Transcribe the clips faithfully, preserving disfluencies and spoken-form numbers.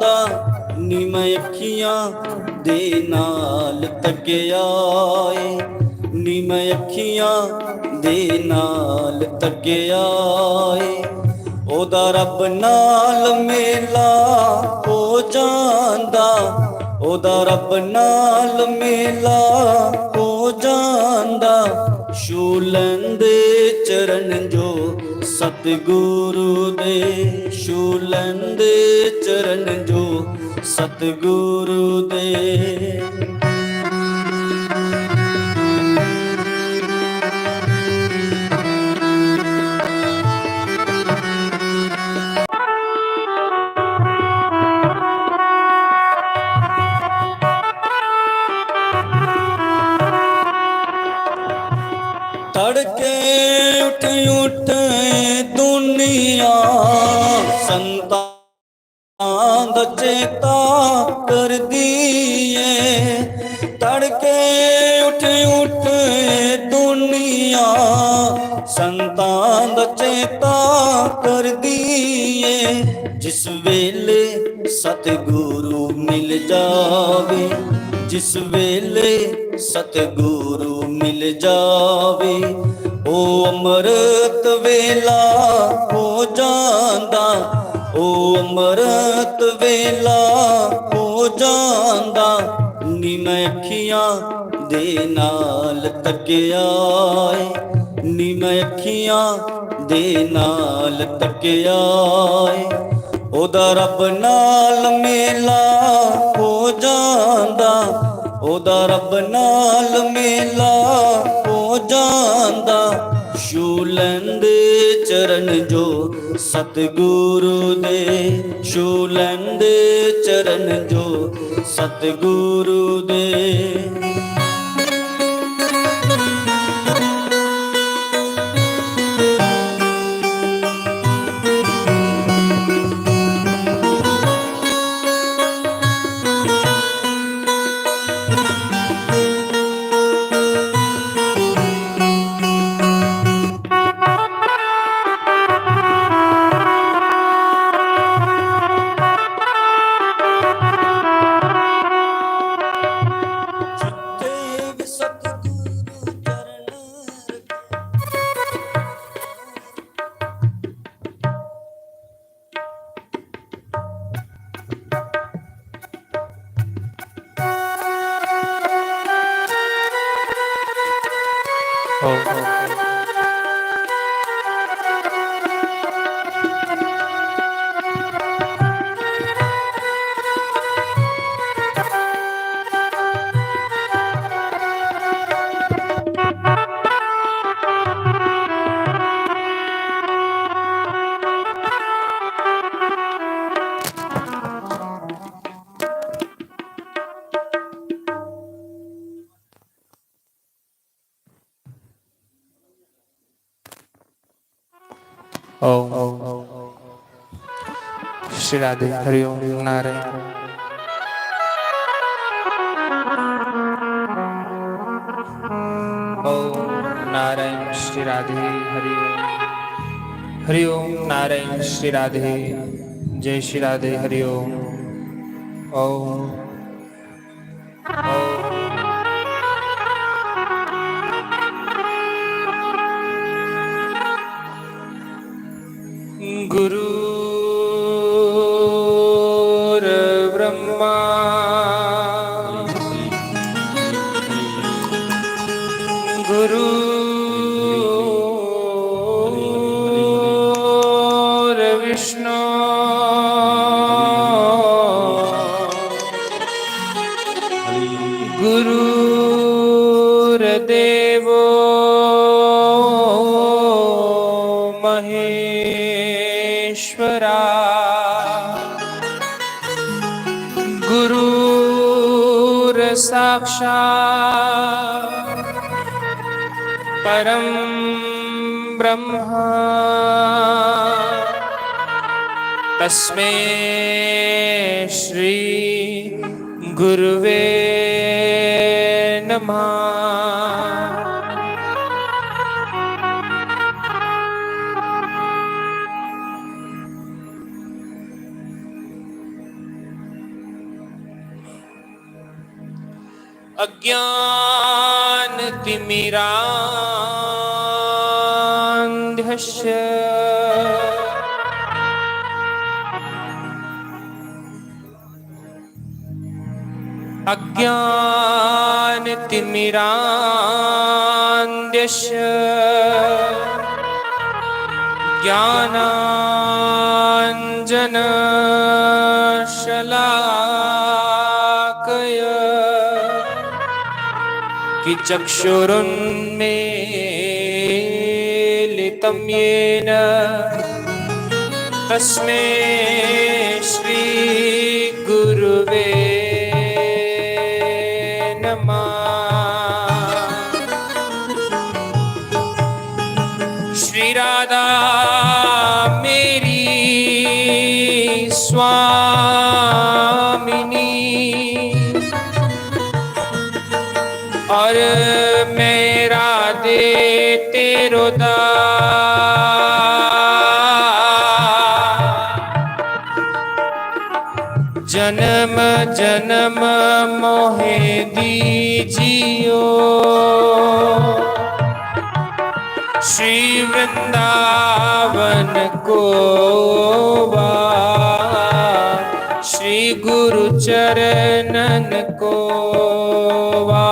नीम अखियां दे नाल तक्केआ ए, नीम अखियां दे नाल तक्केआ ए। ओदा रब नाल मेला हो जांदा, ओदा रब नाल मेला हो जांदा। छू लैंदे चरण जो सतगुरु दे, छू लैंदे चरण जो सतगुरु दे। तड़के उठ उठ दुनिया संतां दा चेता कर दिए। तड़के उठ उठ दुनिया संतां दा चेता कर दिए। जिस वेले सतगुरु मिल जावे, जिस वेले सतगुरु मिल जावे, ओ अमृत वेला हो जांदा, ओ अमृत वेला हो जांदा। नीम अखियां दे नाल तक्केआ ए, नीम अखियां दे नाल तक्केआ ए। ओदा रब नाल मेला हो जांदा, ओदा रब नाल मेला हो जांदा। छू लैंदे चरण जो सतगुरु दे, छू लैंदे चरण जो सतगुरु दे। ओम श्री राधे। हरि ओम। नारायण। ओम नारायण। श्री राधे। हरि ओम। हरि ओम। नारायण। श्री राधे। जय श्री राधे। हरि ओम। ओम। गुरुर्ब्रह्मा गुरुर्विष्णु गुरुर्देवो महेश्वरा। गुरुर्साक्षात् परं ब्रह्मा तस्मै श्री गुरुवे नमः। अज्ञानतिमिरान्धस्य अज्ञानतिमिरान्धस्य ज्ञानाञ्जनशलाकया कि चक्षुरुन्मीलितं येन तस्मै श्री गुरुवे नमः। श्री राधा मेरी स्वामिनी और मैं राधे तेरो दास। जन्म जन्म मोहे दीजियो श्री वृंदावन को वा, श्री गुरु चरणन को वा।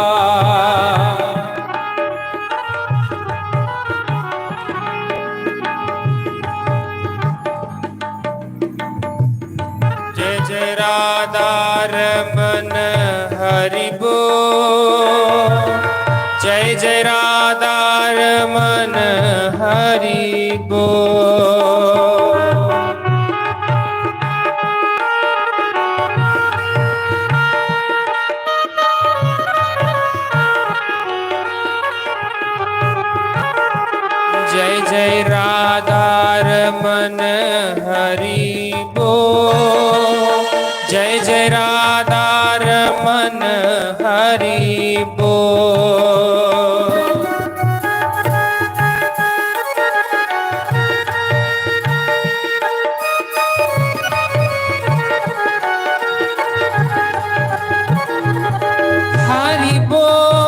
जय जय राधा रमन हरि बोल। जय जय राधा रमन हरि बोल। जय जय राधा रमन हरि बोल। जय जय राधा रमन हरि बोल। हरि बोल,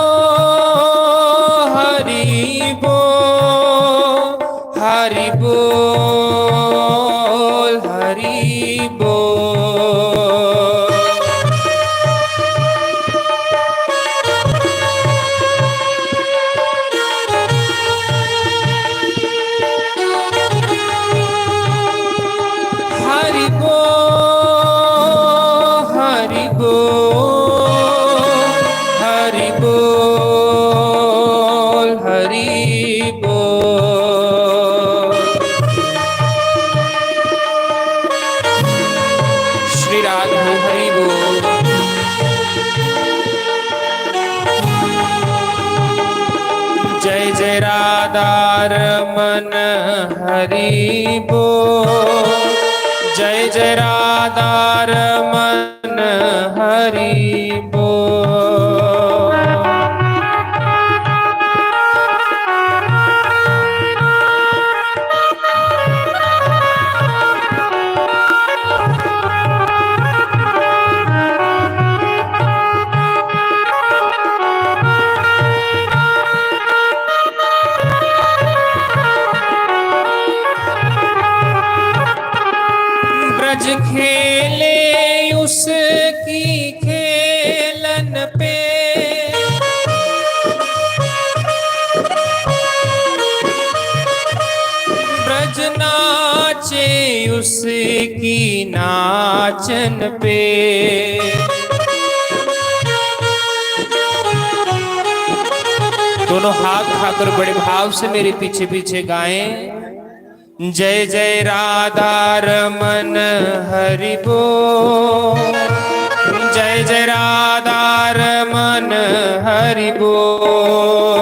हरि बोल, हरि बोल, हरि बोल। हरि बोल, हरि बोल, हरि बोल, हरि बोल। श्री राधा हरि बोल। जय जय राधा रमन हरि बोल। जय जय राधा रमन हरि बोल। ब्रज खेले उसकी खेलन पे। ब्रज नाचे उसकी नाचन पे। दोनों हाथ उठाकर बड़े भाव से मेरे पीछे पीछे गाएं। जय जय राधा रमन हरि बोल। जय जय राधा रमन हरि बोल।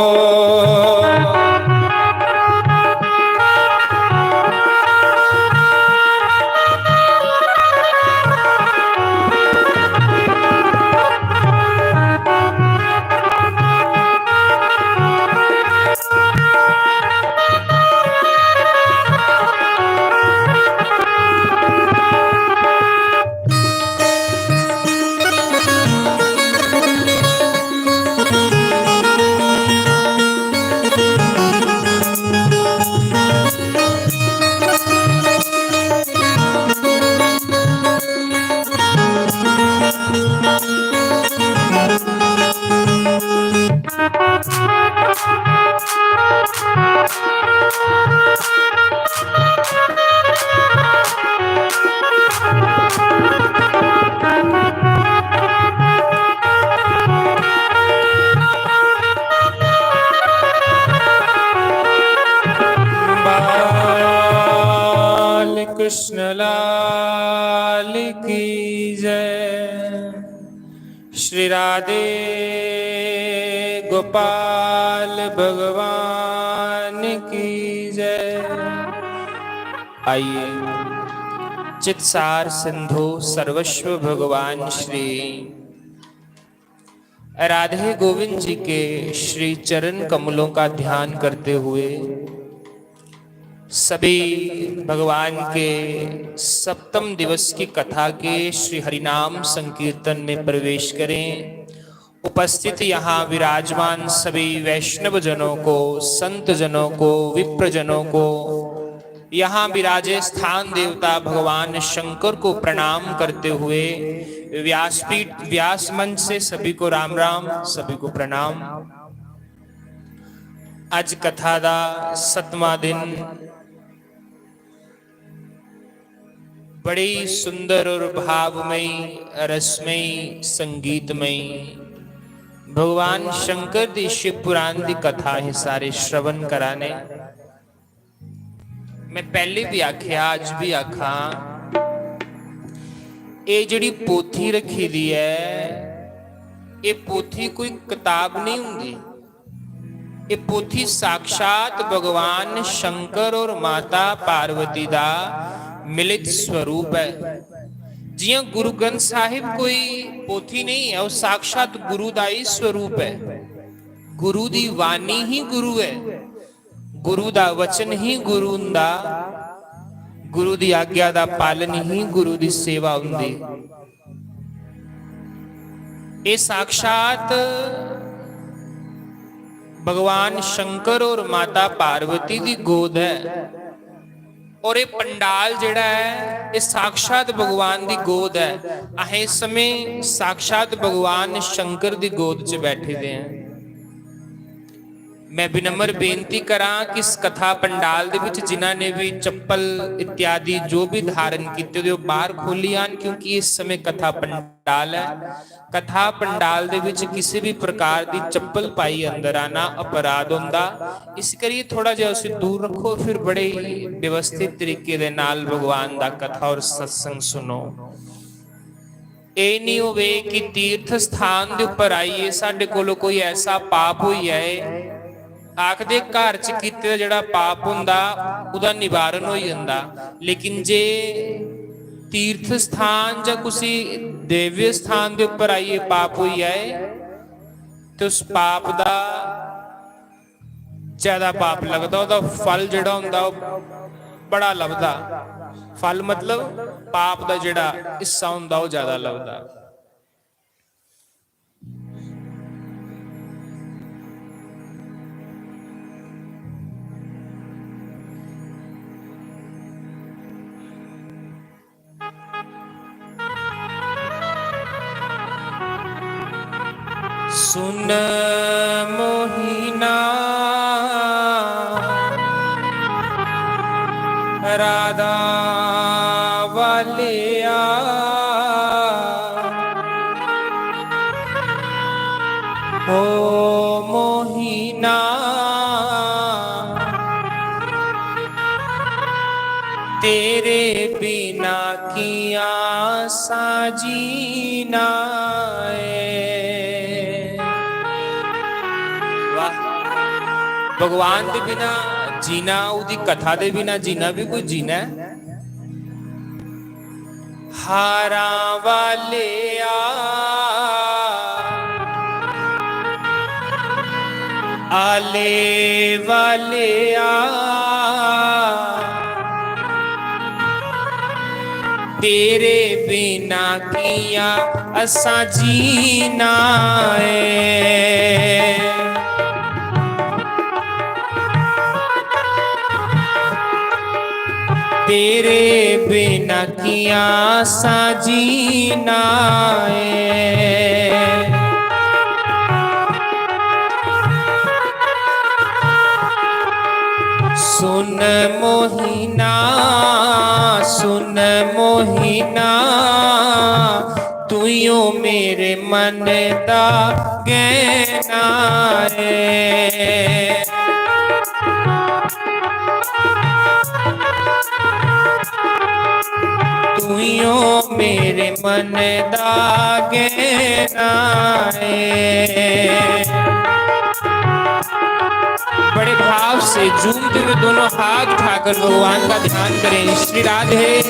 जय। श्री राधे गोपाल भगवान की जय। आइए, चित्सार सिंधु सर्वस्व भगवान श्री राधे गोविंद जी के श्री चरण कमलों का ध्यान करते हुए सभी भगवान के सप्तम दिवस की कथा के श्री हरिनाम संकीर्तन में प्रवेश करें। उपस्थित यहाँ विराजमान सभी वैष्णव जनों को, संत जनों को, विप्र जनों को, यहाँ विराजे स्थान देवता भगवान शंकर को प्रणाम करते हुए व्यासपीठ, व्यास मंच से सभी को राम राम, सभी को प्रणाम। आज कथा का सतवां दिन। बड़ी सुंदर और भावमयी, रसमयी, संगीतमयी भगवान शंकर दी शिव पुराण दी कथा ही सारे श्रवण कराने। मैं पहले भी आख्या, आज भी आखा, ये जड़ी पोथी रखी दी है, ये पोथी कोई किताब नहीं हुंदी। ये पोथी साक्षात भगवान शंकर और माता पार्वती दा मिलित स्वरूप है। जियां गुरु ग्रंथ साहिब कोई पोथी नहीं है, वो साक्षात गुरु दा ही स्वरूप है। गुरु दी वाणी ही गुरु है, गुरु दा वचन ही गुरु हुंदा, गुरु दी आज्ञा दा पालन ही गुरु दी सेवा हुंदी। ये साक्षात भगवान शंकर और माता पार्वती दी गोद है। और ये पंडाल जेड़ा है, ये साक्षात भगवान दी गोद है। अहें इस समय साक्षात भगवान शंकर दी गोद च बैठे दे हैं। मैं विनम्र बेनती करां कि इस कथा पंडाल दे विच जिन्हां ने भी चप्पल इत्यादि जो भी धारण कीते दे, ओह बाहर खोली आन, क्योंकि इस समय कथा पंडाल है। कथा पंडाल दे विच किसी भी प्रकार दी चप्पल पाई अंदर आना अपराध होंदा। इस करिए थोड़ा जिहा उसी दूर रखो, फिर बड़े ही व्यवस्थित तरीके दे नाल भगवान दा कथा और सत्संग सुनो। एह नहीं होवे कि तीर्थ स्थान दे उप्पर आइए साडे कोलों कोई ऐसा पाप होई जाए, आखदे घर च कीते दा जेड़ा पाप हुंदा, उदा निवारण होई जंदा। लेकिन जे तीर्थ स्थान जां कुसी देव्य स्थान दे उप्पर आइए पाप होई जाए, ते उस पाप दा ज्यादा पाप लगदा, ओह्दा फल जेह्ड़ा होंदा, ओह् बड़ा लभदा। फल मतलब पाप दा जेह्ड़ा हिस्सा होंदा, ओह् ज्यादा लभदा। सुन मोहिना राधा वालिया, ओ मोहिना। तेरे बिना किया सा जीना ऐ। वाह। भगवान दे बिना जीना, ओह्दी कथा दे बिना जीना भी कोई जीना ऐ? हारां वालेआ, आले वालेआ, तेरे बिना किया असां जीना ऐ। तेरे बिना किया सा जीना ऐ। सुन मोहिना, सुन मोहिना, तू यो मेरे मन दा गहना ऐ। तू ही यो मेरे मन दा गहना है। बड़े भाव से झूमते हुए दोनों हाथ उठाकर भगवान का ध्यान करें। श्री राधे।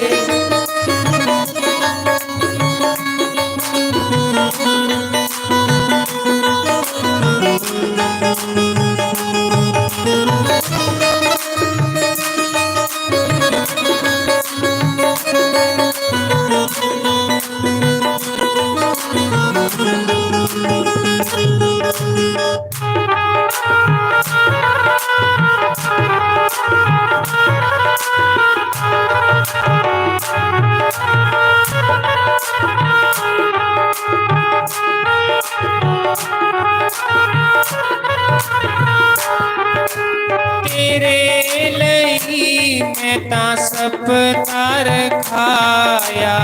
तेरे ਲਈ ਮੈਂ ਤਾਂ ਸਭ ਤਾ ਰਖਾਇਆ।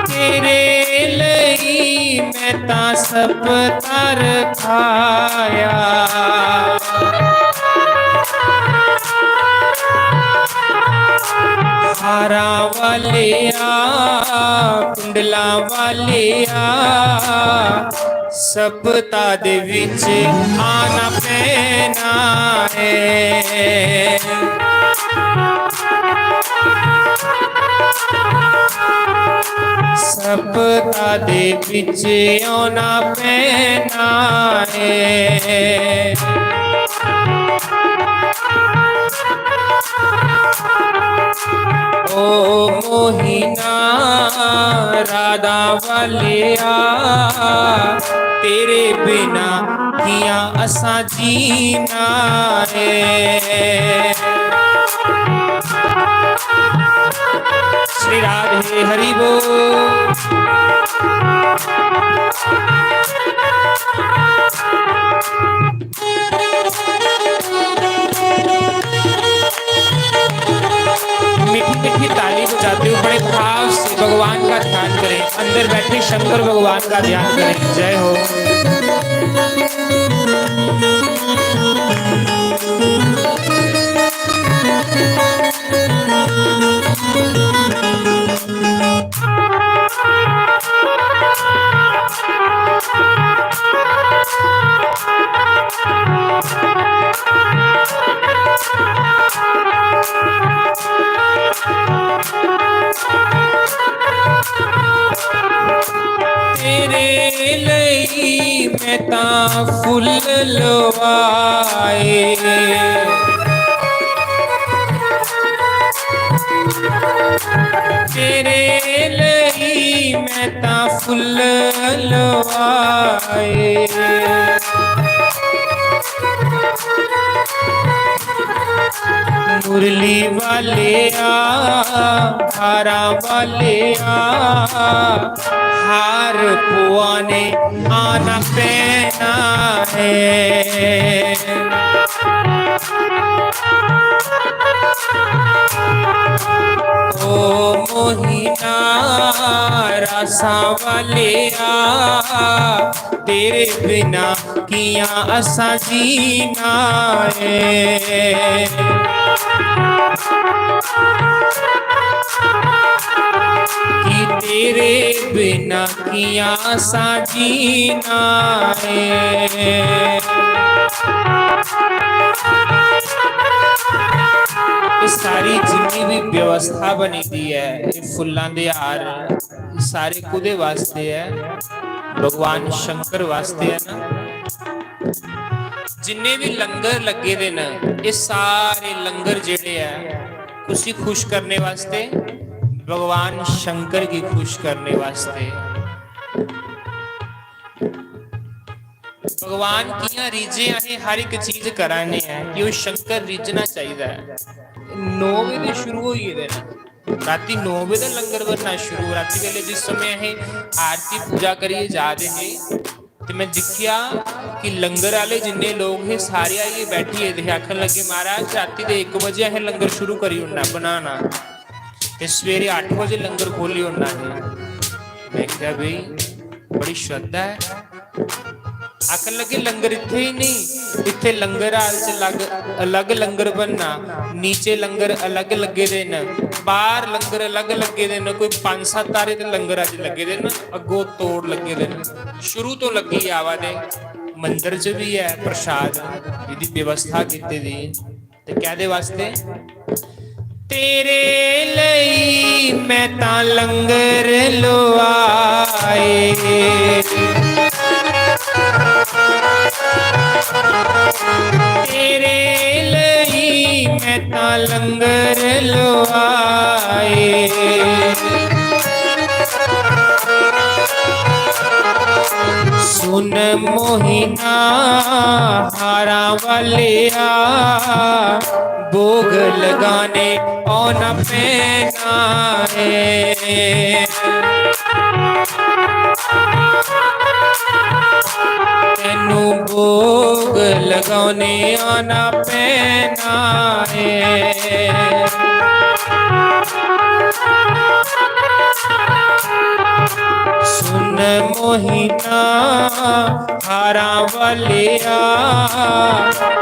ਤੇਰੇ ਲਈ ਮੈਂ ਤਾਂ ਸਭ ਤਾ ਰਖਾਇਆ। ਹਾਰਾਂ ਵਾਲਿਆ, ਕੁੰਡਲਾਂ ਵਾਲਿਆ, ਸਪਤਾ ਦੇ ਵਿੱਚ ਆਣਾ ਪੈਣਾ ਹੈ। ਸਪਤਾ ਦੇ ਵਿੱਚ ਆਉਣਾ ਪੈਣਾ ਹੈ। ਓ ਮੋਹਿਨਾ ਰਾਧਾ ਵਾਲਿਆ, ਤੇਰੇ ਬਿਨਾ ਕਿਆ ਅਸਾਂ ਜੀਣਾ ਏ। श्री राधे हरि बोल। मीठी मीठी ताली बजाते हुए बड़े भाव से भगवान का ध्यान करें। अंदर बैठे शंकर भगवान का ध्यान करें। जय हो। ਤੇਰੇ ਲਈ ਮੈਂ ਤਾਂ ਫੁੱਲ ਲਵਾਏ। ਤੇਰੇ ਲਈ ਮੈਂ ਤਾਂ ਫੁੱਲ ਲਵਾਏ। ਮੁਰਲੀ ਵਾਲਿਆ, ਹਾਰਾਂ ਵਾਲਿਆ, ਹਾਰ ਪਵਾਣੇ ਆਣਾ ਪੈਣਾ ਹੈ। ਓ ਮੋਹਿਨਾ ਰਾਸਾਂ ਵਾਲਿਆ, ਤੇਰੇ ਬਿਨਾ ਕਿਆ ਅਸਾਂ ਜੀਣਾ ਏ। ਕਿ ਤੇਰੇ ਬਿਨਾ ਕਿਆ ਅਸਾਂ ਜੀਣਾ ਏ। ਇਹ ਸਾਰੀ ਜਿੰਨੀ ਵੀ ਵਿਵਸਥਾ ਬਣੀ ਦੀ ਹੈ, ਇਹ ਫੁੱਲਾਂ ਦੇ ਹਾਰ, ਇਹ ਸਾਰੇ ਕੁਦੇ ਵਾਸਤੇ ਹੈ? ਭਗਵਾਨ ਸ਼ੰਕਰ ਵਾਸਤੇ ਹੈ ਨਾ। ਜਿੰਨੇ ਵੀ ਲੰਗਰ ਲੱਗੇ ਦੇ ਨੇ, ਇਹ ਸਾਰੇ ਲੰਗਰ ਜਿਹੜੇ ਹੈ, ਤੁਸੀਂ ਖੁਸ਼ ਕਰਨੇ ਵਾਸਤੇ, ਭਗਵਾਨ ਸ਼ੰਕਰ ਕੀ ਖੁਸ਼ ਕਰਨੇ ਵਾਸਤੇ। ਭਗਵਾਨ ਕਿਆਂ ਰੀਝੇ ਅਸੀਂ ਹਰ ਇੱਕ ਚੀਜ਼ ਕਰਾਂਗੇ ਹੈ ਕਿ ਉਹ ਸ਼ੰਕਰ ਰੀਝਣਾ ਚਾਹੀਦਾ ਹੈ। ਨੌ ਵਜੇ ਸ਼ੁਰੂ ਹੋਈ ਇਹਦੇ ਨਾਲ, ਰਾਤੀ ਨੌ ਵਜੇ ਦਾ ਲੰਗਰ ਵਰਨਾ ਸ਼ੁਰੂ। ਰਾਤੀ ਵੇਲੇ ਜਿਸ ਸਮੇਂ ਅਸੀਂ ਆਰਤੀ ਪੂਜਾ ਕਰੀਏ ਜਾ ਰਹੇ ਸੀ, ਤੇ ਮੈਂ ਦੇਖਿਆ ਕਿ ਲੰਗਰ ਵਾਲੇ ਜਿੰਨੇ ਲੋਕ ਸੀ, ਸਾਰੇ ਆਈਏ ਬੈਠੀਏ ਤੇ ਆਖਣ ਲੱਗੇ, "ਮਹਾਰਾਜ, ਰਾਤੀ ਦੇ ਇੱਕ ਵਜੇ ਅਸੀਂ ਲੰਗਰ ਸ਼ੁਰੂ ਕਰੀ ਹੁੰਨਾ ਬਣਾਉਣਾ ਤੇ ਸਵੇਰੇ ਅੱਠ ਵਜੇ ਲੰਗਰ ਖੋਲੀ ਹੁੰਨਾ ਹੈ।" ਮੈਂ ਕਿਹਾ, "ਬਈ, ਬੜੀ ਸ਼ਰਧਾ ਹੈ।" आखन लगे, "लंगर इत्थै ही नेईं, इत्थै लंगर हाल च अलग, अलग लंगर बनना, नीचे लंगर अलग लग्गे दे न, बाहर लंगर अलग लग्गे दे न, कोई पंज सत्त हारे ते लंगर अज्ज लग्गे दे न, अग्गों तोड़ लग्गे दे न।" शुरू तो लग्गी आवा दे, मंदर च भी ऐ प्रसाद, एह्दी व्यवस्था कीती दी। ते कैदे वास्ते? तेरे लेई मैं तां लंगर लुआए, तेरे लेई मैं तां लंगर लुआए। सुन मोहिना हारां वालिया, भोग लगाने औना पैना ऐ। तैनू भोग लगाने औना पैना ऐ। सुन मोहिना हारां वालिया,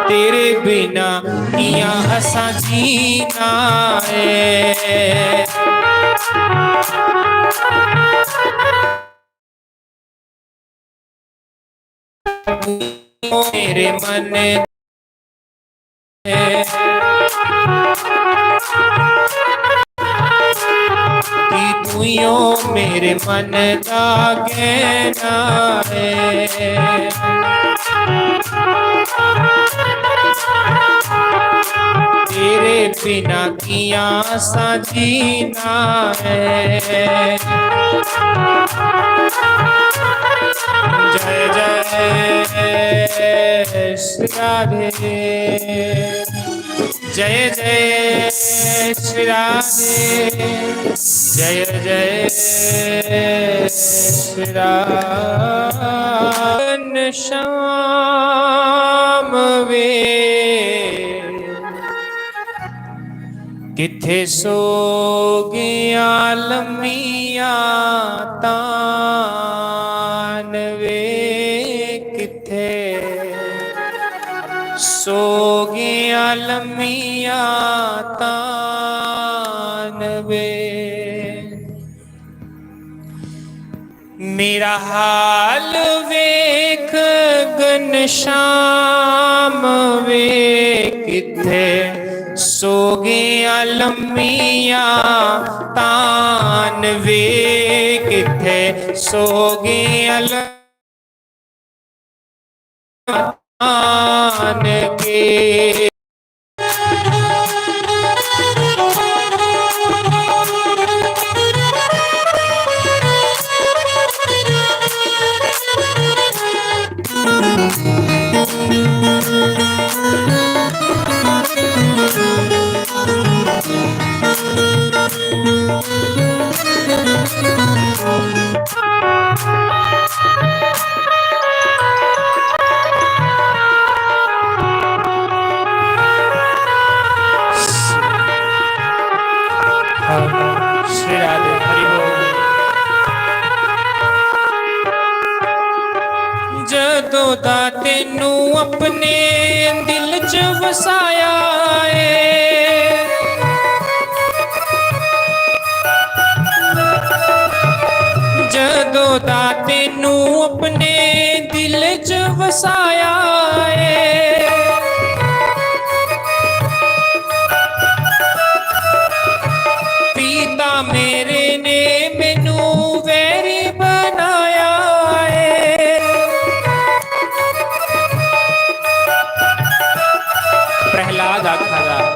तेरे बिना कियां असां जीना ऐ। मेरे मन कि तूं ही ओ मेरे मन दा गहना ऐ। तेरे बिना कियां असां जीना ऐ। जय जय श्री राधे। जय जय श्री राधे, जय जय श्री राधे। श्याम वे किथे सो गया लम्मिया तान वे किथे सो गया लम्मिया तान वे। मेरा हाल वेख घनश्याम वे किथे सो गया लम्मिया तान वे किथे सो गया लम्मिया तान के। श्री राधे, हरि बोल। जदों दा तैनू अपने दिल च वसाया ऐ, जदों दा तैनू अपने दिल च वसाया ऐ। पिता मेरे ने मैनू वैरी बनाया ऐ। प्रहलाद आखा दा,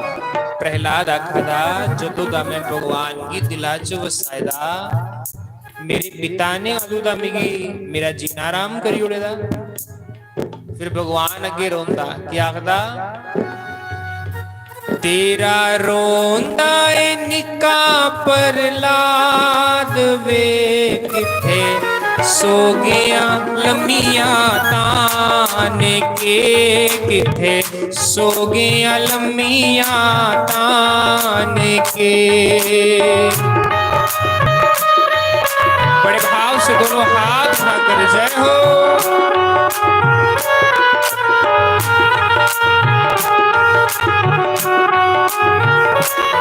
प्रहलाद आखा दा, "जदों दा मैं भगवान गी दिला च वसाए दा, मेरे पिता ने अदूं दा मिगी मेरा जीना आराम करी ओड़े दा।" फिर भगवान अग्गे रोंदा, केह् आखदा? तेरा रोंदा ए निक्का प्रहलाद वे, किथे सो गया लम्मिया तान के, किथे सो गया लम्मिया तान के। बड़े भाव से दोनों हाथ उठाकर जय हो।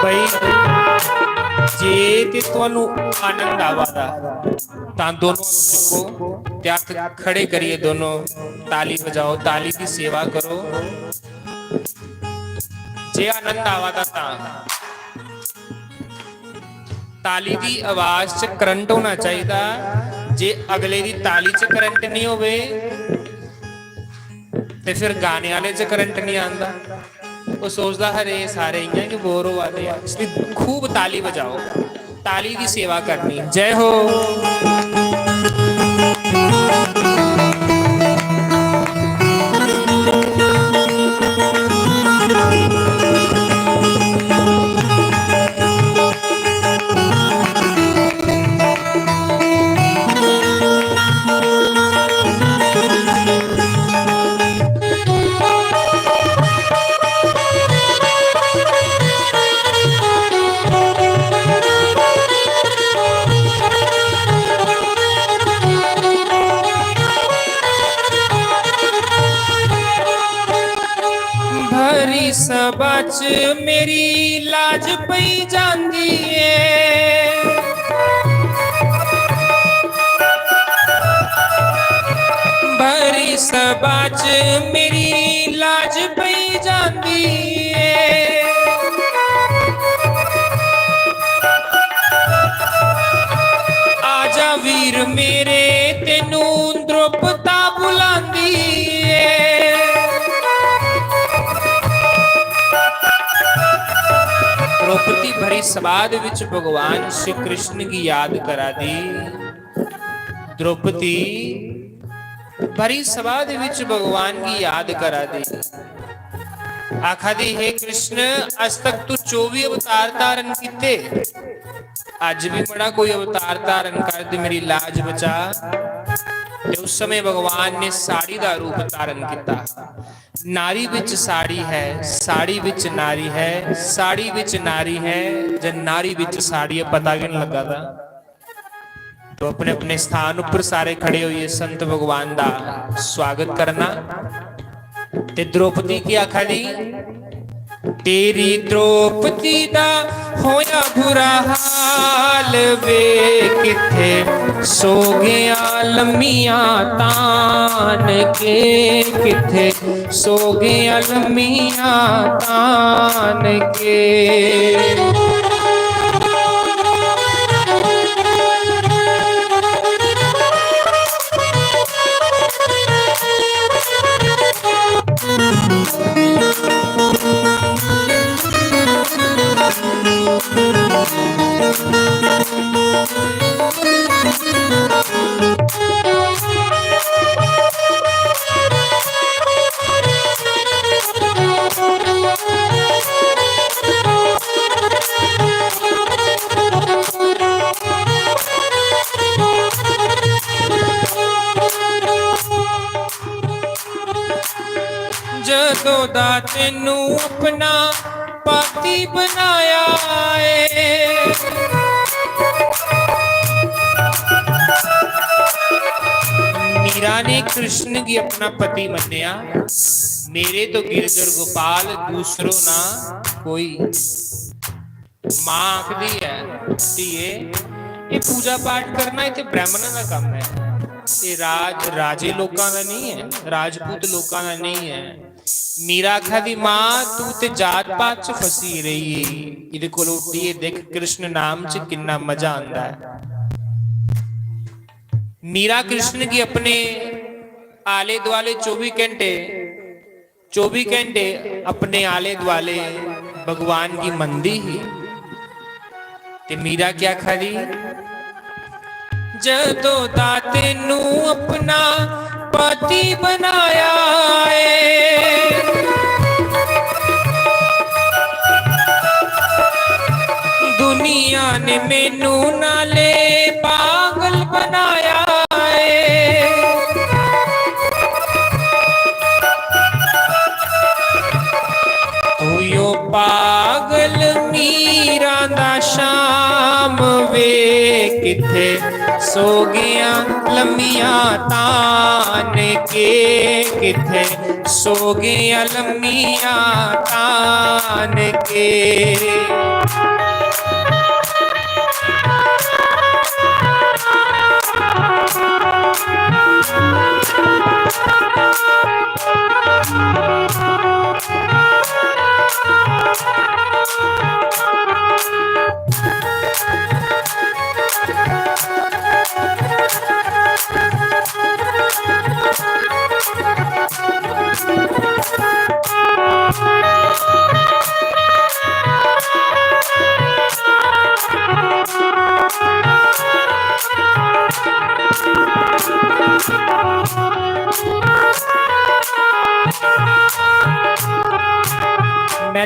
भाई, जे ते तुहानू आनंद आवा दा, तां दोनों हत्थ चुक्को ते हत्थ खड़े करियै दोनों ताली बजाओ, ताली दी सेवा करो। जे आनंद आवा दा तां ताली दी आवाज च करंट होना चाहिदा। जे अगले दी ताली च करंट नहीं होवे ते फिर गाने आह्ले च करंट नहीं आंदा। ओह् सोचदा, "हरे, सारे इ'यां गै बोर होआ दे आ।" इसलेई खूब ताली बजाओ, ताली दी सेवा करनी। जय हो। भरी सभा च मेरी लाज पई जांदी ऐ। भरी सभा च मेरी लाज पई जांदी ऐ। आजा वीर मेरे, तेनू द्रुपदा बुलांदी ऐ। द्रौपदी भरी सभा दे विच भगवान श्री कृष्ण की याद करा दी। द्रौपदी भरी सभा दे विच भगवान की याद करा दी। आखा दी, "हे कृष्ण, अज तक तू चौबी अवतार धारण किते, अज भी मड़ा कोई अवतार धारण कर ते मेरी लाज बचा।" ते उस समय भगवान ने साड़ी दा रूप धारण किता। नारी विच साड़ी है, साड़ी विच नारी है, साड़ी विच नारी है, जद नारी विच साड़ी है, पता गै नहीं लगा दा। तो अपने अपने स्थान उपर सारे खड़े होइए संत भगवान दा स्वागत करना। ते द्रौपदी की आखा दी, तेरी द्रौपदी दा होया बुरा हाल वे, किथे सो गया लम्मियां तान के, किथे सो गया लम्मियां तान के। जदों दा तेनू अपना पति बनाया है। मीरा ने कृष्ण गी अपना पति मन्नेआ। मेरे तो गिरधर गोपाल दूसरो ना कोई। मां आखदी ऐ, "धीए, एह् पूजा पाठ करना इत्थै ब्राह्मणें दा कम्म ऐ, एह् राज राजे लोकां दा नेईं ऐ, राजपूत लोकां दा नेईं ऐ।" मीरा आखा दी, "मां, तू ते जात पात च फसी रेही, एह्दे कोल उट्ठियै दिक्ख, कृष्ण नाम च किन्ना मजा आंदा ऐ।" मीरा कृष्ण गी अपने आले दुआले चौबी घैंटे, चौबी घैंटे अपने आले दुआले भगवान गी मनदी ही। ते मीरा क्या आखा दी? जदों दा तेनू अपना पति बनाया ऐ, दुनिया ने मैनू नाले पागल बनाया ऐ। उयो पागल मीरां दा शाम वे, कित्थे सो गया लम्मियां तान के, कित्थे सो गया लम्मियां तान के।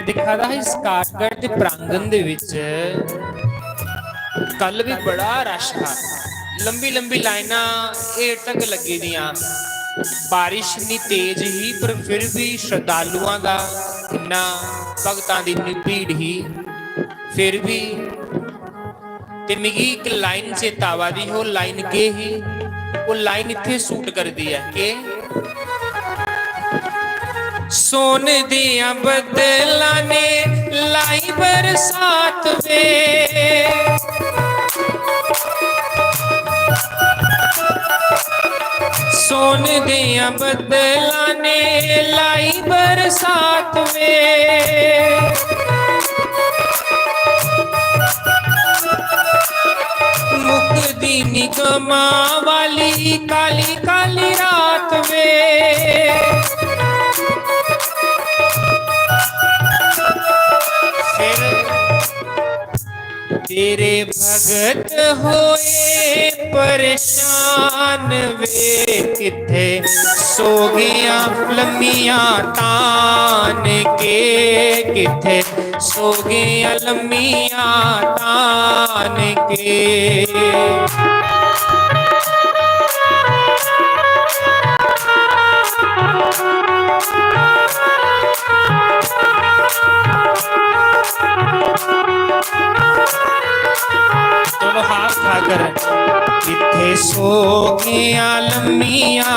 दिक्खा दा हा इस काठगढ़ दे प्रांगण दे विच कल भी बड़ा रश हा। लंबी लंबी लाइनां हेठ तक लग्गी दियां। बारिश इन्नी तेज ही, पर फिर भी श्रद्धालुआं दा इन्ना, भगतां दी इन्नी भीड़ ही, फिर भी। ते मिगी इक लाइन चेता आवा दी, ओह् लाइन केह् ही? ओह् लाइन इत्थै सूट करदी ऐ। केह्? सोने दियां बदलां ने लाई बरसात वे, सोने दियां बदलां ने लाई बरसात वे। मुकदी निगमा वाली काली काली रात वे। फिर तेरे भगत होए परेशान वे, किथे सो गया लम्मियां तान के, किथे सो गया लम्मियां तान के। दोनों हाथ उठाकर। किथे सो गया लम्मिया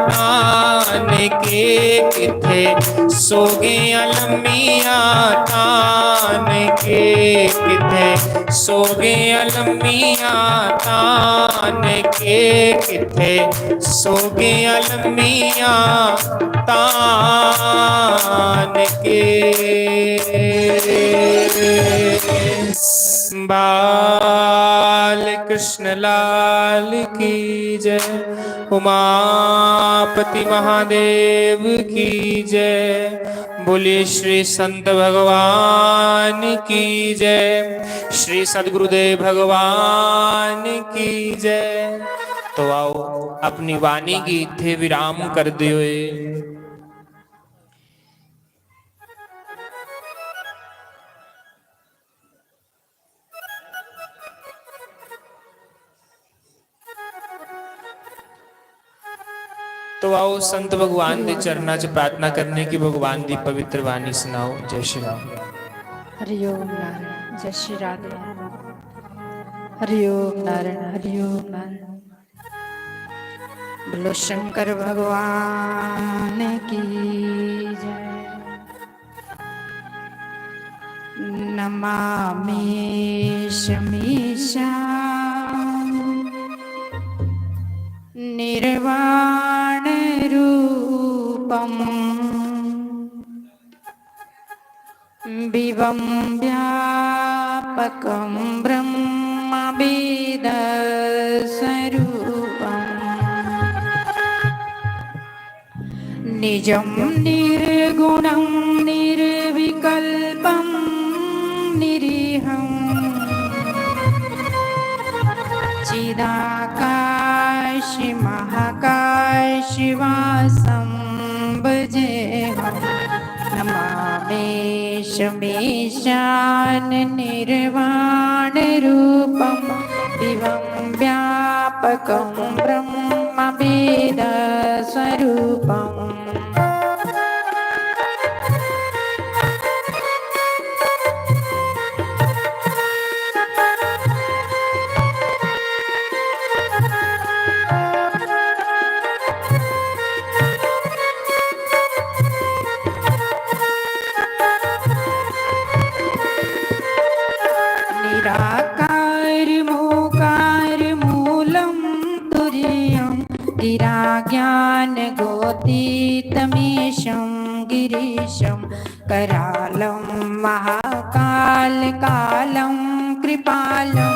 तान के, किथे सो गया लम्मिया तान के, किथे सो गया लम्मिया तान के, किथे सो गया लम्मिया तान के। बाल कृष्ण लाल की जय, उमापति महादेव की जय। बोलिए श्री संत भगवान की जय, श्री सदगुरुदेव भगवान की जय। तो आओ, अपनी वाणी गी इत्थे विराम करदे होए तो आओ, संत भगवान दे चरणा च प्रार्थना करने की, भगवान दी पवित्र वाणी सुनाओ। जय श्री राम। हरिओम नारायण। जय श्री राधे। हरिओम नारायण। हरिओम नारायण। बोलो शंकर भगवान की जय। नमामि शमीशा निर्वाण रूपम विवं व्यापकं ब्रह्मविदस्वरूपम्। निजं निर्गुणं निर्विकल्पं निरीहम्। चिदाकाशमहाकाशवासं भजेऽहम्। नमामीशमीशाननिर्वाणरूपं विवं व्यापकं ब्रह्मविदस्वरूपम्। निराकारमोकारमूलं तुरीयं गिराज्ञानगोतीतमीशं गिरीशं करालं महाकालकालं कृपालं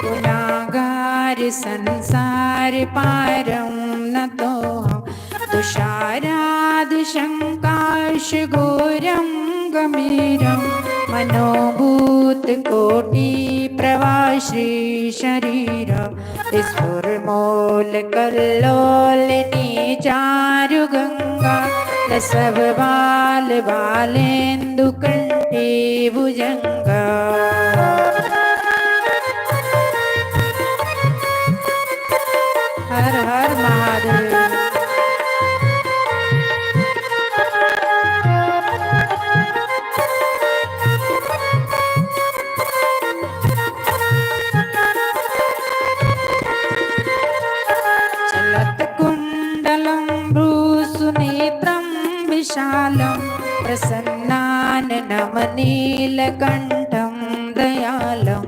गुणागारसंसारपारं नतोऽहं। तुषारादिसङ्काशघोरं गम्भीरं मनोभूतकोटिप्रवाहश्रीशरीरं स्फुरमूलकल्लोलिनीचारुगङ्गा रसव बाल बालेन्दु कंठी भुजंगा। हर हर महादेव। चलत कुंडलं भ्रूसुनेत्रं विशालं प्रसन्नाननमनीलकण्ठं दयालं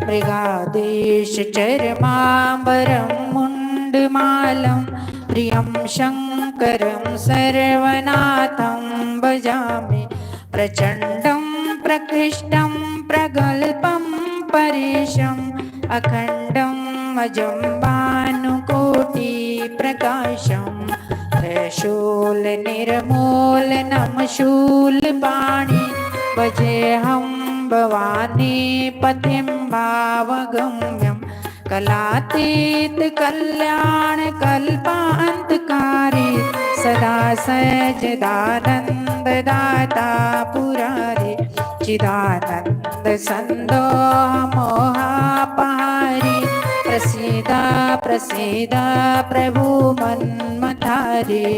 मृगाधीशचर्माम्बरं मुण्डमालं प्रियं शङ्करं सर्वनाथं भजामि। प्रचण्डं प्रकृष्टं प्रगल्भं परेशम् अखण्डं अजं भानुकोटिप्रकाशम्। त्रिशूलनिर्मूलनं शूलपाणि भजेऽहं भवानीपतिं भावगम्यम्। कलातीत कल्याण कल्पान्तकारी सदा सच्चिदानन्ददाता पुरारी। चिदानन्द सन्दोह मोहापहारी प्रसीद प्रसीद प्रभु मन्मथारी।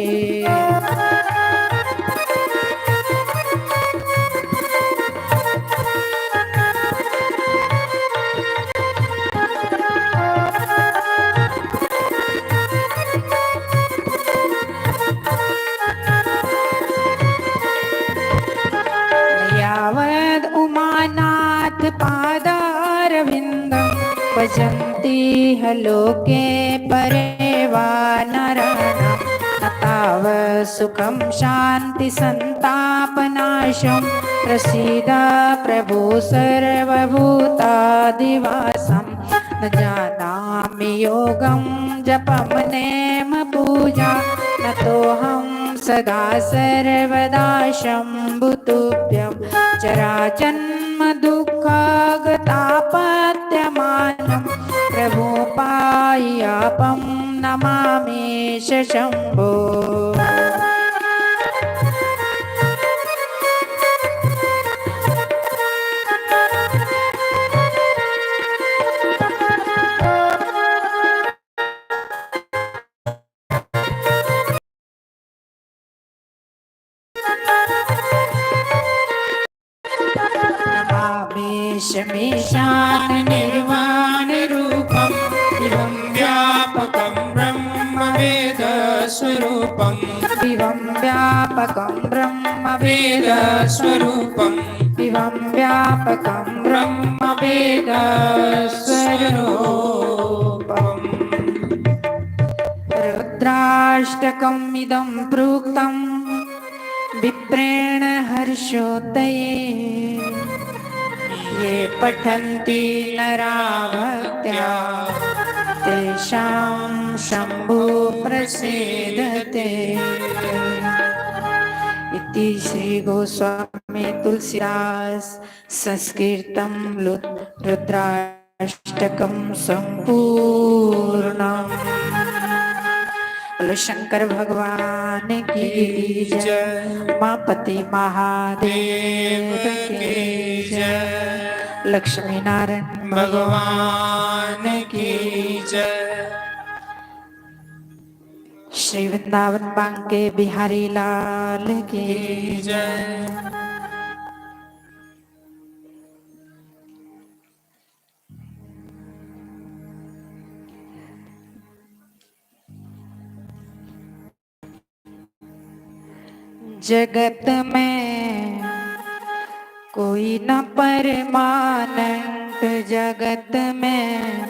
यावद् उमानाथ पादारविन्दं भजन्तीह लोके परे वा नराणाम्। न तावत् सुखं शान्ति सन्तापनाशं प्रसीद प्रभो सर्वभूताधिवासम्। न जानामि योगं जपं नेम पूजा नतोऽहं सदा सर्वदा शम्भु तुभ्यम्। जराजन्मदुःखगतापत्यमानं प्रभो पाहि आपं नमामीश शम्भो। नमामीशमीशाननिर्वाणरूपम्। इवं व्यापकं ब्रह्मवेदस्वरूपम्। इवं व्यापकं ब्रह्मवेदस्वरूपम्। इवं व्यापकं ब्रह्मवेदस्वरूपम्। रुद्राष्टकमिदं प्रोक्तं विप्रेण हर्षोदये। ये पठन्ति नरा भक्त्या तेषां शम्भो प्रसीदते। इति श्री गोस्वामी तुलसीदास संस्कृतं लु-, रुद्रा अष्टकं सम्पूर्णम्। बोलो शंकर भगवान की जय, उमापति महादेव की जय, लक्ष्मी नारायण भगवान की जय, श्री वृंदावन बांके बिहारी लाल की जय। जगत में कोई न परमानंद, जगत में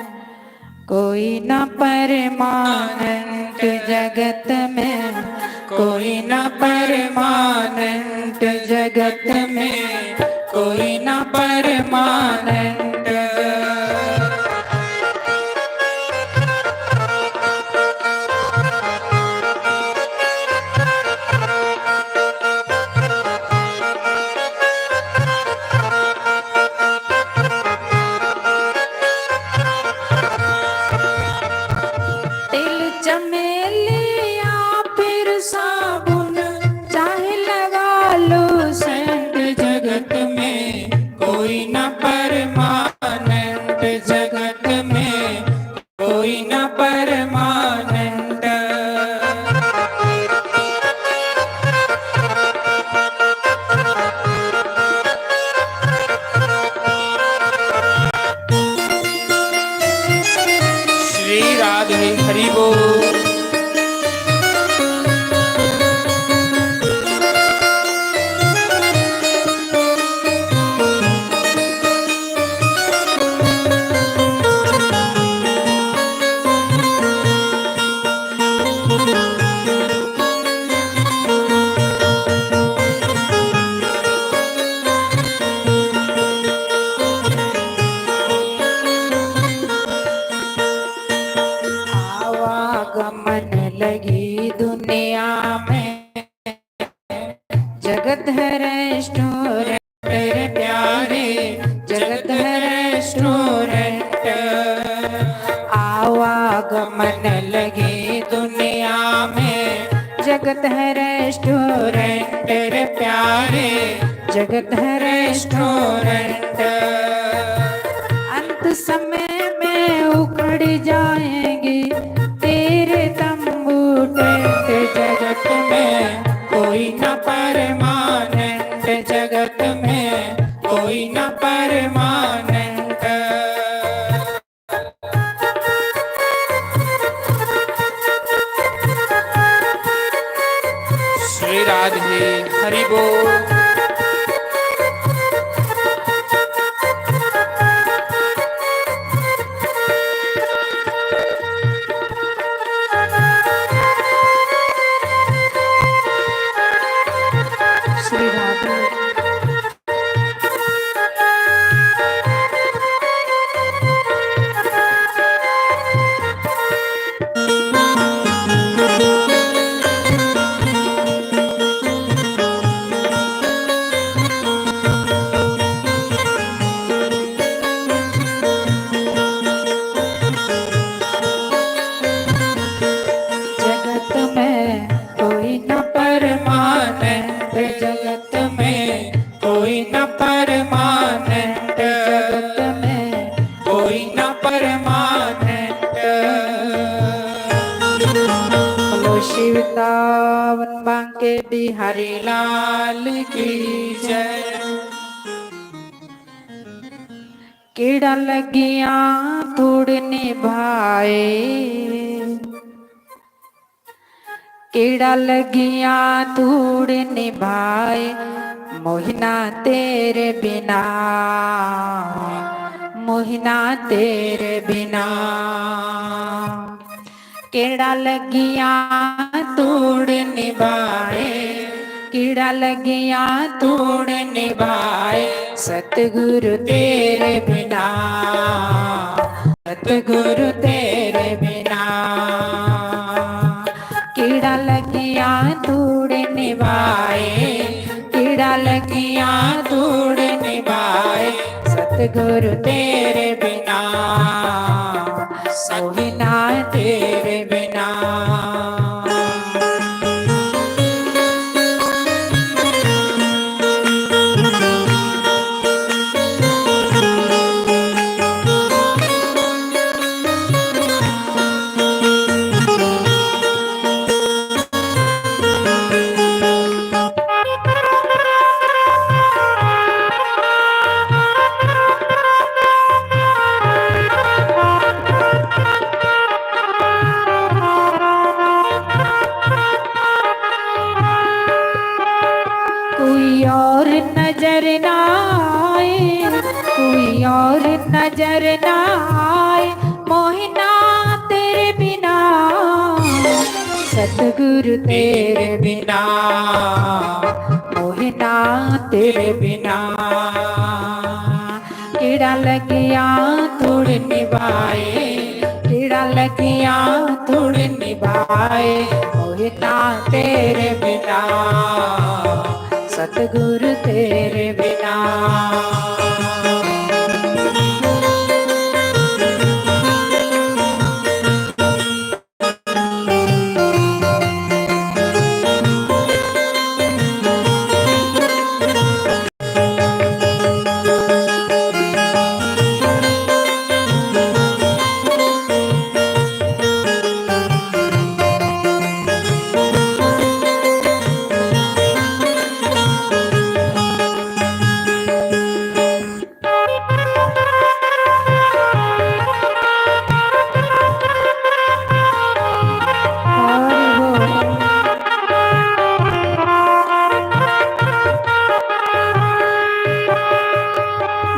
कोई न परमानंद, जगत में कोई न परमानंद, जगत में कोई न परमानंद। तेल चमेलिया फिर साबुन, रेस्टोरेंट। आवागमन लगी दुनिया में, जगत है रेस्टोरेंट रे प्यारे, जगत है रेस्टोरेंट। अंत समय में उखड़ जाएंगे तेरे तंबू टेंट। जगत में कोई ना परमानेंट, जगत में कोई ना परमानेंट। श्री राधे, हरि बोल। श्री राधे। जगत में कोई ना परमानेंट, जगत में कोई ना परमानेंट, जगत में कोई ना परमानेंट। बोलो शिव तावन बांके बिहारी लाल की जय। केड़ा लगियां तूड़ निभाए, केड़ा लगियां तूड़ निभाए, मोहिना तेरे बिना, मोहिना तेरे बिना। केड़ा लगियां तूड़ निभाए, केड़ा लगियां तूड़ निभाए, सतगुरु तेरे बिना, सतगुरु तेरे बिना। केड़ा लगियां तूड़ निभाए, केड़ा लगियां तूड़ निभाए, सतगुरु तेरे बिना, मोहिना तेरे बिना। कोई और नजर ना आए, कोई और नजर ना आए, मोहिना तेरे बिना, सतगुरु तेरे बिना, मोहिना तेरे बिना। केड़ा लगियां तूड़ निभाए, केड़ा लगियां तूड़ निभाए, मोहिना तेरे बिना, सतगुरु तेरे बिना।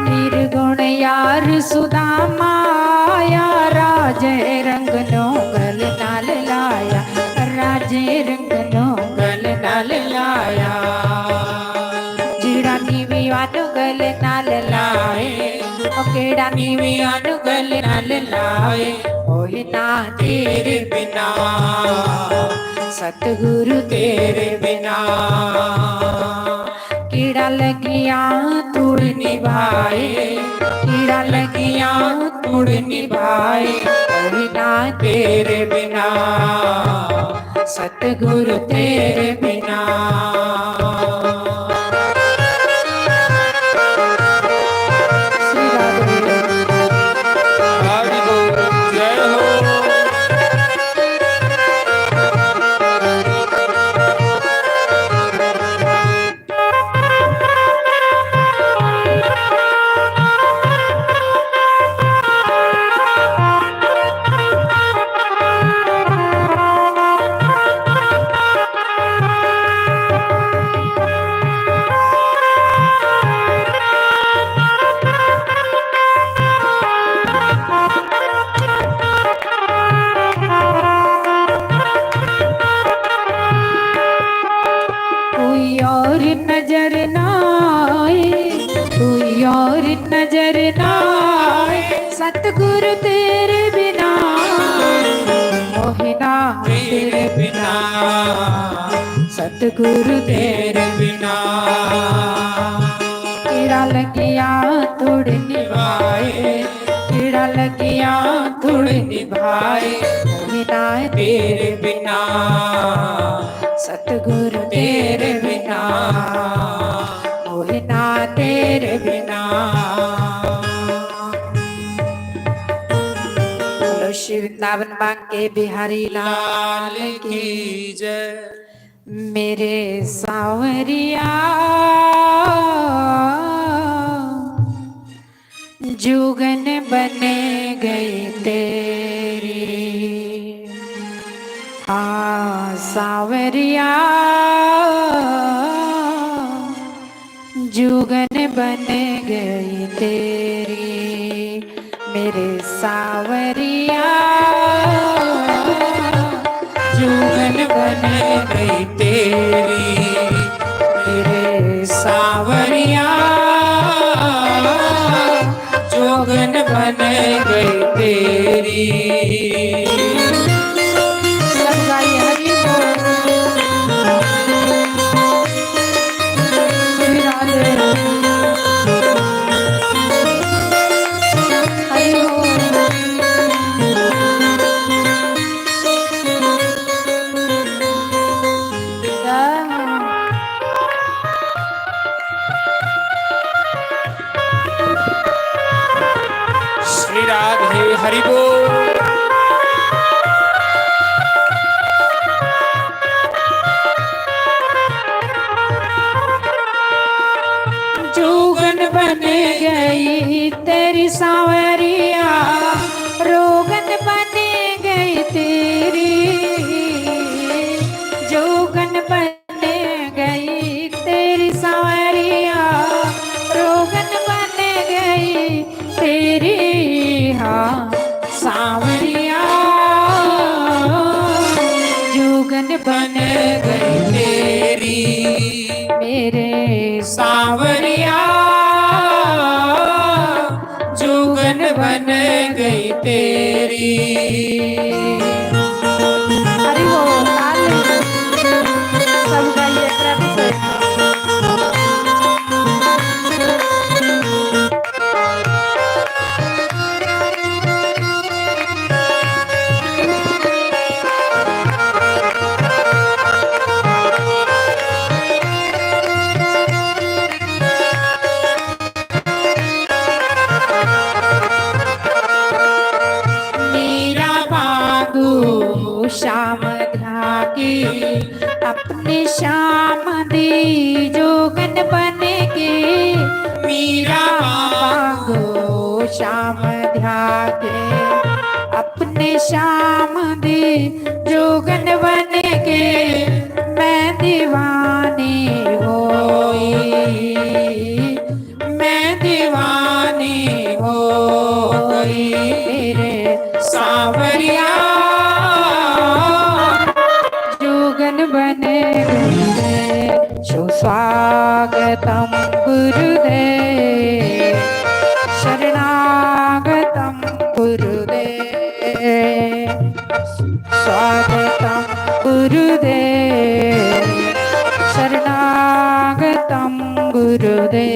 निर्गुण यार सुदामा आया, राजे रंग नोगल नाल लाया, राजे रंग नोगल नाल लाया। जेड़ा नीवी अनुगल नाल लाए, ओ केड़ा नीवी अनुगल नाल लाए, मोहिना तेरे बिना, सतगुरु तेरे बिना। केड़ा लगियां तूड़ निभाए, केड़ा लगियां मुड़ निभाए, कोई ना तेरे बिना, सतगुरु तेरे बिना। श्री राधे। हरि बोल, जय हो। कोई और नजर ना आए, कोई और नजर ना आए, सतगुरु तेरे बिना, मोहिना तेरे बिना, सतगुरु तेरे बिना। केड़ा लगिया तुड़ निभाए, केड़ा लगिया तुड़ निभाए, मोहिना तेरे बिना, सतगुरु तेरे बिना, मोहिना तेरे बिना। बोलो श्री वृंदावन बांके बिहारी लाल की जय। मेरे सांवरिया जोगन बन गई तेरी। हाँ सांवरिया, जोगन बन गई तेरी, मेरे सांवरिया। जोगन बन गई तेरी, मेरे सांवरिया। जोगन बन गई तेरी। सब गाइए हरि बोल। श्री राधे। हरि बोल। श्री राधे हरि बोल। जोगन बन गई तेरी सांवरिया, रोगन बन गई तेरी, जोगन बन गई तेरी सांवरिया, रोगन बन गई तेरी, हाँ सांवरिया। जोगन बन गई तेरी, मेरे सांवरिया। जोगन बन गई तेरी। हरि बोल, ताल। सब गाइए, प्रभु से। मीरा वांगू श्याम ध्या के, अपने श्याम दी जोगन बन के। मीरा वांगू श्याम ध्या के, अपने श्याम दी जोगन बन के। मैं दीवानी होई, मैं दीवानी होई रे सांवरिया। जोगन बन गई, सुस्वागतम गुरुदेव, शरणागतम गुरुदेव। स्वागतं गुरुदेव, शरणागतं गुरुदेव।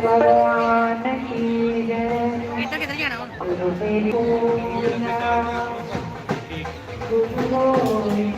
भगवान की जय। इधर किधर जाना हो? गुरु मेरी पूजा, गुरु गोविंद।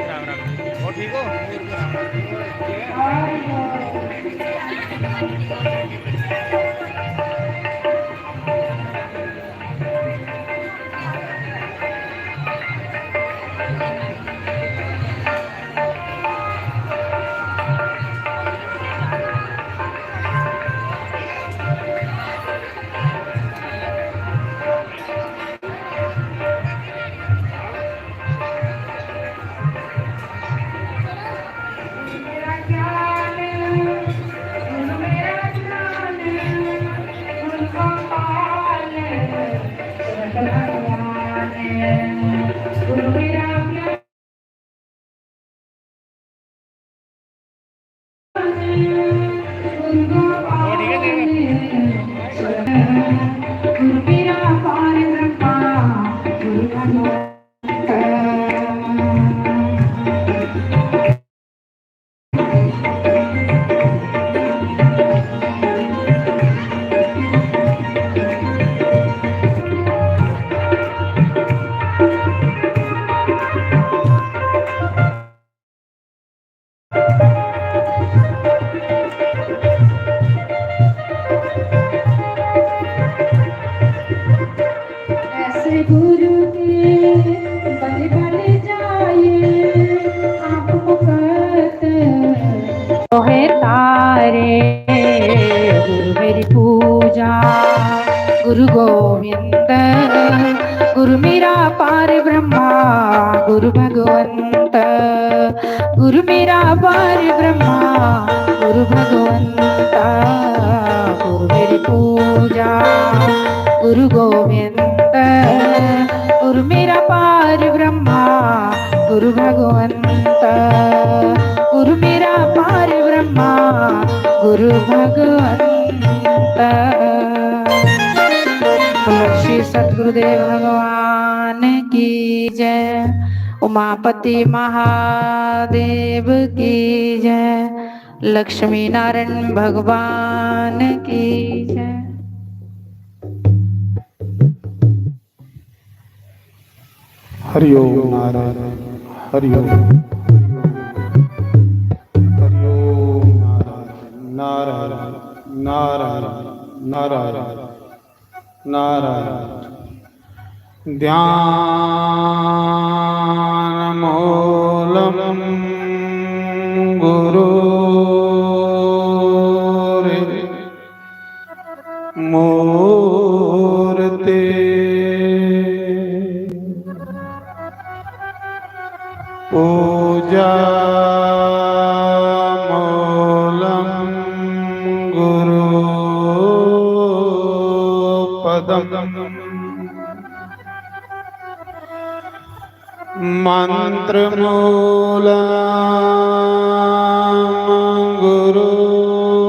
राम राम। और ठीक हो? ऐसे गुरु के बल बल जाए, आप मुकत होए तारे। गुरु मेरी पूजा, गुरु गोविंद, गुरु मेरा पार ब्रह्मा, गुरु भगवान। भगवंता, गुरु मेरी पूजा, गुरु गोविंद, गुरु मेरा पार ब्रह्मा, गुरु भगवंता, गुरु मेरा पार ब्रह्मा, गुरु भगवंता। बोलो श्री सतगुरुदेव भगवान की जय, उमापति महादेव की जय, लक्ष्मी नारायण भगवान की जय। हरि ओम नारायण, हरि ओम, हरि ओम नारायण, नारायण, नारायण, नारायण, नारायण। ध्यानमूलं गुरोरे मूर्ते। पूजामूलं गुरु पदम्। मन्त्रमूलं गुरोर्वाक्यम्।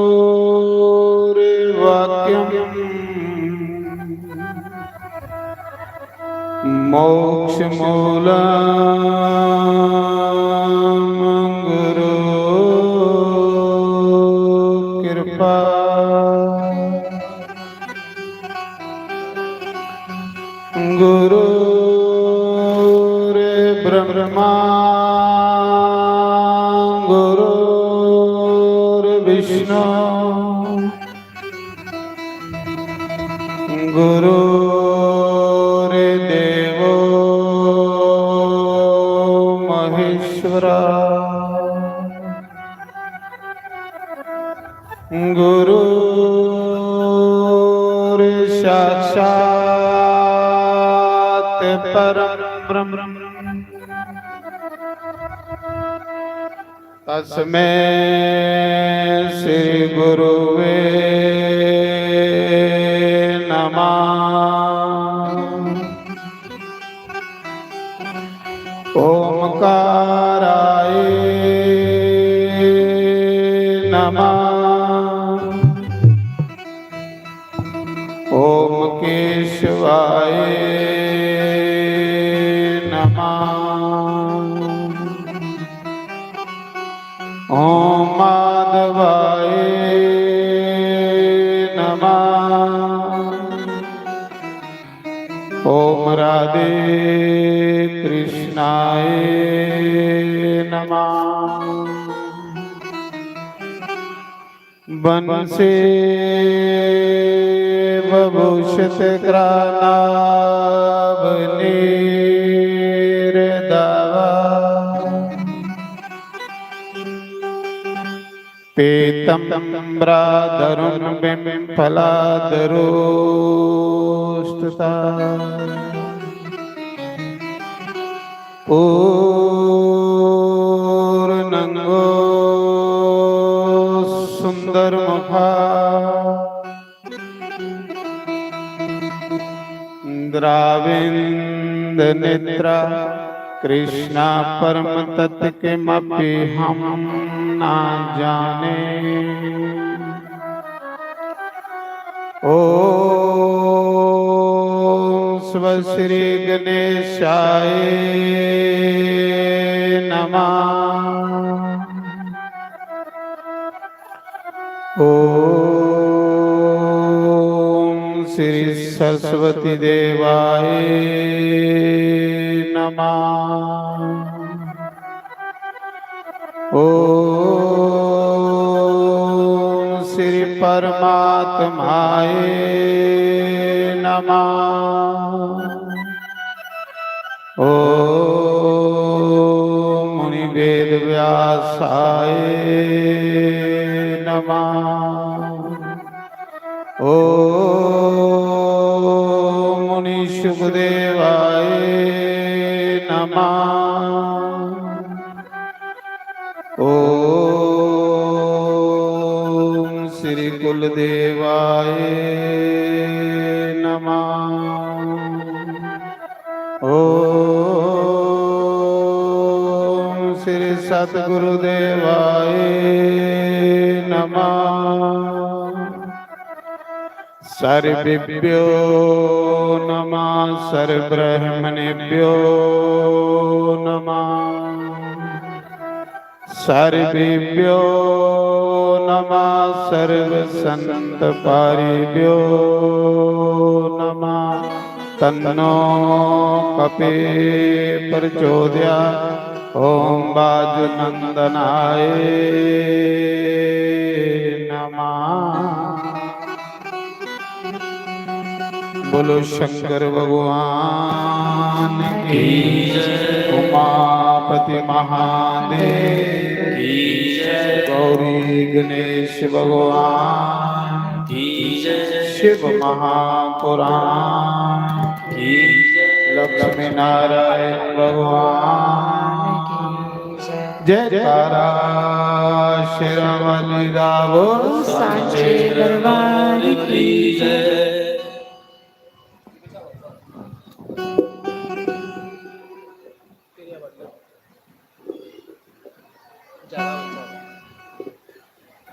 मोक्षमूलं गुरु कृपा। गुरुर्ब्रह्मा गुरुर्विष्णु गुरुर्देवो महेश्वरा। गुरुर्साक्षात् परं ब्रह्म। तस्मै श्री गुरुवे नमः। ओमकाराय नमः। ओम केशवाय नमः। ओम माधवाय नमः। ओम राधे कृष्णाय नमः। बंसी विभूषित करानाभ नीर दावा। पीतम्बराधरुं बिम्फलाधरोस्तुता। पूर्णंगो सुंदरमुखा। द्राविंद नेत्रा। कृष्णा परम तत्व किमपि हम ना जाने। ओम स्व श्री गणेशाय नमः। ओम श्री सरस्वती देवाय नमः। ओम श्री परमात्माय नमः। ओम मुनि वेद व्यासाय नमः। ओम मुनि सुखदेवाय नमः। ओम देवाय नमः। ओम श्री सतगुरु देवाय नमः। सर्वेभ्यो नमः, सर्वब्रह्मणेभ्यो नमः। सर्वेभ्यो नमः, सर्वसंतपारिभ्यो नमः। तन्नो कपि प्रचोदयात्। ओम वायुनंदनाय नमः। बोलो शंकर भगवान की, उमापति महादेव की, गौरी गणेश भगवान की, शिव महापुराण की, लक्ष्मी नारायण भगवान की। जयकारा शेरां वाली दा बोल, सांचे दरबार की जय।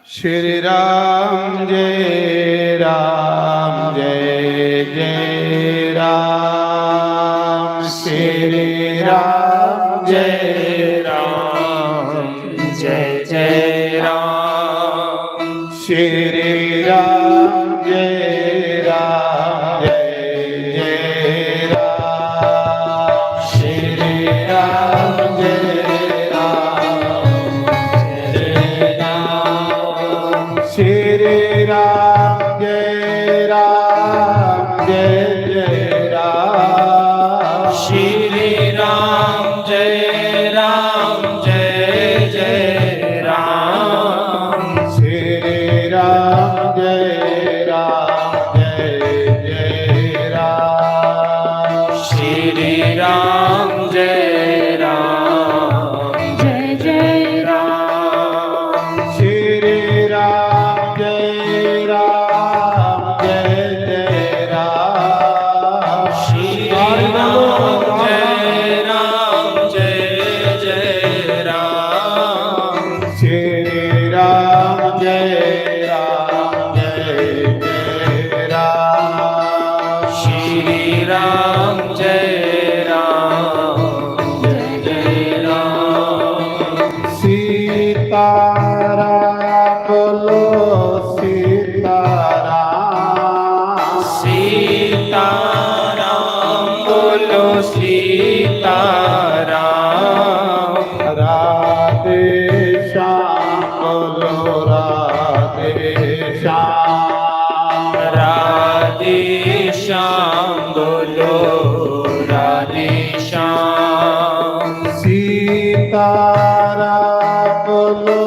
श्री राम जय राम जय जय राम, श्री राम जय राम जय जय राम, श्री राम जय राम जय जय राम, श्री राम जय राम जय राम, श्री राम जय राम जय जय राम, श्री राम जय राम जय जय राम, श्री राम जय राम जय जय राम, श्री राम जय राम जय जय राम, श्री राम जय राम जय जय राम, श्री राम जय राम जय जय राम, श्री राम जय राम जय जय राम, श्री राम जय राम जय जय राम, सीताराम बोलो सीताराम, सीताराम बोलो सीताराम, राधे श्याम बोलो राधे श्याम, राधे श्याम बोलो राधे श्याम, सीताराम बोलो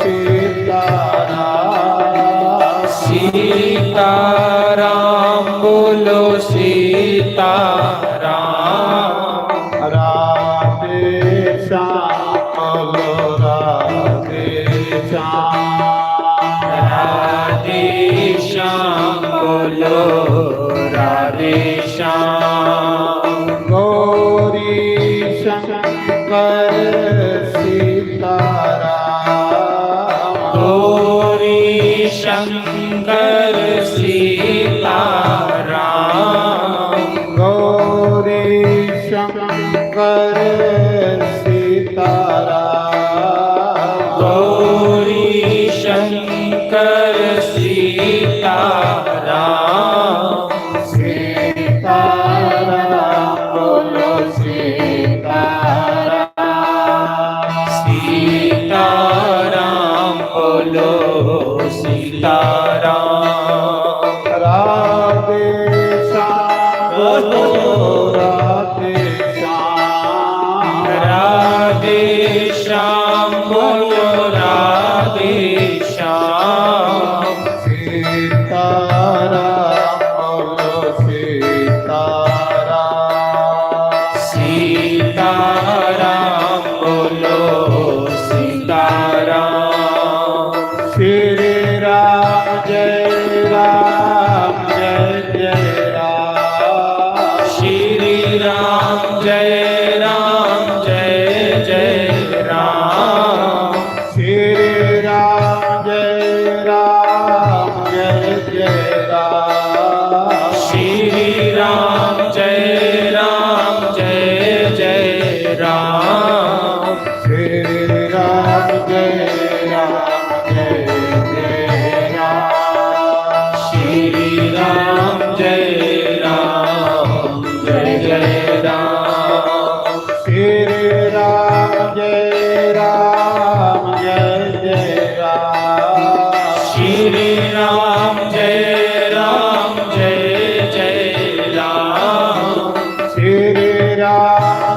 सीताराम, सीताराम बोलो सीताराम, राधे श्याम बोलो राधे श्याम, राधे श्याम बोलो राधे श्याम, गौरी शंकर सीताराम, गौरी शंकर सीताराम, गौरी शंकर सीताराम, गौरी शंकर सीताराम, सीताराम बोलो सीताराम, सीताराम बोलो सीताराम, राधे श्याम बोलो राधे श्याम, राधे श्याम बोलो राधे श्याम, सीताराम बोलो सीताराम, सीताराम बोलो सीताराम, श्री राम जय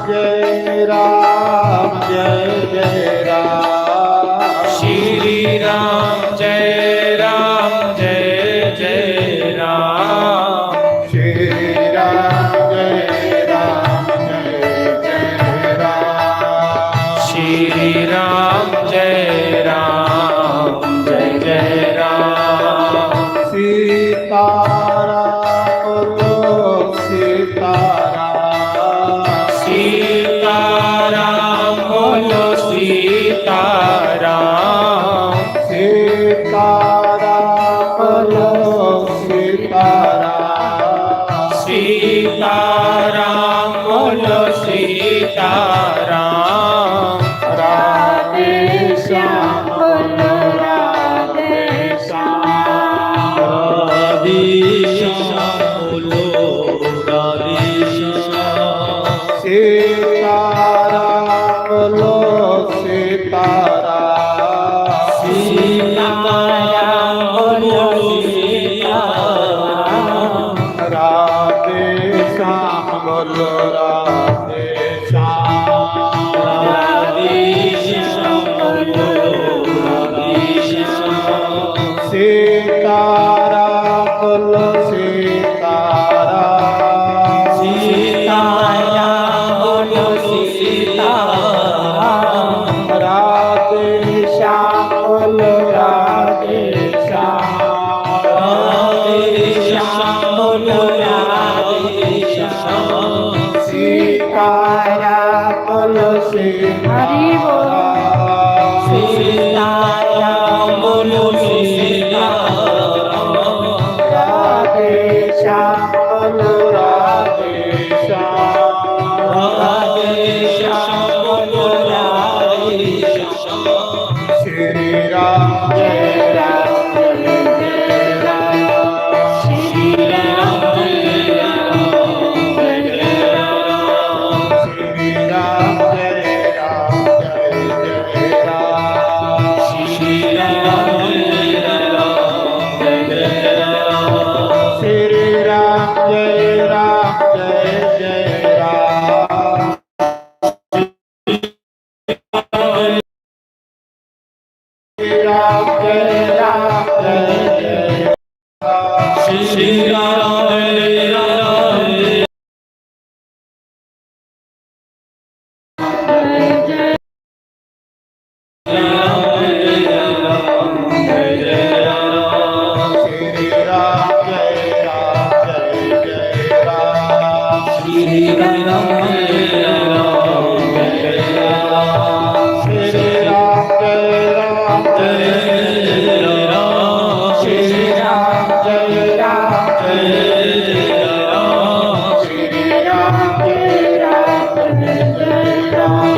जय राम, जय जय राम। श्री राम, जय राम, जय जय राम। श्री राम, जय राम, जय जय राम। श्री राम, जय राम, जय जय राम। सीताराम बोलो सीताराम। सीताराम बोलो सीताराम। सीताराम बोलो सीताराम। सीताराम बोलो सीताराम। राधे श्याम बोलो राधे श्याम। राधे श्याम बोलो राधे श्याम। सीताराम बोलो सीताराम। सीताराम बोलो सीताराम। राधे श्याम बोलो राधे श्याम। राधे श्याम बोलो राधे श्याम। सीताराम बोलो सीताराम। सीताराम बोलो सीताराम। राधे श्याम बोलो राधे श्याम। राधे श्याम बोलो राधे श्याम। सीताराम बोलो सीताराम। हरि बोल। सीताराम बोलो सीताराम। राधे श्याम बोलो राधे श्याम। राधे श्याम बोलो राधे श्याम। श्री राम जय राम जय जय राम। श्री राम जय राम जय जय राम। श्री राम जय राम जय जय राम। श्री राम जय राम जय जय राम। श्री राम जय राम जय जय राम। श्री राम जय राम जय जय राम। श्री राम जय राम जय जय राम। श्री राम जय राम जय जय राम। श्री राम जय राम जय जय राम। श्री राम जय राम जय जय राम। श्री राम जय राम जय जय राम। श्री राम जय राम जय जय राम।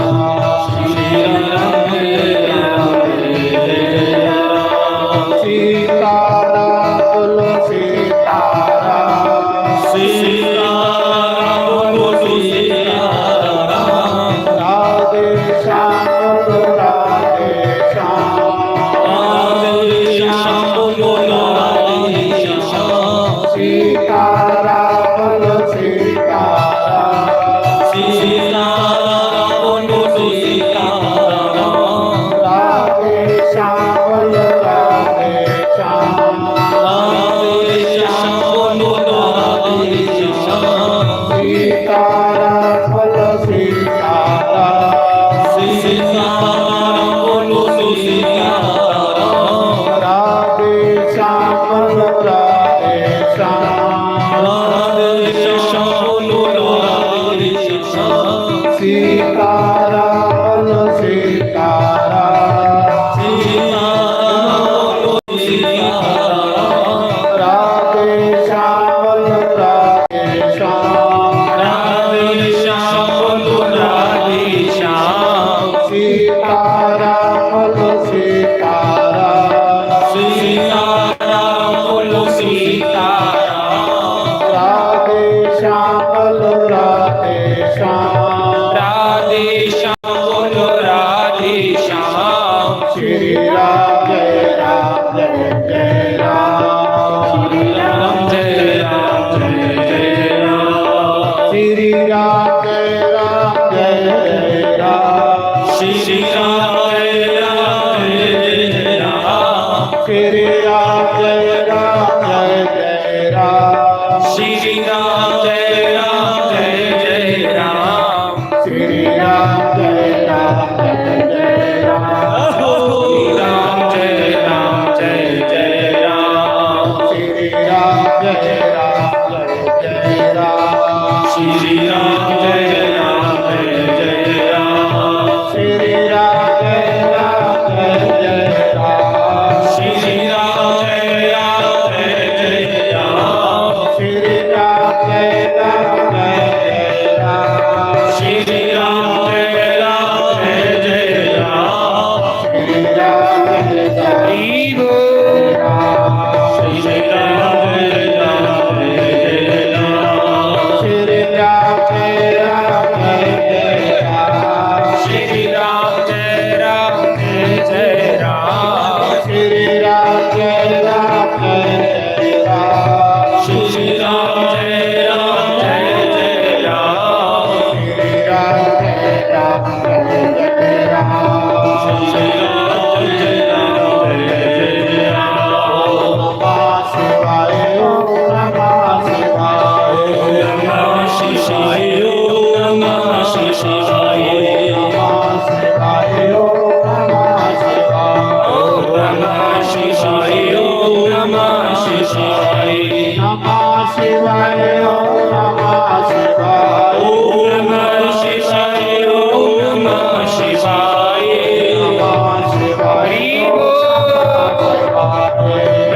श्री राम जय राम जय जय राम। सीताराम बोलो सीताराम। सीताराम बोलो सीताराम। राधे श्याम बोलो राधे श्याम। राधे श्याम बोलो राधे श्याम। सीताराम बोलो सीताराम। सीताराम बोलो सीताराम। राधे श्याम बोलो राधे श्याम। राधे श्याम बोलो राधे श्याम। सीताराम बोलो सीताराम। सीताराम बोलो सीताराम। राधे श्याम बोलो राधे श्याम। राधे श्याम बोलो राधे श्याम। सीताराम बोलो सीताराम। सीताराम बोलो सीताराम। राधे श्याम बोलो राधे श्याम। राधे श्याम बोलो राधे श्याम। सीताराम बोलो सीताराम। सीताराम बोलो सीताराम। राधे श्याम बोलो राधे श्याम। राधे श्री राम जय राम जय जय राम। श्री राम जय राम जय जय राम। श्री राम जय राम जय जय राम। श्री राम जय राम जय जय राम। श्री राम जय राम जय जय राम। श्री राम जय राम जय जय राम। श्री राम जय राम जय जय राम। श्री राम जय राम जय जय राम। श्री राम जय राम जय जय राम। श्री राम जय राम जय जय राम। श्री राम जय राम जय जय राम। श्री राम जय राम। हरि बोल। श्री राम जय राम जय जय राम। श्री राम जय राम जय जय राम। श्री राम जय राम जय जय राम। श्री राम जय राम जय जय राम। श्री राम जय राम जय जय राम। श्री राम जय राम जय जय राम। श्री राम जय राम जय जय राम। नमः शिवाय, ओम नमः शिवाय। ओम नमः शिवाय, ओम नमः शिवाय। नमः शिवाय, ओम नमः शिवाय। ओम नमः शिवाय, ओम नमः शिवाय। नमः शिवाय, ओम नमः शिवाय। ओम नमः शिवाय, ओम नमः शिवाय। नमः शिवाय, हरि बोल।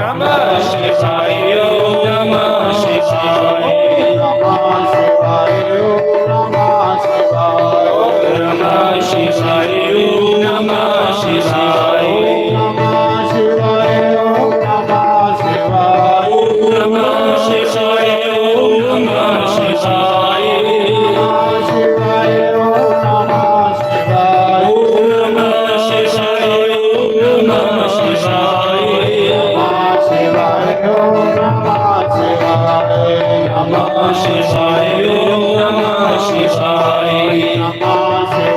नमः शिवाय, ओम नमः शिवाय। नमः शिवाय, ओम नमः शिवाय। ओम नमः शिवाय, ओम नमः शिवाय। नमः शिवाय, ओम नमः शिवाय। ओम नमः शिवाय, ओम नमः शिवाय। नमः शिवाय, ओम नमः शिवाय। ओम नमः शिवाय, ओम नमः शिवाय। नमः शिवाय, ओम नमः शिवाय। नमः शिवाय, ओम नमः शिवाय। नमः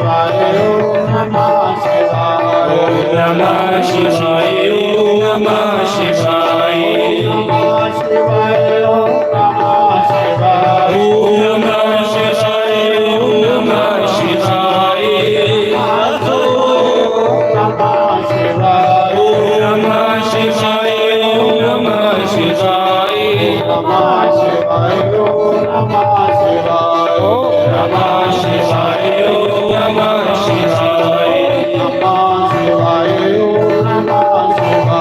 शिवाय, ओम नमः शिवाय। ओम नमः शिवाय, ओम नमः शिवाय। नमः शिवाय, ओम नमः शिवाय। ओम नमः शिवाय, ओम नमः शिवाय। ओम नमः शिवाय। ओम नमः शिवाय, ओम नमः शिवाय। नमः शिवाय, ओम नमः शिवाय। ओम नमः शिवाय, ओम नमः शिवाय। नमः शिवाय, ओम नमः शिवाय।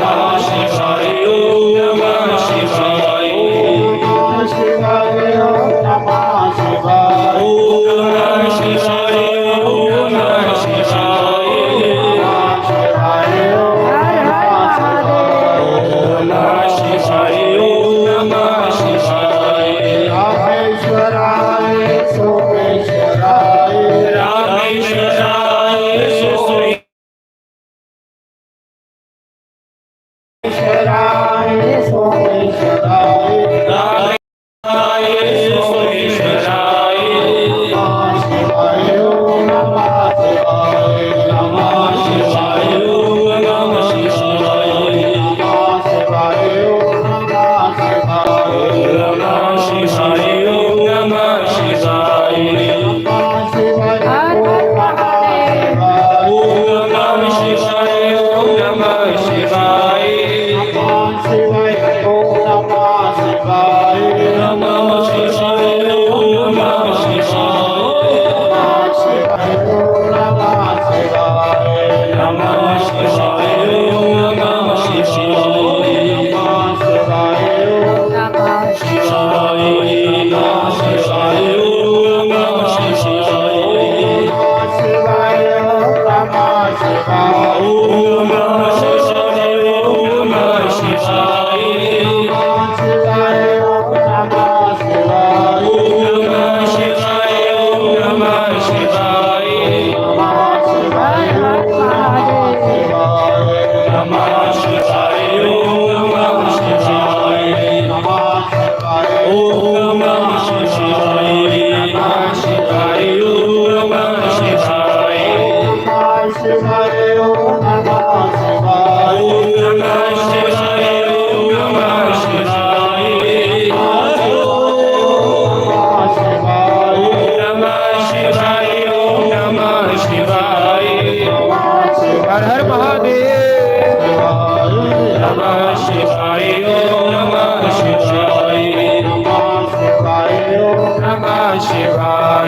नमः शिवाय, ओम नमः शिवाय। नमः शिवाय, ओम नमः शिवाय। ओम नमः शिवाय, ओम नमः शिवाय। नमः शिवाय, ओम नमः शिवाय। ओम नमः शिवाय, ओम नमः शिवाय। रामेश्वराय सोमेश्वराय। रामेश्वराय सोमे- रामेश्वराय सोमेश्वराय। रामेश्वराय सोमेश्वराय। नमः शिवाय, ओम नमः शिवाय। नमः शिवाय, ओम नमः शिवाय। नमः शिवाय, ओम नमः शिवाय। नमः शिवाय, ओम नमः शिवाय। नमः शिवाय, ओम नमः शिवाय। ओम नमः शिवाय, ओम नमः शिवाय। नमः शिवाय, ओम नमः शिवाय। नमः शिवाय, ओम नमः शिवाय। नमः शिवाय, ओम नमः शिवाय। नमः शिवाय, ओम नमः शिवाय। नमः शिवाय, ओम नमः शिवाय। नमः शिवाय, ओम नमः शिवाय। नमः शिवाय, ओम नमः शिवाय। ओम नमः शिवाय, ओम नमः शिवाय। नमः शिवाय, ओम नमः शिवाय। ओम नमः शिवाय, ओम नमः शिवाय। नमः शिवाय, ओम नमः शिवाय। नमः शिवाय, ओम नमः शिवाय। नमः शिवाय, ओम नमः शिवाय। नमः शिवाय, ओम नमः शिवाय।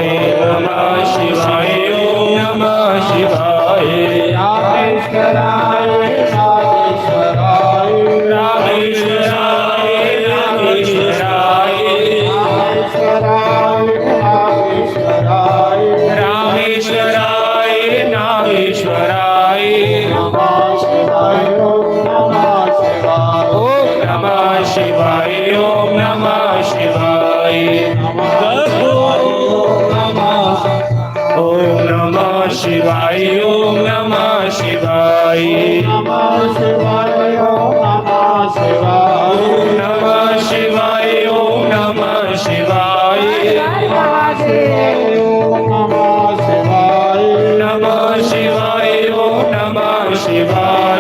नमः शिवाय, ओम नमः शिवाय। रामेश्वराय, रामेश्वराय। रामेश्वराय, नागेश्वराय। रामेश्वराय, नागेश्वराय। रामेश्वराय, नागेश्वराय। नमः शिवाय, ओम नमः शिवाय। ओम नमः शिवाय, ओम नमः शिवाय। नमः शिवाय, ओम नमः शिवाय। ओम नमः शिवाय, ओम नमः शिवाय। नमः शिवाय, ओम नमः शिवाय। ओम नमः शिवाय, ओम नमः शिवाय। नमः शिवाय, ओम नमः शिवाय। नमः शिवाय, ओम नमः शिवाय।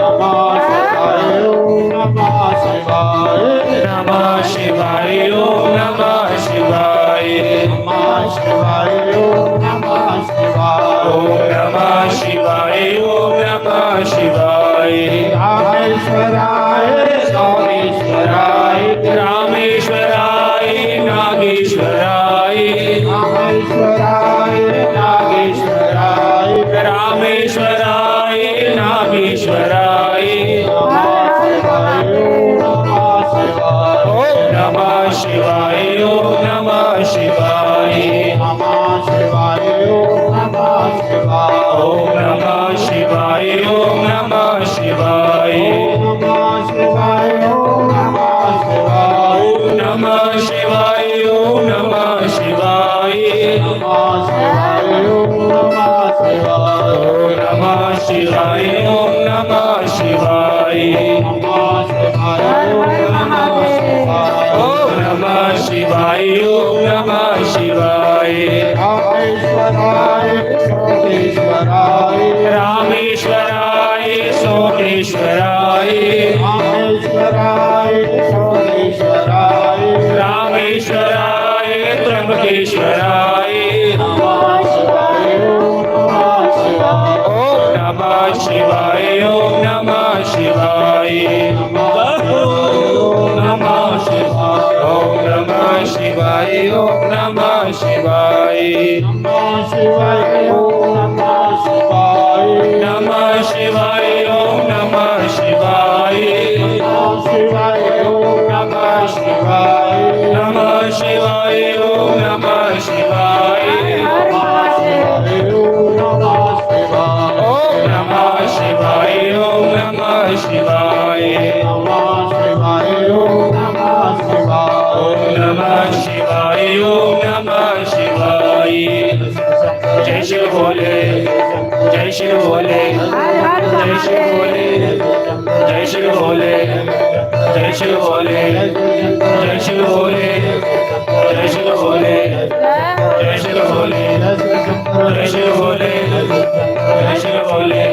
नमः शिवाय, ओम नमः शिवाय। नमः शिवाय, ओम नमः शिवाय। नमः शिवाय, ओम नमः शिवाय। ओम नमः शिवाय, ओम नमः शिवाय। रामेश्वराय, रामेश्वराय। रामेश्वराय, नागेश्वराय। रामेश्वराय, नागेश्वराय। रामेश्वराय, नागेश्वराय। नमः शिवाय, ओम नमः शिवाय। ओम नमः शिवाय, ओम नमः शिवाय। नमः शिवाय, ओम नमः शिवाय। ओम नमः शिवाय, ओम नमः शिवाय। ओम नमः शिवाय, ओम नमः शिवाय। ओम नमः शिवाय, ओम नमः शिवाय। नमः शिवाय, ओम नमः शिवाय। ओम नमः शिवाय, ओम नमः शिवाय। नमः शिवाय, ओम नमः शिवाय। ओम नमः शिवाय, ओम नमः शिवाय। रामेश्वराय, सोमेश्वराय। रामेश्वराय, सोमेश्वराय। रामेश्वराय, सोमेश्वराय। रामेश्वराय, त्र्यंबकेश्वराय। नमः शिवाय, ओम नमः शिवाय। ओम नमः शिवाय, ओम नमः शिवाय। ओम नमः शिवाय, ओम नमः शिवाय, ओम नमः शिवाय। नमः शिवाय, ओम नमः शिवाय। नमः शिवाय, ओम नमः शिवाय। नमः शिवाय, ओम नमः शिवाय। नमः शिवाय, ओम नमः शिवाय। नमः शिवाय, ओम नमः शिवाय। ओम नमः शिवाय, ओम नमः शिवाय। नमः शिवाय, ओम नमः शिवाय। ओम नमः शिवाय, ओम नमः शिवाय। जय शिव भोले, जय शिव भोले, हर हर जय शिव महादेव। भोले, जय शिव भोले, जय शिव भोले, जय शिव भोले, जय शिव भोले, जय शिव भोले, जय शिव भोले, जय शिव भोले,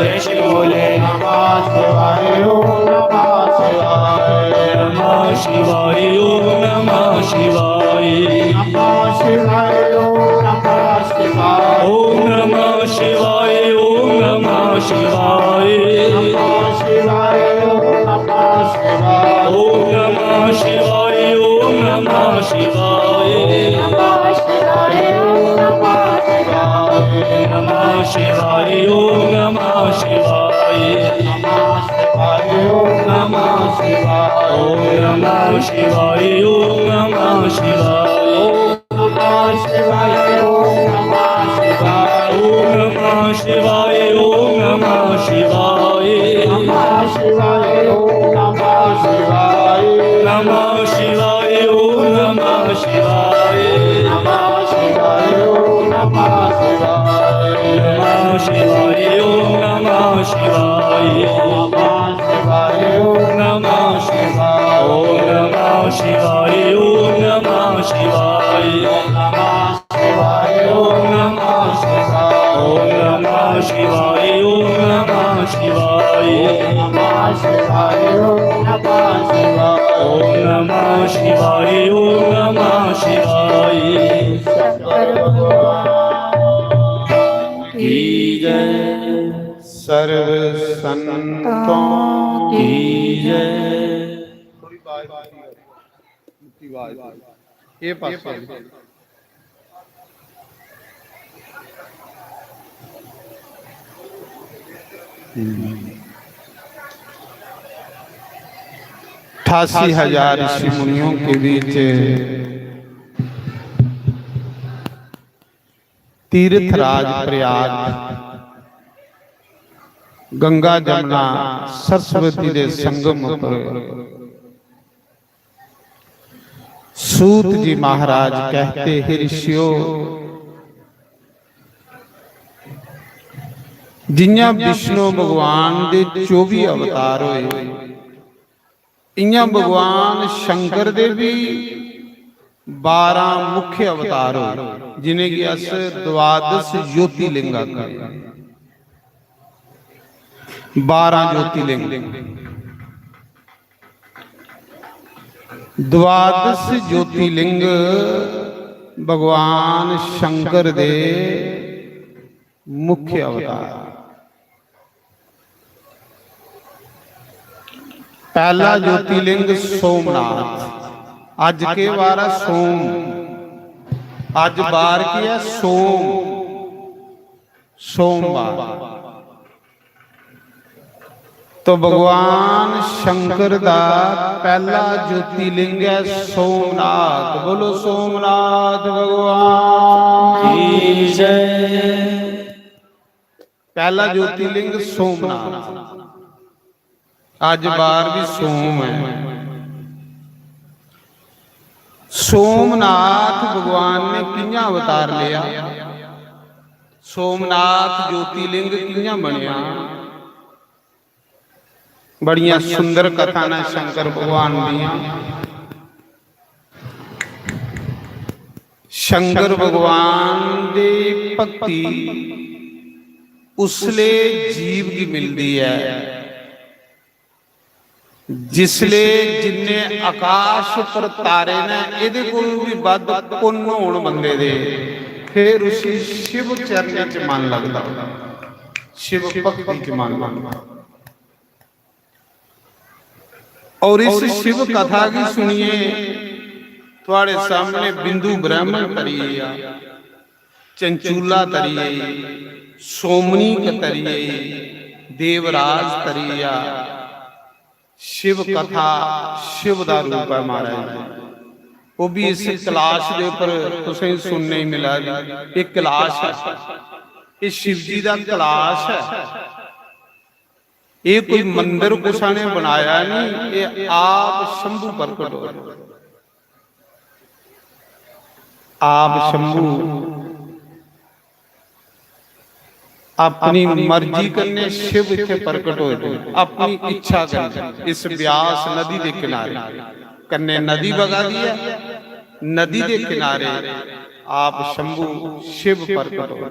जय शिव भोले। नमः शिवाय, ओम नमः शिवाय। नमः शिवाय, ओम नमः शिवाय। नमः शिवाय, ओम नमः शिवाय। ओम नमः शिवाय, ओम नमः शिवाय। नमः शिवाय, ओम नमः शिवाय। ओम नमः शिवाय, ओम नमः शिवाय। नमः शिवाय, ओम नमः शिवाय। नमः शिवाय, ओम नमः शिवाय। नमः शिवाय, ओम नमः शिवाय। ओम नमः शिवाय, ओम नमः शिवाय। नमः शिवाय, ओम नमः शिवाय। ओम नमः शिवाय, ओम नमः शिवाय। नमः शिवाय, ओम नमः शिवाय। नमः शिवाय, ओम नमः शिवाय। नमः शिवाय, ओम नमः शिवाय। नमः शिवाय, ओम नमः शिवाय। नमः शिवाय, ओम नमः शिवाय। ओम नमः शिवाय, ओम नमः शिवाय। नमः शिवाय, ओम नमः शिवाय। ओम नमः शिवाय, ओम नमः शिवाय। नमः शिवाय, ओम नमः शिवाय। ओम नमः शिवाय, ओम नमः शिवाय। शंकर भगवान की जय। सर्व संतों की जय। थोड़ी बाहर की ओर। ये पास। अठासी हजार ऋषि मुनियों के बीच तीर्थ राज प्रयाग, गंगा जमुना सरस्वती दे संगम पर सूत जी महाराज कहते, हे ऋषियो, जियां विष्णु भगवान दे चौबी अवतार होए, इयां भगवान शंकर दे भी बारां मुख्य अवतार होए, जिनेंगी अस द्वादश ज्योतिर्लिंग आखने आं। बारां ज्योतिर्लिंग, द्वादश ज्योतिर्लिंग भगवान शंकर दे मुख्य अवतार। पहला ज्योतिर्लिंग सोमनाथ। अज के बार है? सोम। अज बार की है? सोम। सोमवार। तो भगवान शंकर दा पहला ज्योतिर्लिंग है सोमनाथ। बोलो सोमनाथ भगवान की जय। पहला ज्योतिर्लिंग सोमनाथ। अज बार भी सोम है। सोमनाथ भगवान ने कियां अवतार लिया, सोमनाथ ज्योतिर्लिंग कियां बनया, बड़ियां सुंदर कथा ने शंकर भगवान दियां। शंकर भगवान दी भक्ति उसले जीव गी मिलदी ऐ जिसले जिन्ने आकाश पर तारे ने, एदे कोलू भी बद्ध पुन्न होन बंदे दे, फिर उसी शिव चरणे च मन लगदा, शिव भक्ति च मन लगदा। और इस शिव कथा गी सुनिए थुआड़े सामने बिंदु ब्राह्मण तरी गेआ, चंचूला तरी आई, सोमनी तरी आई, देवराज तरी आ। शिव कथा शिव दा रूप है महाराज। वो भी इस कैलाश दे उपर तुसें सुनने ही मिला दी। एक कैलाश है, ये शिव जी दा कैलाश है। ये कोई मंदिर कुसा ने बनाया नहीं, ये आप शंभू प्रकट हो, आप शंभू अपनी मर्जी कन्नै शिव इत्थे प्रकट होए दे, अपनी इच्छा कन्नै इस ब्यास नदी दे किनारे, कन्नै नदी बगा दी है, नदी दे किनारे आप शंभू शिव प्रकट होए।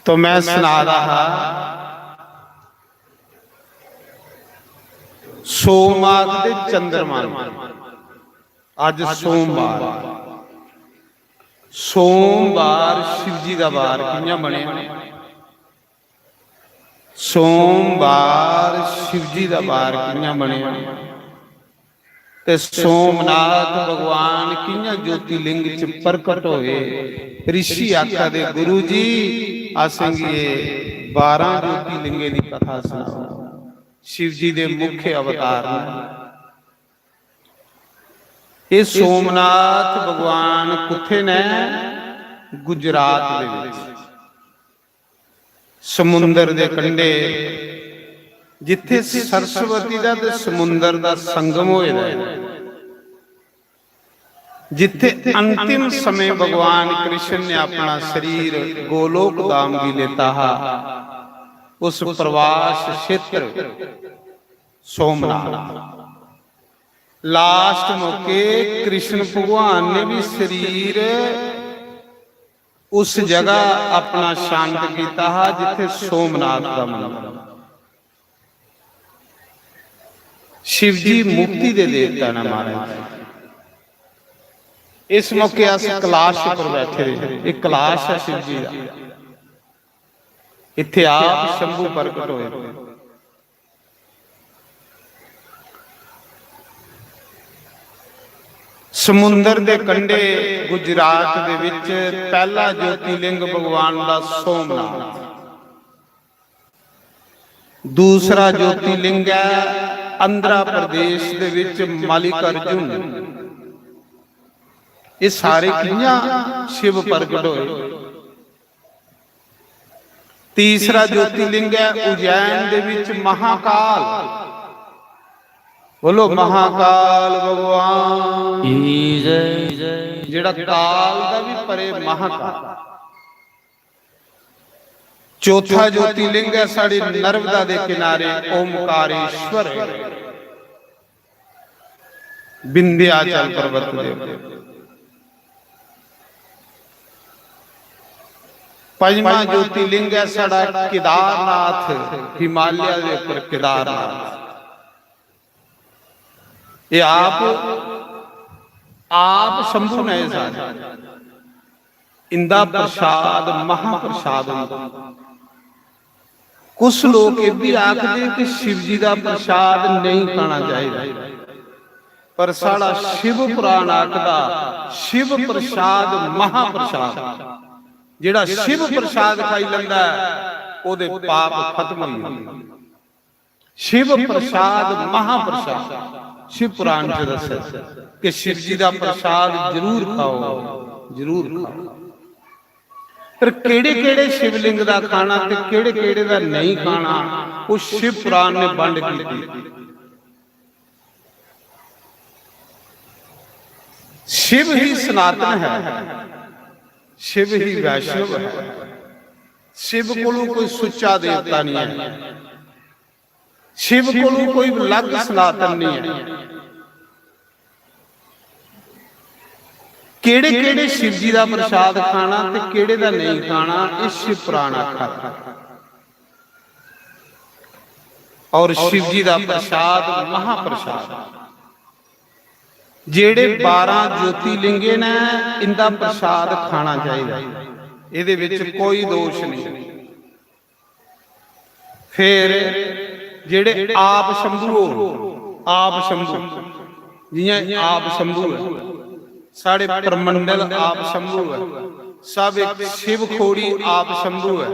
तो मैं सना रहा हा, सोम आखदे चंद्रमा नूं। अज सोमवार, सोमवार शिव जी दा वार कियां बनेआ? सोमवार शिव जी दा वार कियां बनेआ? ते सोमनाथ भगवान कियां ज्योतिर्लिंग च प्रकट होए? ऋषि आखा दे, "गुरु जी, असेंगी एह् बारां ज्योतिर्लिंगें दी कथा सनाओ, शिव जी दे मुख्य अवतार न।" एह् सोमनाथ भगवान कुत्थे न? गुजरात दे विच। समुंदर दे कंढे, जित्थे सरस्वती दा ते समुंदर दा संगम होए दा ऐ, जित्थे अंतिम समय भगवान कृष्ण ने अपना शरीर गोलोक धाम गी लेता हा, उस प्रवास क्षेत्र सोमनाथ। लास्ट मौके कृष्ण भगवान ने भी शरीर उस जगह अपना शांत कीता हा जिथे सोमनाथ दा मंदर। शिव जी मुक्ति दे देवता ने महाराज। इस मौके अस कैलाश पर बैठे दे, एक कैलाश है शिव जी दा। इत्थे आप शंभू प्रकट होए। समुंदर दे कंढे गुजरात दे विच पहला ज्योतिलिंग भगवान दा सोमनाथ, दूसरा ज्योतिलिंग है आंध्र प्रदेश दे विच मल्लिकार्जुन। ये सारे कियां शिव प्रगट होए? तीसरा ज्योतिलिंग है उज्जैन दे विच महाकाल। बोलो महाकाल भगवान की जय। जेड़ा काल दा भी परे महाकाल। चौथा ज्योतिलिंग है साड़ी नर्मदा दे किनारे ओमकारेश्वर विंध्याचल पर्वत दे। पंजवां ज्योतिलिंग है साड़ा केदारनाथ, हिमालय दे ऊपर केदारनाथ। ये आप, आप शंभु ने सारे। इंदा प्रसाद महाप्रसाद होंदा। कुछ लोग ये भी आखदे कि शिव जी दा प्रसाद नहीं खाना चाहिए, पर साड़ा शिव पुराण आखदा शिव प्रसाद महाप्रसाद। जेड़ा शिव प्रसाद खाई लैंदा है, ओदे पाप खत्म होई जंदे। शिव प्रसाद महाप्रसाद शिव पुराण च दस्सेआ कि शिव जी दा प्रसाद जरूर खाओ, जरूर खाओ। पर केड़े केड़े शिवलिंग दा खाना ते केड़े केड़े दा नहीं खाना, वो शिव पुराण ने बंड की। शिव ही सनातन है, शिव ही वैष्णव है। शिव कोलों कोई सुच्चा देवता नहीं है, शिव कोलों कोई अलग सनातन नहीं है। केड़े केड़े शिव जी दा प्रसाद खाना ते केड़े दा नहीं खाना, ये शिव पुराण आखा। और शिव जी दा प्रसाद महाप्रसाद। जेड़े बारह ज्योतिलिंगे ने, इंदा प्रसाद खाना चाहिए, एदे विच कोई दोष नहीं। फिर जेड़े आप शंभु हो, आप शंभु, जियां आप शंभु है, साढ़े परमंडल आप शंभु है, सब एक शिव खोड़ी आप शंभु है।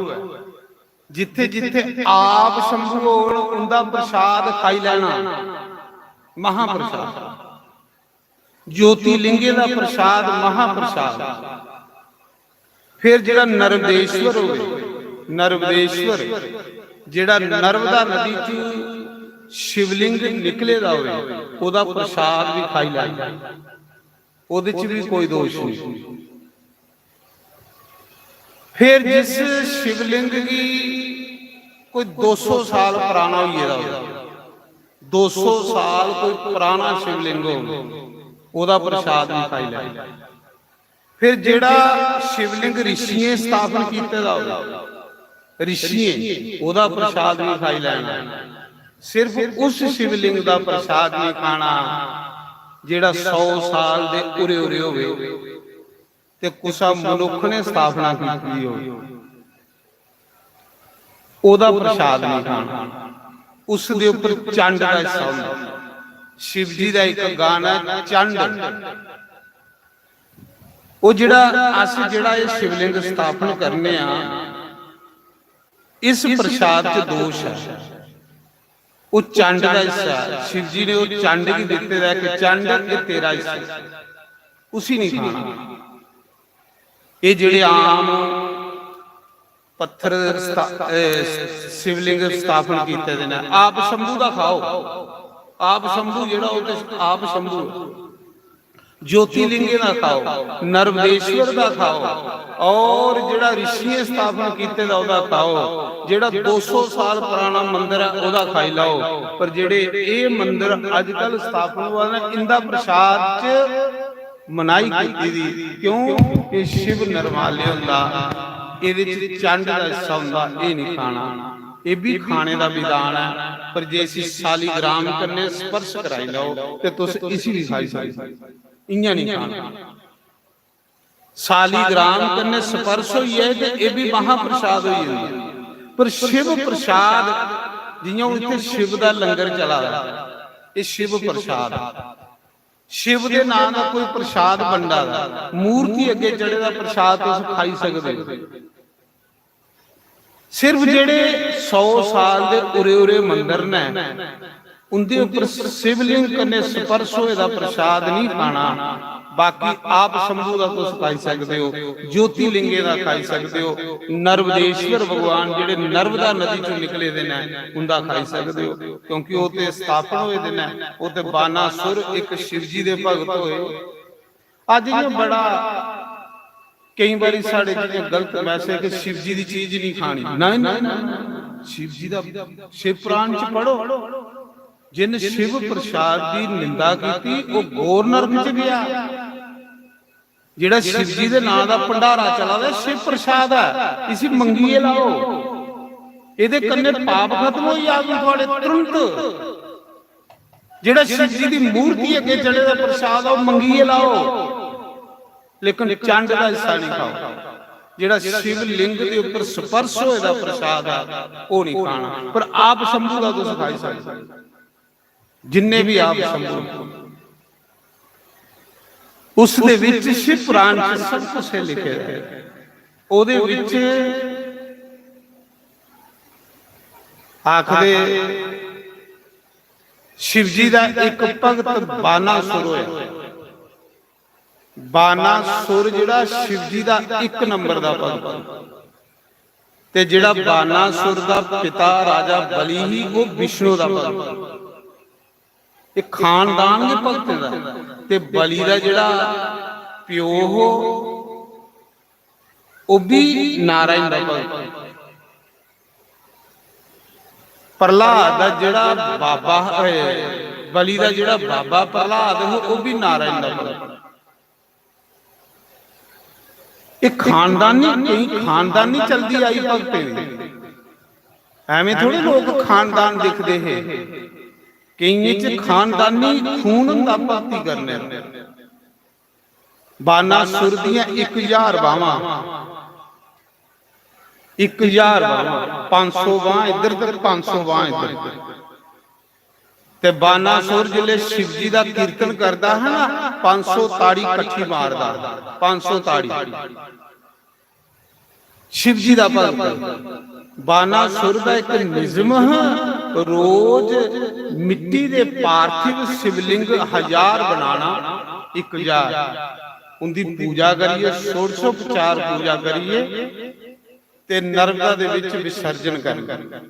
जिथे जिथे आप शंभु होन, उंदा प्रसाद खाई लेना, महाप्रसाद। ज्योतिलिंगे दा प्रसाद महाप्रसाद। फिर जेड़ा नर्मदेश्वर होवे, नर्मदेश्वर, जेड़ा नर्मदा नदी च शिवलिंग निकले दा होवे, ओदा प्रसाद भी खाई लेना, ओदे च भी कोई दोष नहीं। फिर जिस शिवलिंग गी कोई दो सौ साल पुराना होई गेदा होवे, दो सौ साल कोई पुराना शिवलिंग होवे, ओदा प्रसाद भी खाई लेना। फिर जेड़ा शिवलिंग ऋषियें स्थापन कीते दा होवे, ऋषियें, ओदा प्रसाद भी खाई लेना। सिर्फ उस शिवलिंग दा प्रसाद नहीं खाना जेड़ा सौ साल दे उरे उरे होवे ते कुसा मनुख ने स्थापना की होवे, ओदा प्रसाद नहीं खाना। उस दे ऊपर चंड का हिस्सा होंदा। शिव जी का एक गाना है चंड। वो जेड़ा अस जेड़ा ये शिवलिंग स्थापन करने आ, इस प्रसाद च दोष है। वो चंड का हिस्सा है। शिव जी ने वो चंड की दिते दा कि चंड ये तेरा हिस्सा है, उसी नहीं खाना। ये जेड़े आम पत्थर स्था-, ए, शिवलिंग स्थापन कीते दे ने, आप शंभू दा खाओ। आप शंभू जेड़ा, वो ते आप शंभू है। ज्योतिलिंगे दा खाओ, नर्मदेश्वर दा खाओ, और जेड़ा ऋषियें स्थापन कीते दा ओदा खाओ, जेड़ा दो सौ साल पुराना मंदिर है ओदा खाई लाओ, पर जेड़े ए मंदिर अजकल स्थापन हुआ ने, इंदा प्रसाद च मनाही कीती दी। क्यों? कि शिव निर्माल्य हुंदा, एदे च चंड दा हिस्सा हुंदा, एह नहीं खाना। एह भी खाने दा विधान है, पर जे इसी सालीग्राम कन्नै स्पर्श कराई लैओ ते तुस इसी भी खाई सकदे, इयां नहीं खाना। सालीग्राम कन्नै स्पर्श होई जाए ते एह भी महाप्रसाद होई जंदा। पर शिव प्रसाद, जियां हूं इत्थे शिव दा लंगर चला दा, एह शिव प्रसाद। शिव दे नां दा कोई प्रसाद बंडा दा, मूर्ति अग्गे चढ़े दा प्रसाद तुस खाई सकदे हो। सिर्फ जेह्ड़े सौ साल दे उरे उरे मंदर न, उंदे उप्पर शिवलिंग कन्नै स्पर्श होए दा प्रसाद नहीं खाना। बाकी आप शंभू दा तुस खाई सकदे हो, ज्योतिलिंगे दा खाई सकदे हो, नर्मदेश्वर भगवान जेह्ड़े नर्मदा नदी चों निकले दे न, उंदा खाई सकदे हो, क्योंकि ओह् ते स्थापन होए दे न। ओह् ते बानासुर इक शिव जी दे भगत होए। अज्ज इ'यां बड़ा, केईं बारी साढ़े जि'यां गलत मैसेज कि शिव जी दी चीज नहीं खानी। नहीं, नहीं, नहीं, शिव जी दा, शिव पुराण च पढ़ो, जिन शिव प्रसाद दी निंदा कीती, ओह् घोर नरक च गया। जेह्ड़ा शिव जी दे नां दा भंडारा चला दा, शिव प्रसाद ऐ, इसी मंगियै लाओ, एह्दे कन्नै पाप खत्म होई जाग थुआढ़े तुरंत। जेह्ड़ा शिव जी दी मूर्ति अग्गे चढ़े दा प्रसाद ऐ, ओह् मंगियै लाओ, लेकिन चंड दा हिस्सा नहीं खाओ। जेह्ड़ा शिव लिंग दे उप्पर स्पर्श होए दा प्रसाद ऐ, ओह् नहीं खाना। पर आप शंभू दा तुस खाई सकदे, जिन्ने भी आप शंभू, उस दे विच शिव पुराण च सब कुछ है लिखे दा है। ओह्दे विच आखदे शिव जी दा इक भगत बानासुर होया। बानासुर जेह्ड़ा शिव जी दा इक नंबर दा भगत, ते जेह्ड़ा बानासुर दा पिता राजा बलि ही, ओह् विष्णु दा भगत। एह् खानदान गै भगतें दा। ते बलि दा जेह्ड़ा प्यो हो, ओह् बी नारायण दा भगत। प्रह्लाद दा जेह्ड़ा बाबा, ए, बलि दा जेह्ड़ा बाबा प्रह्लाद हो, ओह् बी नारायण दा भगत। एह् खानदानी, केईं खानदानी चलदी आई भगतें दी। एवें थोड़े लोक खानदान दिखदे हे, केइयें च खानदानी खून होंदा भक्ति करने दा। बानासुर दियां इक हजार बावां, इक हजार बावां, पंज सौ बांह इद्धर ते पंज सौ बांह इद्धर। ते बानासुर जिसलै शिव जी दा कीर्तन करदा हा ना, पंज सौ ताड़ी कट्ठी मारदा, पंज सौ ताड़ी। शिव जी दा भगत। बानासुर दा इक निजम हा, रोज मिट्टी दे पार्थिव शिवलिंग हजार बनाना, इक हजार, उंदी पूजा करियै, षोडशोपचार पूजा करियै, ते नर्मदा दे विच विसर्जन करना।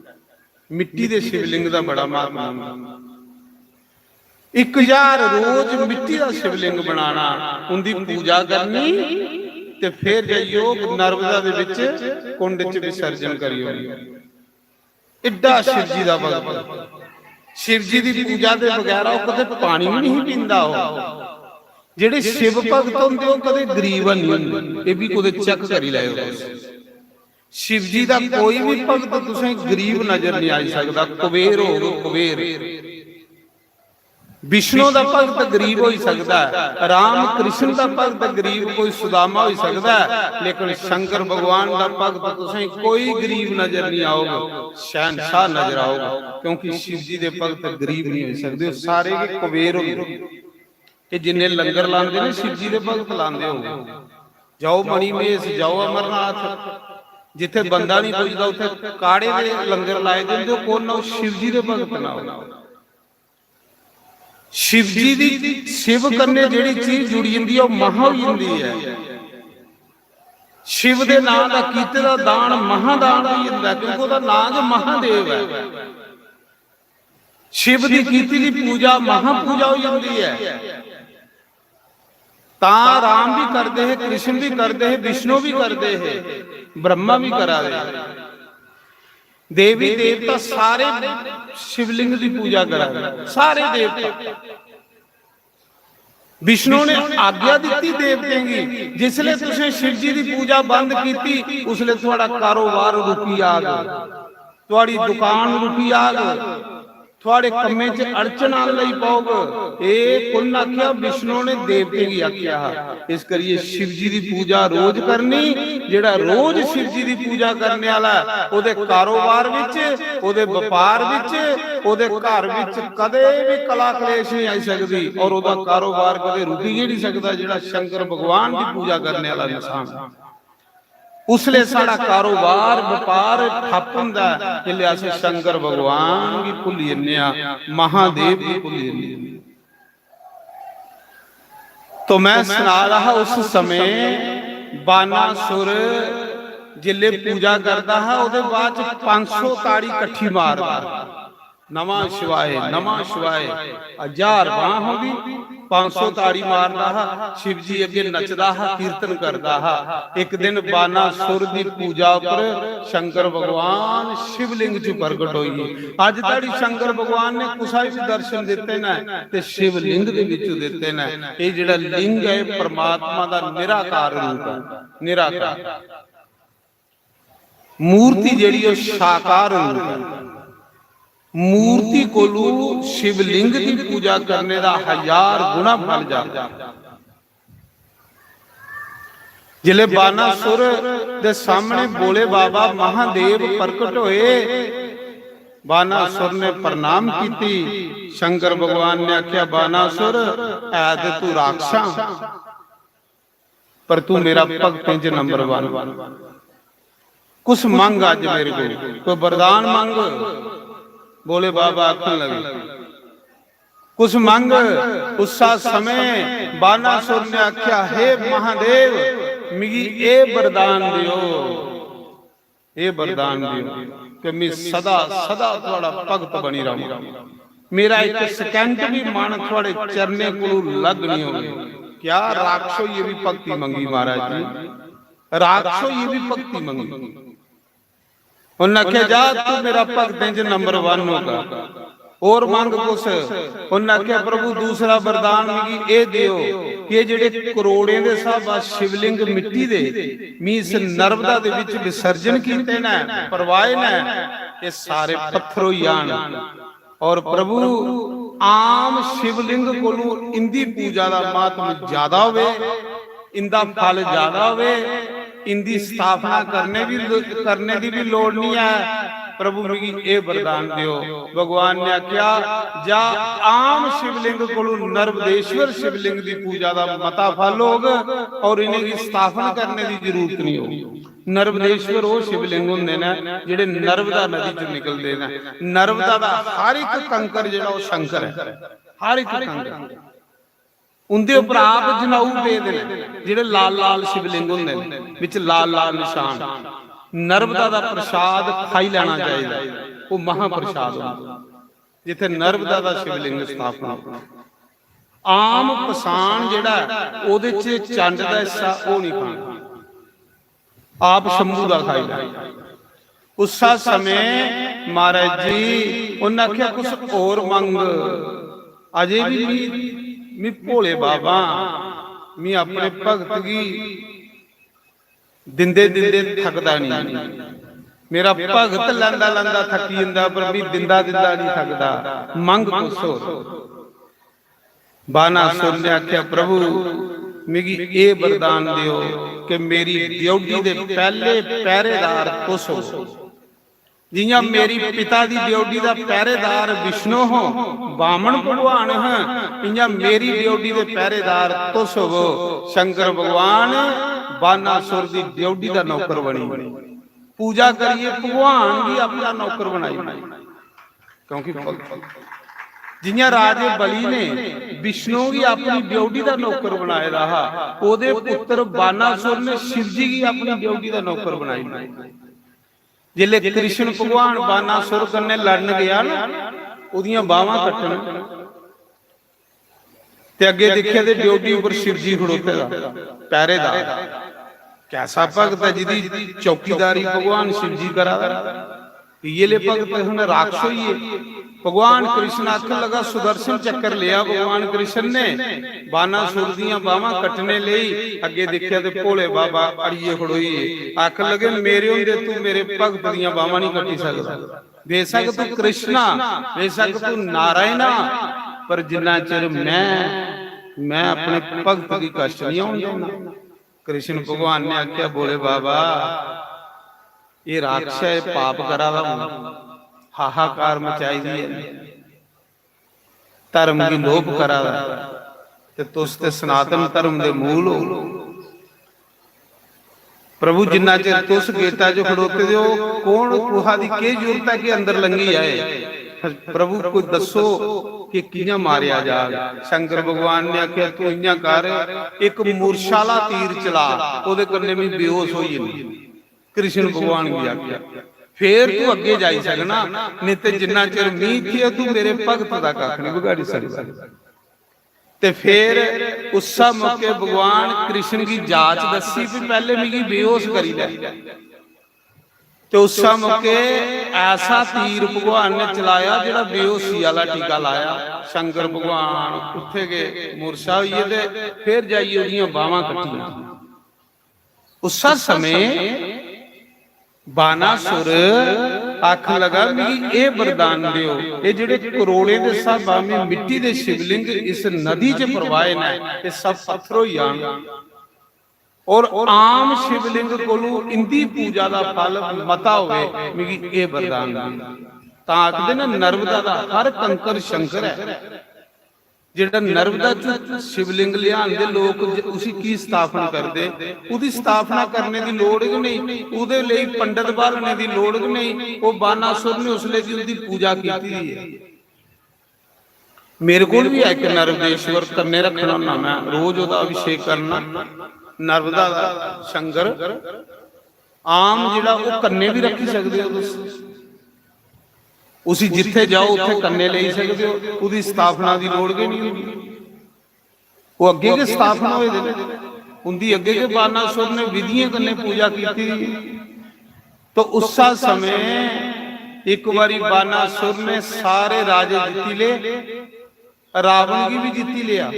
मिट्टी दे शिवलिंग दा बड़ा महत्व होंदा। इक हजार रोज मिट्टी दा शिवलिंग बनाना, उंदी पूजा करनी, ते फिर जाइयै ओह् नर्मदा दे विच कुंड च विसर्जन करी ओड़ना। एड्डा शिव जी दा भगत। शिव जी दी पूजा दे बगैरा ओह् कदें पानी भी नहीं पींदा। ओह् जेह्ड़े शिव भगत होंदे, ओह् कदें गरीब नहीं होंदे। एह् भी कुतै चेक करी लैओ तुस। शिव जी दा कोई भी भगत तुसें गरीब नजर नहीं आई सकदा, कुबेर होग, कुबेर। विष्णु दा भगत गरीब होई सकदा है, राम कृष्ण दा भगत गरीब कोई सुदामा होई सकदा है, लेकिन शंकर भगवान दा भगत तुसें कोई गरीब नजर नहीं आउग, शहंशाह नजर आउग, क्योंकि शिव जी दे भगत गरीब नहीं होई सकदे, ओह् सारे गै कुबेर होंदे। ते जिन्ने लंगर लांदे ने शिव जी दे भगत लांदे होंदे, जाओ मणिमहेश, जाओ अमरनाथ, जिथे बंदा नहीं पुजदा उत्थे काढ़े दे लंगर लाए दे होंदे, ओह् कौन ना, ओह् शिव जी दे भगत ना। ओह् शिव जी दी शिव कन्नै जेह्ड़ी चीज जुड़ी जंदी ऐ, ओह् महा होई जंदी ऐ। शिव दे नां दा कीते दा दान महादान होई जंदा ऐ, क्योंकि ओह्दा नां गै महादेव ऐ। शिव दी कीती दी पूजा महापूजा होई जंदी ऐ। तां राम भी करदे हे, कृष्ण भी करदे हे, विष्णु भी करदे हे, ब्रह्मा भी करा दे। देवी देवता सारे शिवलिंग दी पूजा करा दे, सारे देवता। विष्णु ने आज्ञा दित्ती देवतें गी, जिसले तुसें शिव जी दी पूजा बंद कीती, उसले थुआड़ा कारोबार रुकी जाग, थुआड़ी दुकान रुकी जाग, थुआड़े कम्में च अड़चन आन लगी पौग। एह् कु'न आखेआ? विष्णु ने देवतें गी आखेआ हा। इस करियै शिव जी दी पूजा रोज करनी। जेह्ड़ा रोज शिव जी दी पूजा करने आह्ला ऐ, ओह्दे कारोबार विच, ओह्दे बपार विच, ओह्दे घर विच कदे भी कला कलेश नहीं आई सकदी और ओह्दा कारोबार कदे रुकी गै नहीं सकदा। जेह्ड़ा शंकर भगवान दी पूजा करने आह्ला इंसान, उसले साढ़ा कारोबार बपार ठप्प होंदा ऐ, जिसले अस शंकर भगवान गी भुल्ली जन्ने आं, महादेव गी भुल्ली जन्ने आं। तो मैं सना रहा, उस समय बानासुर जिसले पूजा करदा हा, ओह्दे बाद च पंज सौ ताड़ी कट्ठी मारदा हा। नमः शिवाय, नमः शिवाय। हजार बांह होंदी, पंज सौ ताड़ी मारदा हा, शिव जी अग्गे नचदा हा, कीर्तन करदा हा। एक दिन बानासुर दी पूजा उपर शंकर भगवान शिवलिंग च प्रगट होई गे। अज धड़ी शंकर भगवान ने कुसा भी दर्शन दिते न ते शिवलिंग दे विचों दिते न। ये जेड़ा लिंग है, परमात्मा दा निराकार रूप है, निराकार। मूर्ति जेड़ी, ओह साकार रूप है। मूर्ति कोलू शिवलिंग की पूजा करने दा हजार गुणा फल जाता। जिले बानासुर दे सामने भोले बाबा महादेव प्रकट होए, बानासुर ने प्रणाम कीती। शंकर भगवान ने आख्या, "बानासुर, है ते तू राक्षसा, पर तू मेरा भक्तें च नंबर वन। कुछ मंग अज मेरे को, कोई वरदान मंग।" भोले बाबा आखन लगे, "कुछ मंग।" उस्सा समय बानासुर ने आख्या, "हे महादेव, मिगी ए वरदान दियो, ए वरदान दियो कि मैं सदा सदा थुआड़ा भक्त बनी रहूं, मेरा एक second भी मन थुआड़े चरणें कोलों लग नहीं होवे।" क्या राक्षस होइए भी भक्ति मंगी महाराज जी, राक्षस होइए भी भक्ति मंगी। उन्हें आख्या, "जा, तू मेरा भक्तें च नंबर वन होगा, और मंग कुछ?" उन्हें आख्या, "प्रभु, दूसरा वरदान मिगी ए दियो कि ये जेड़े करोड़ें दे स्हाबा शिवलिंग मिट्टी दे मी इस नर्मदा दे विच विसर्जन कीते न, परवाए न, ये सारे पत्थर होई जान।" और प्रभु, आम शिवलिंग कोलू इंदी पूजा दा महात्म ज्यादा होवे, इंदा फल ज्यादा होवे, इंदी स्थापना करने भी, करने दी भी लोड़ नहीं है। प्रभु, मिगी ए वरदान दियो। भगवान ने आख्या, "जा, आम शिवलिंग कोलू नर्मदेश्वर शिवलिंग दी पूजा दा मता फल होग और इन्हें गी स्थापना करने की जरूरत नहीं होगी।" नर्मदेश्वर ओह शिवलिंग हुंदे ने जेड़े नर्मदा नदी चों निकलदे ने। नर्मदा दा हर एक कंकर जेड़ा ओह शंकर है, हर एक कंकर। उंदे उपर आप जनाऊ पेदे ने जेड़े लाल लाल शिवलिंग हुंदे ने, विच लाल लाल निशान। नर्मदा दा प्रसाद खाई लेना चाहिए, ओह महाप्रसाद हुंदा। जिथे नर्मदा दा शिवलिंग स्थापना हो। आम पसान जेड़ा है, ओहदे च चंड दा हिस्सा ओह नहीं खाना, आप शंभू दा खाई लैना। उस्सा समय महाराज जी उन्हें आख्या, "कुछ और मंग।" अजे भी मी, मी भोले बाबा, मी अपने भगत गी दिंदे दिंदे थकदा नहीं। मेरा भगत लैंदा लैंदा थकी जंदा, पर मी दिंदा दिंदा नहीं थकदा। मंग कुछ होर। बानासुर ने आख्या, "प्रभु, मिगी ए वरदान दियो कि मेरी ड्योढ़ी दे पैहले पहरेदार तुस हो। जियां मेरी पिता दी ड्योढ़ी दा पहरेदार विष्णु हो, बामन भगवान है, इयां मेरी ड्योढ़ी दे पहरेदार तुस हो।" शंकर भगवान बानासुर दी ड्योढ़ी दा नौकर बनी गए। पूजा करिए भगवान गी अपना नौकर बनाई, क्योंकि भगत, जियां राजे बलि ने विष्णु गी अपनी ड्योढ़ी दा नौकर बनाए दा हा, ओदे पुत्र बानासुर ने शिव जी गी अपनी ड्योढ़ी दा नौकर बनाई। जिसले कृष्ण भगवान बानासुर कन्नै लड़न गया ना, ओदियां बावां कट्टन, ते अग्गे दिक्खेआ ते ड्योढ़ी उपर शिव जी खड़ोते दा, पहरेदार। कैसा भगत है जिदी चौकीदारी भगवान शिव जी करा दा? इये ले भगत हुन राक्षस होई गे। भगवान कृष्ण आखन लगा, सुदर्शन चक्कर लिया भगवान कृष्ण ने, बानासुर दियां बावां कट्टने लेई। अग्गे दिक्खेआ ते भोले बाबा अड़िये खड़ोई गे। आखन लगे, मेरे होंदे तू मेरे भगत दियां बावां नहीं कट्टी सकदा। बेशक तू कृष्णा, बेशक तू नारायणा, पर जिन्ना चिर मैं, मैं अपने भगत गी कष्ट नहीं आउण देना। कृष्ण भगवान ने आख्या, भोले बाबा, ये राक्षस है, पाप करा दा हूं, हाहाकार मचाई दी है, धर्म गी लोप करा दा, ते तुस ते सनातन धर्म दे मूल हो। प्रभु, जिन्ना चिर तुस गेटा च खड़ोते दे हो, कौन, कुहा दी केह् जरूरत है कि अंदर लंघी आए? प्रभु, कोई दस्सो कि कियां मारेआ जाग। शंकर भगवान ने आखेआ, "तू इयां कर, इक मूर्छा आह्ला तीर चला, ओह्दे कन्नै मी बेहोश होई जन्नी।" कृष्ण भगवान गी आखेआ, "फेर तू अग्गे जाई सकना, नेईं ते जिन्ना चिर मी इत्थै ऐ, तू मेरे भगत दा कक्ख नहीं बगाड़ी सकदा।" ते फिर उस्सै मौके भगवान कृष्ण गी जाच दस्सी भी पैह्ले मिगी बेहोश करी लै। ते उस्सै मौके ऐसा तीर भगवान ने चलाया जेह्ड़ा बेहोशी आह्ला टीका लाया। शंकर भगवान उत्थे गै मूर्छा होई गे ते फिर जाइयै ओह्दियां बाह्मां कट्टियां। उस्सै समें बानासुर आखन लगा, "मिगी एह् वरदान देओ, एह् जेह्ड़े करोड़ें दे स्हाबा में मिट्टी दे शिवलिंग इस नदी च प्रवाहे न, एह् सब पत्थर होई जान और आम शिवलिंग कोलू इंदी पूजा दा फल मता होवे, मिगी एह् वरदान देओ।" तां आखदे न, नर्मदा दा हर कंकर शंकर ऐ। जेह्ड़ा नर्मदा च शिवलिंग लिआंदे लोक, ज-, उसी की स्थापना करदे? ओह्दी स्थापना करने दी लोड़ गै नेईं, ओह्दे लेई पंडत ब्हालने दी लोड़ गै नेईं। ओह् बानासुर ने उसले दी उंदी पूजा कीती दी ऐ। मेरे कोल बी ऐ इक नर्मदेश्वर, कन्नै रक्खना होन्ना मैं, रोज ओह्दा अभिषेक करना, नर्मदा दा शंकर। आम जेह्ड़ा ओह् कन्नै बी रक्खी सकदे ओ तुस, उसी जित्थे जाओ उत्थे कन्नै लेई सकदे ओ, ओह्दी स्थापना दी लोड़ गै नेईं होंदी। ओह् अग्गें गै स्थापना होए दे न, उंदी अग्गें गै बानासुर ने विधियें कन्नै पूजा कीती दी। तो उस्सा समें इक बारी बानासुर ने सारे राजे जित्ती ले, रावण गी भी जित्ती लेआ।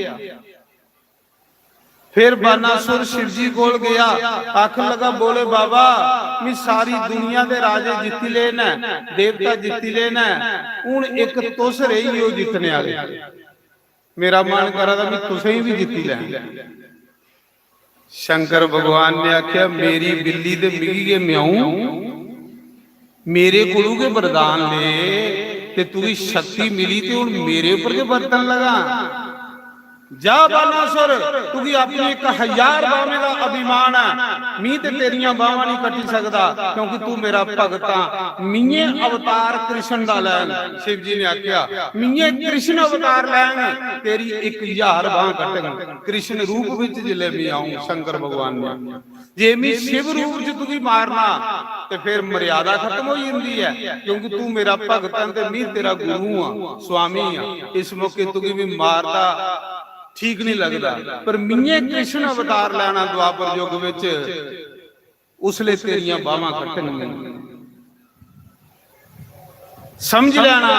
फिर बानासुर शिव जी कोल गया, आखन लगा, "बोले बाबा, मी सारी दुनिया दे राजे जित्ती ले न, देवता जित्ती ले न, हुन इक तुस रेही हो जित्तने आह्ले। मेरा मन करा दा मी तुसें गी बी जित्ती लैं।" शंकर भगवान ने आखेआ, "मेरी बिल्ली ते मिगी गै म्याऊं, मेरे कोलू गै वरदान ले ते तुगी शक्ति मिली ते हुन मेरे उप्पर गै बरतन लगा। जा बानासुर, तुगी अपनी इक हजार बाह्में दा अभिमान ऐ, मी ते तेरियां बाह्मां नहीं कट्टी सकदा, क्योंकि तू मेरा भगत आ। मिये अवतार कृष्ण दा लैंग।" शिव जी ने आखेआ, "मिये कृष्ण अवतार लैंग, तेरी इक हजार बांह कट्टंग। कृष्ण रूप विच जिले मी आऊं," शंकर भगवान ने आखेआ। "जे मी शिव रूप च तुगी मारना ते फिर मर्यादा खत्म होई जंदी ऐ, क्योंकि तू मेरा भगत ऐ ते मी तेरा गुरु आं, स्वामी आं। इस मौके तुगी मी मारदा ठीक नहीं लगदा, पर मिये कृष्ण अवतार लैना द्वापर युग विच, उसले तेरियां बांह कट्टन, समझ लेना,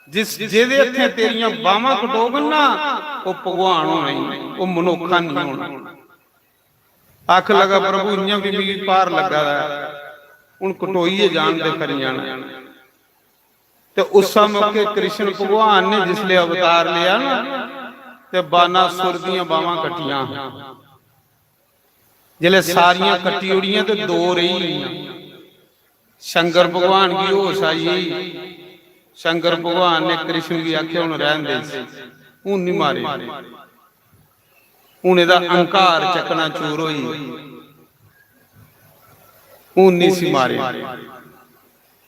जिस, जेदे हत्थें तेरियां बांह कटोगन ना, ओह भगवान होना ही, ओह मनुखा नहीं होना।" आख लगा, "प्रभु, इयां भी मिगी भार लगा दा है, हुन कटोइयै जान ते करी जाना।" ते उस मौके कृष्ण भगवान ने जिसले अवतार लिया ना, ते बानासुर दियां बांह कट्टियां। जिसले सारियां कट्टी ओड़ियां ते दो रेही गेइयां। शंकर भगवान गी होश आई गेई। शंकर भगवान ने कृष्ण गी आखेआ, "हुन रैह्न दे इसी, हुन निं मारे, हुन एह्दा अहंकार चकनाचूर होई, हुन निं इसी मारे।"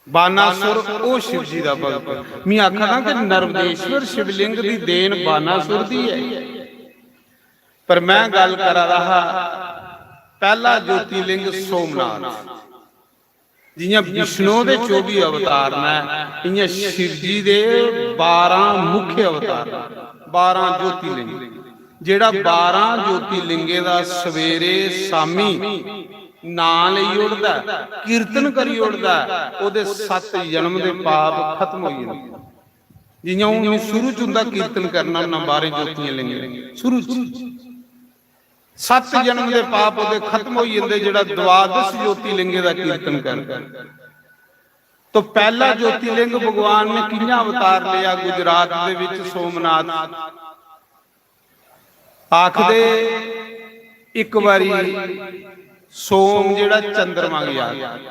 बानासुर ओह् शिव जी दा भगत। में आखा दा कि नर्मदेश्वर शिवलिंग दी देन बानासुर दी ऐ, पर में गल्ल करा दा हा पैह्ला ज्योतिर्लिंग सोमनाथ। जियां विष्णु दे चौबी अवतार न, इयां शिव जी दे बारां मुख्य अवतार न, बारां ज्योतिर्लिंग। जेह्ड़ा बारां ज्योतिर्लिंगें दा सवेरे शामी नां लेई ओड़दा ऐ, कीर्तन करी ओड़दा ऐ, ओह्दे सत्त जन्म दे पाप खत्म होई जंदे। जि'यां हून शुरू च उं'दा कीर्तन करना ना, बारें ज्योतियां लेइयै शुरू च सत्त जन्म दे पाप ओह्दे खत्म होई जंदे, जेह्ड़ा द्वादश ज्योतिलिंगें दा कीर्तन करदा। तो पैह्ला ज्योतिलिंग भगवान ने कि'यां अवतार लिया? गुजरात दे विच सोमनाथ आखदे, इक बारी सोम जेह्ड़ा चंद्रमा गी आखदे,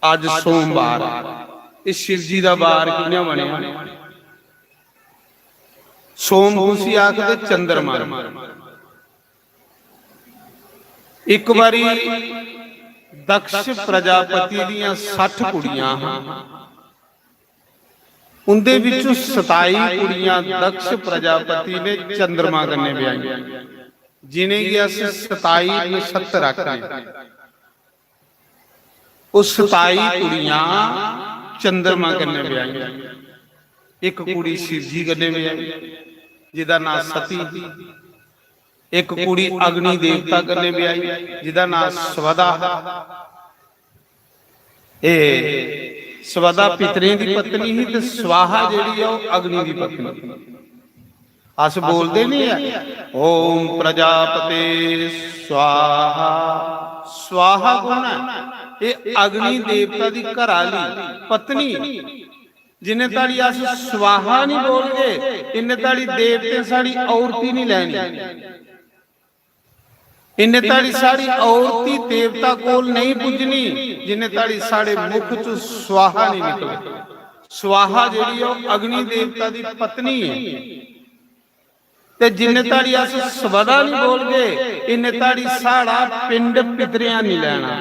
अज्ज सोमवार, इस शिव जी दा वार कि'यां बनेआ? सोम कुसी आखदे? चंद्रमा। इक बारी दक्ष प्रजापति दियां सट्ठ कुड़ियां हां, उंदे विचों सताई कुड़ियां दक्ष प्रजापति ने चंद्रमा कन्नै ब्याहियां, जिनेंगी अस सताई नक्षत्र आखने। ओह् सताई कुड़ियां चंद्रमा कन्नै ब्याहियां। इक कुड़ी शिव जी कन्नै ब्याही, जिदा नां सती ही। इक कुड़ी अग्नि देवता कन्नै ब्याही, जिदा नां स्वदा हा। एह् स्वदा पितरें दी पत्नी ही ते स्वाहा जेह्ड़ी ऐ, ओह् अग्नि दी पत्नी। अस बोलदे निं ऐ, "ओम प्रजापते स्वाहा।" स्वाहा कौन ऐ? एह् अग्नि देवता दी घर आह्ली पत्नी। जिन्ने धड़ी अस स्वाहा निं बोलगे, इन्ने धड़ी देवतें साढ़ी औरती निं लैनी। इन्ने धड़ी साढ़ी औरती देवता कोल नेईं पुज्जनी, जिन्ने धड़ी साढ़े मुख च स्वाहा निं निकले। स्वाहा जेह्ड़ी ऐ, ओह् अग्नि देवता दी पत्नी ऐ। ते जिन्ने धड़ी अस स्वदा निं बोलगे, इन्ने धड़ी साढ़ा पिंड पितरेआं निं लैना,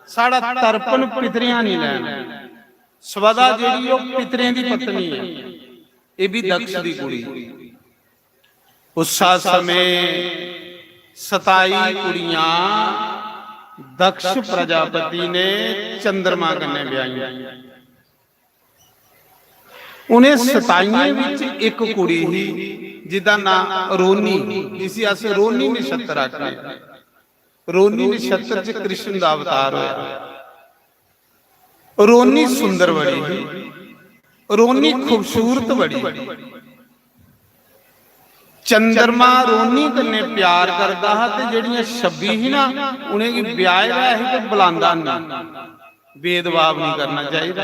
साढ़ा तर्पण पितरेआं निं लैना। स्वदा जेह्ड़ी, ओह् पितरें दी पत्नी ऐ। एह् बी दक्ष दी कुड़ी। उस्सा समें सताई कुड़ियां दक्ष प्रजापति ने चंद्रमा कन्नै ब्याहियां। उ'नें सताइयें बिच इक कुड़ी ही, जिदा नां रोनी, जिसी अस रोनी नक्षत्र आखने। रोनी नक्षत्र च कृष्ण दा अवतार होया। रोनी सुंदर बड़ी ही, रोनी खूबसूरत बड़ी। चंद्रमा रोनी कन्नै प्यार करदा हा ते जेह्ड़ियां छब्बी ही ना, उ'नेंगी ब्याहे दा ही ते बुलांदा नेईं। भेदभाव नहीं करना चाहिदा।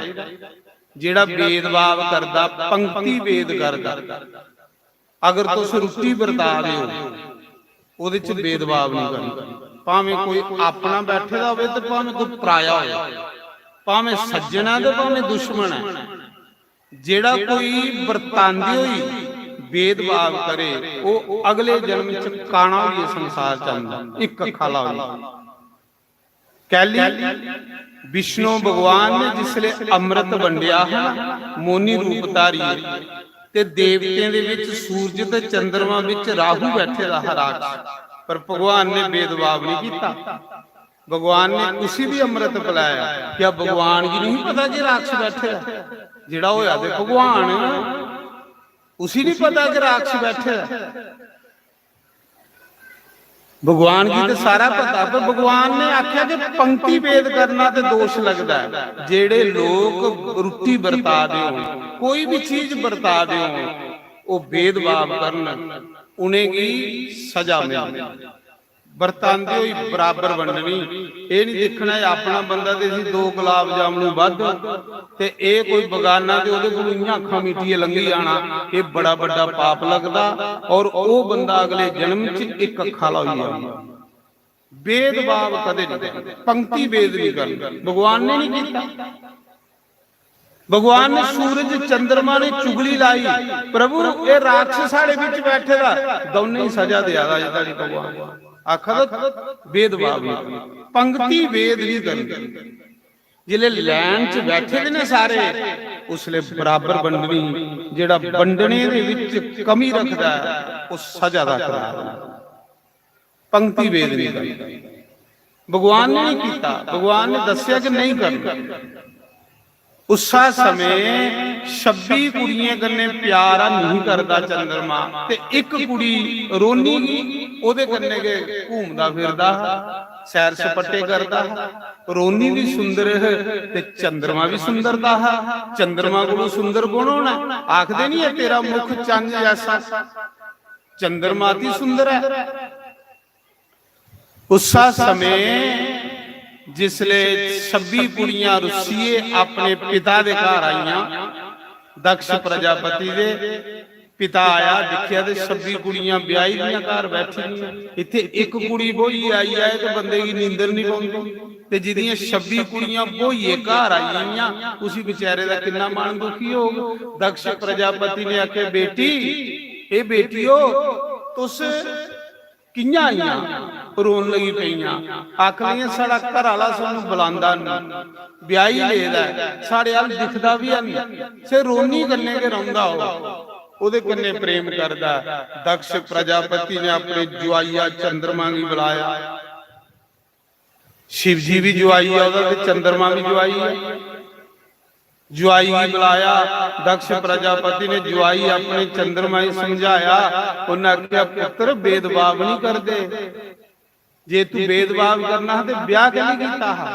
जेह्ड़ा भेदभाव करदा, पंक्ति भेद करदा। अगर तुस रुट्टी बरता दे हो, ओह्दे च भेदभाव नहीं करना। भावें कोई अपना बैठे दा होवे ते भावें कोई पराया होवे, भावें सज्जन ऐ ते भावें दुश्मन ऐ। जेह्ड़ा कोई बरतांदे होई भेदभाव करे, ओह् अगले जन्म च काना होइयै संसार च आंदा, इक अक्खा ला होइयै। कैली? विष्णु भगवान ने जिसले अमृत वंडेआ हा ना, मोहनी रूप धारियै, ते देवतें दे विच सूरज ते चंद्रमा विच राहु बैठे दा हा राक्षस, पर भगवान ने भेदभाव नहीं कीता। भगवान ने उसी भी अमृत पिलाया। क्या भगवान गी नहीं पता कि राक्षस बैठे दा? जेड़ा होया ते भगवान, उसी नहीं पता कि राक्षस बैठे दा? भगवान गी ते सारा पता, पर भगवान ने आख्या कि पंक्ति भेद करना ते दोष लगदा है। जेड़े लोक रुट्टी बरता दे होन, कोई भी चीज बरता दे होन, ओह भेदभाव करन, उनेंगी सजा मिलदी। बरतांदे होई बराबर वंडनी। एह नहीं दिक्खना, एह अपना बंदा ते इसी दो गुलाब जामनू बद्ध, ते एह कोई बगाना, ते ओहदे कोल इयां अक्खां मीटियै लंघी जाना। एह बड़ा बड्डा पाप लगदा, और ओह बंदा अगले जन्म च इक अक्खा ला होई जाना। भेदभाव कदे नहीं करना, पंक्ति भेद नहीं करना। भगवान ने नहीं कीता। भगवान ने सूरज चंद्रमा ने चुगली लाई, "प्रभु, ये राक्षस साढ़े बीच बैठे दा, दौनें ही सजा देआ दा अजे धोड़ी भगवान।" आखा दा भेदभाव नहीं, पंक्ति भेद नहीं करनी। जिसले लाइन च बैठे दे ने सारे, उसले बराबर बंडनी। जेड़ा बंडने दे विच कमी रखदा है, वो सजा दा हकदार है। पंक्ति भेद नहीं करना। भगवान ने नहीं कीता, भगवान ने दस्या कि नहीं करना। उस्सा समें छब्बी कुड़ियें कन्नै प्यार नेईं करदा चंद्रमा, ते इक कुड़ी रोनी ही, ओह्दे कन्नै गै घूमदा फिरदा हा, सैर सपट्टे करदा हा। रोनी बी सुंदर ही ते चंद्रमा बी सुंदर दा हा। चंद्रमा कोलू सुंदर कु'न होना? आखदे निं ऐ, "तेरा मुख चंद जैसा।" चंद्रमा अति सुंदर ऐ। उस्सा समें जिसले छब्बी कुड़ियां रुस्सियै अपने पिता दे घर आइयां, दक्ष प्रजापति दे पिता आया, दिक्खेआ ते छब्बी कुड़ियां ब्याही दियां घर बैठी दियां। इत्थै इक कुड़ी ब्होई आई जाए ते बंदे गी नींदर निं पौंदी। ते जिदियां छब्बी कुड़ियां ब्होइयै घर आई गेइयां, उसी बेचारे दा किन्ना मन दुखी होग। दक्ष प्रजापति ने आखेआ, "बेटी, ए बेटियो, तुस कि'यां आइयां?" रोन लगी पेइयां। आखन लगियां, "साढ़ा घर आह्ला सानूं बुलांदा निं, ब्याही लेदा ऐ, साढ़े अल दिखदा बी है निं, से रोनी कन्नै गै रौंह्दा ओह्, ओह्दे कन्नै प्रेम करदा ऐ।" दक्ष प्रजापति ने अपने जुआइया चंद्रमा गी बुलाया। शिव जी बी जुआई ऐ ओह्दा ते चंद्रमा बी जुआई ऐ। जुआई गी बुलाया, दक्ष प्रजापति ने जुआई अपने चंद्रमा गी समझाया। उन्नै आखेआ, "पुत्तर, भेदभाव निं करदे। जे तू भेदभाव करना हा ते ब्याह कैल्ली कीता हा?"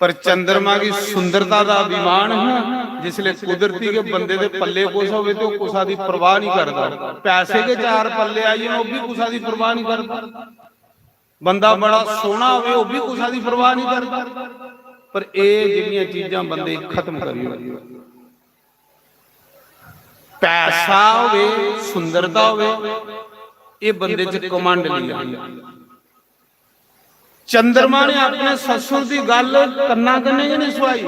पर चंद्रमा गी सुंदरता दा अभिमान हा, जिसले कुदरती गै बंदे दे पल्ले कुछ होवे ते ओह् कुसा दी परवाह निं करदा। पैसे गै चार पल्ले आई जान, ओह् बी कुसा दी परवाह निं करदा। बंदा बड़ा सोहना होवे, ओह् बी कुसा दी परवाह निं करदा। पर एह् जेह्ड़ियां चीजां बंदे गी खत्म करी ओड़दियां। पैसा होवे, सुंदरता होवे, एह् बंदे च घमंड लेई आंदा। चंद्रमा ने अपने ससुर दी गल्ल कन्ना कन्नै गै निं सुहाई।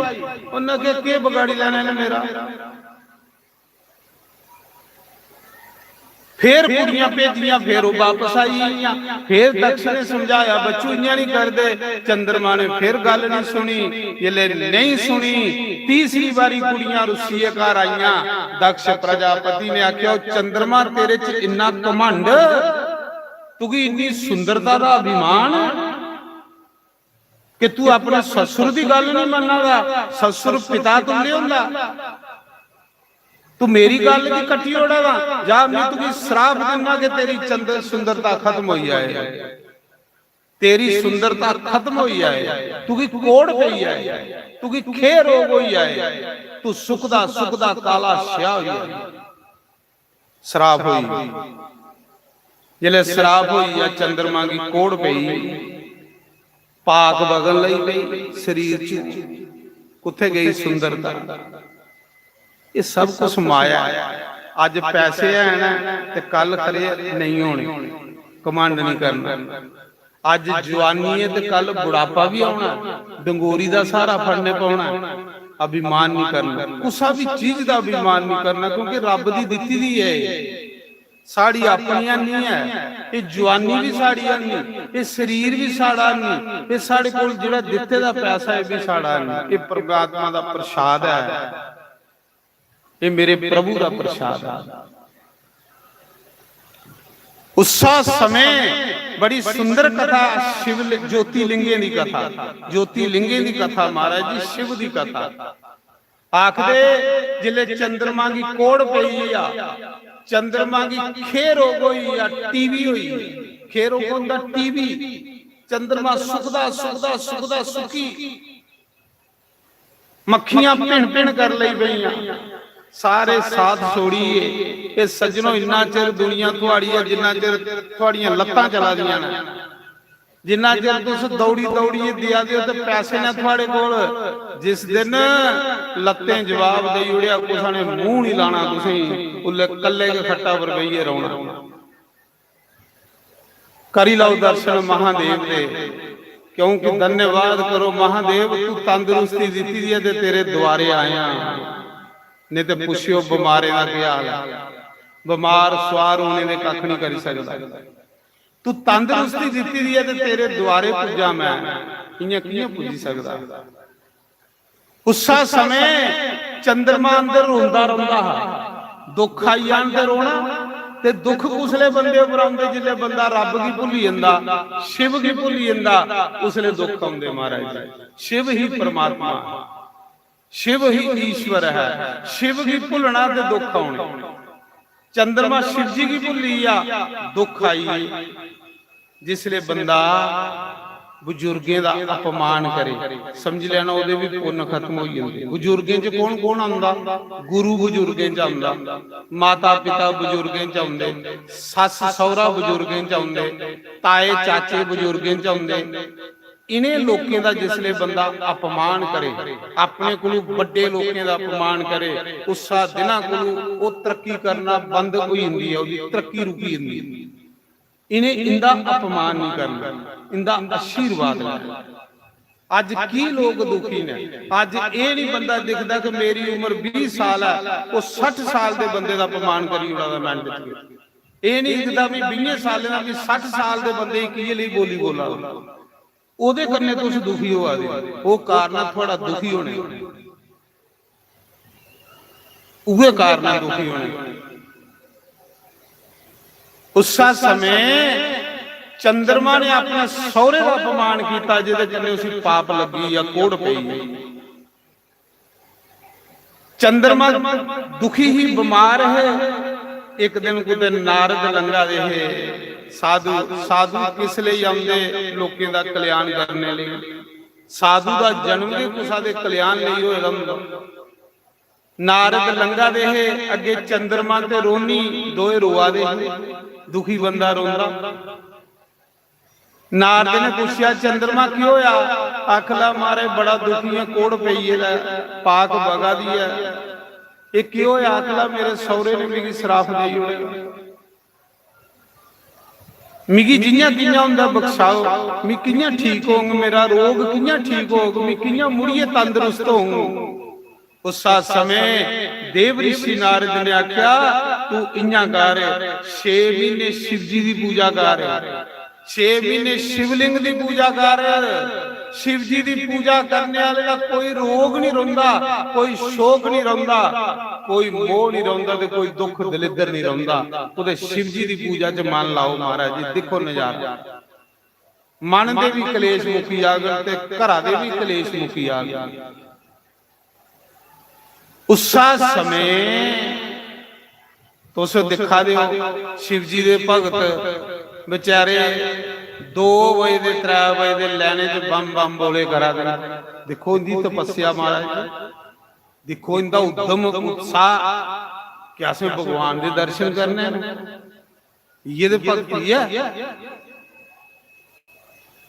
उन्नै आखेआ, "केह् बगाड़ी लैना इ'न्नै मेरा?" फिर कुड़ियां भेजियां, फिर ओह् बापस आई गेइयां। फिर दक्ष ने समझाया, "बच्चू, इ'यां निं करदे।" चंद्रमा ने फिर गल्ल निं सुनी। जिसलै नेईं सुनी, तीसरी बारी कुड़ियां रुस्सियै घर आइयां। दक्ष प्रजापति ने आखेआ, "ओह् चंद्रमा, तेरे च इन्ना घमंड, तुगी इन्नी सुंदरता दा अभिमान कि तू अपने ससुर दी गल्ल निं मन्ना दा, ससुर पिता तुल्य होंदा। तू मेरी गल्ल गी कट्टी ओड़ा दा, जा, मैं तुगी श्राप दिन्ना कि तेरी चंद-, सुंदरता खत्म होई जाए, तेरी सुंदरता खत्म होई जाए, तुगी कोढ़ पेई जाए, तुगी खे रोग होई जाए, तू सुकदा सुकदा काला स्याह होई जाए।" श्राप होई। जिसलै श्राप होई गेआ, चंद्रमा गी कोढ़ पेई, पाक बगन लगी पेई शरीर च। कुत्थै गई सुंदरता? एह् सब कुछ माया ऐ। अज्ज पैसे हैन ते कल खरे नेईं होने। घमंड निं करना। अज्ज जुआनी ऐ ते कल बुढ़ापा बी औना, डंगोरी दा स्हारा फड़ने पौना। अभिमान निं करना, कुसा बी चीज दा अभिमान निं करना, क्योंकि रब दी दित्ती दी ऐ एह्, साढ़ी अपनी निं ऐ। एह् जुआनी बी साढ़ी निं, एह् शरीर बी साढ़ा निं, एह् साढ़े कोल जेह्ड़ा दित्ते दा पैसा, एह् बी साढ़ा निं, एह् परमात्मा दा प्रसाद ऐ। एह् मेरे प्रभु दा प्रसाद ऐ। उस्सा समें बड़ी सुंदर कथा, शिव ज्योतिलिंगें दी कथा, ज्योतिलिंगें दी कथा, महाराज जी, शिव दी कथा। आखदे, जिसलै चंद्रमा गी कोढ़ पेई आ, चंद्रमा गी खे रोग होई आ, टीवी होई, खे रोग होंदा टीवी। चंद्रमा सुकदा सुकदा सुकदा सुकी मक्खियां भिन भिन कर लगी पेइयां। सारे साथ छोड़ियै, ए सज्जनो, इन्ना चिर दुनिया थुआड़ी ऐ जिन्ना चिर थुआड़ियां लत्तां चला दियां न। जिन्ना चिर तुस दौड़ी दौड़ियै देआ दे ओ ते पैसे न थुआड़े कोल। जिस दिन लत्तें जवाब देई ओड़ेआ, कुसै ने मूंह निं लाना तुसेंगी, उल्लै कल्ले गै खट्टा पर बेहियै रौना। करी लैओ दर्शन महादेव दे, क्योंकि धन्यवाद करो महादेव, तू तंदरुस्ती दित्ती दी ऐ ते तेरे द्वारे आया, नेईं ते पुच्छेओ बमारें दा केह् हाल ऐ। बमार सुआर होने दे कक्ख निं करी सकदा। तू तंदरुस्ती दित्ती दी ऐ ते तेरे द्वारे पुज्जा मैं, इ'यां कि'यां पुज्जी सकदा? उस्सा समें चंद्रमा अंदर रोंदा रौंदा हा। दुख आई जान ते रोना, ते दुख कुसले बंदे उप्पर औंदे? जिसले बंदा रब गी भुल्ली जंदा, शिव गी भुल्ली जंदा, उसले दुख औंदे महाराज जी। शिव ही परमात्मा। शिव ही ईश्वर है। शिव गी भुल्लना ते दुख औने। चंद्रमा शिव जी गी भुल्ली गेआ, दुख आई गे। जिसले बंदा बुजुर्गें दा अपमान करे, समझी लैना ओह्दे बी पुन्न खत्म होई जंदे। बुजुर्गें च कौन कौन औंदा? गुरु बुजुर्गें च औंदा, माता पिता बुजुर्गें च औंदे, सस्स सौह्रा बुजुर्गें च औंदे, ताए चाचे बुजुर्गें च औंदे। इ'नें लोकें दा जिसले बंदा अपमान करे, अपने कोलू बड्डे लोकें दा अपमान करे, उस्सा दिना कोलू ओह् तरक्की करना बंद होई जंदी ऐ, ओह्दी तरक्की रुकी जंदी ऐ। इ'नें इंदा अपमान नहीं करना, इंदा आशीर्वाद लैना। अज की लोग दुखी ने? अज एह् नहीं बंदा दिखदा कि मेरी उम्र बीस साल है, ओह् सट्ठ साल दे बंदे दा अपमान करी ओड़ा दा मिंट च। एह् नहीं दिखदा भी बीहें सालें दा भी सट्ठ साल दे बंदे गी की लेई बोली बोला दा। ओह्दे कन्नै तुस दुखी होआ दे, ओह् कारण ऐ थुआढ़ा दुखी होने दा। उ'ऐ कारण ऐ दुखी होने दा। उस्सा समें चंद्रमा ने अपने सौरे दा अपमान किया, जेह्दे कन्नै उसी पाप लग्गी या कोढ़ पेई। चंद्रमा दुखी ही, बमार है। एक दिन कुतै नारद लंघा दे हे। साधु, साधु किस लेई औंदे? लोकें दा कल्याण करने लेई। साधु दा जन्म गै कुसा दे कल्याण लेई होए दा होंदा। नारद लंघा दे हे, अग्गे चंद्रमा ते रोनी दोए रोआ दे हे। दुखी बंदा रोंदा। नारद ने पुच्छेआ, "चंद्रमा, की होया?" आखदा, "महाराज, बड़ा दुखी ऐ, कोढ़ पेई गेदा ऐ, पाक बगा दी ऐ।" "एह् की होया?" आखदा, "मेरे सौरे ने मिगी श्राप देई ओड़ेआ। मिगी जि'यां कि'यां होंदा बख्शाओ, मी कि'यां ठीक होंग, मेरा रोग कि'यां ठीक होग, मी कि'यां मुड़ियै तंदरुस्त होंग?" उस्सा समें देव ऋषि नारद ने आख्या, "तू इ'यां कर, छे म्हीने शिव जी दी पूजा कर, छे म्हीने शिवलिंग दी पूजा कर।" शिव जी दी पूजा करने वाले दा कोई रोग नहीं रौंदा, कोई शोक नहीं रौंदा, कोई मोह नहीं रौंदा ते कोई दुख दलिद्र नहीं रौंदा। कुतै शिव जी दी पूजा च मन लाओ महाराज जी, दिक्खो नजारा। मन दे भी कलेश मुक्की जागन ते घरा दे भी कलेश मुक्की जागन। उस्सा समें तुस दिक्खा दे हो, शिव जी दे भगत बेचारे दो बजे दे, त्रै बजे दे लैने च बम बम बोले करा दे न। दिक्खो इंदी तपस्या महाराज, दिक्खो इंदा उद्दम, उत्साह कि असें भगवान दे दर्शन करने न। इ'यै ते भक्ति ऐ।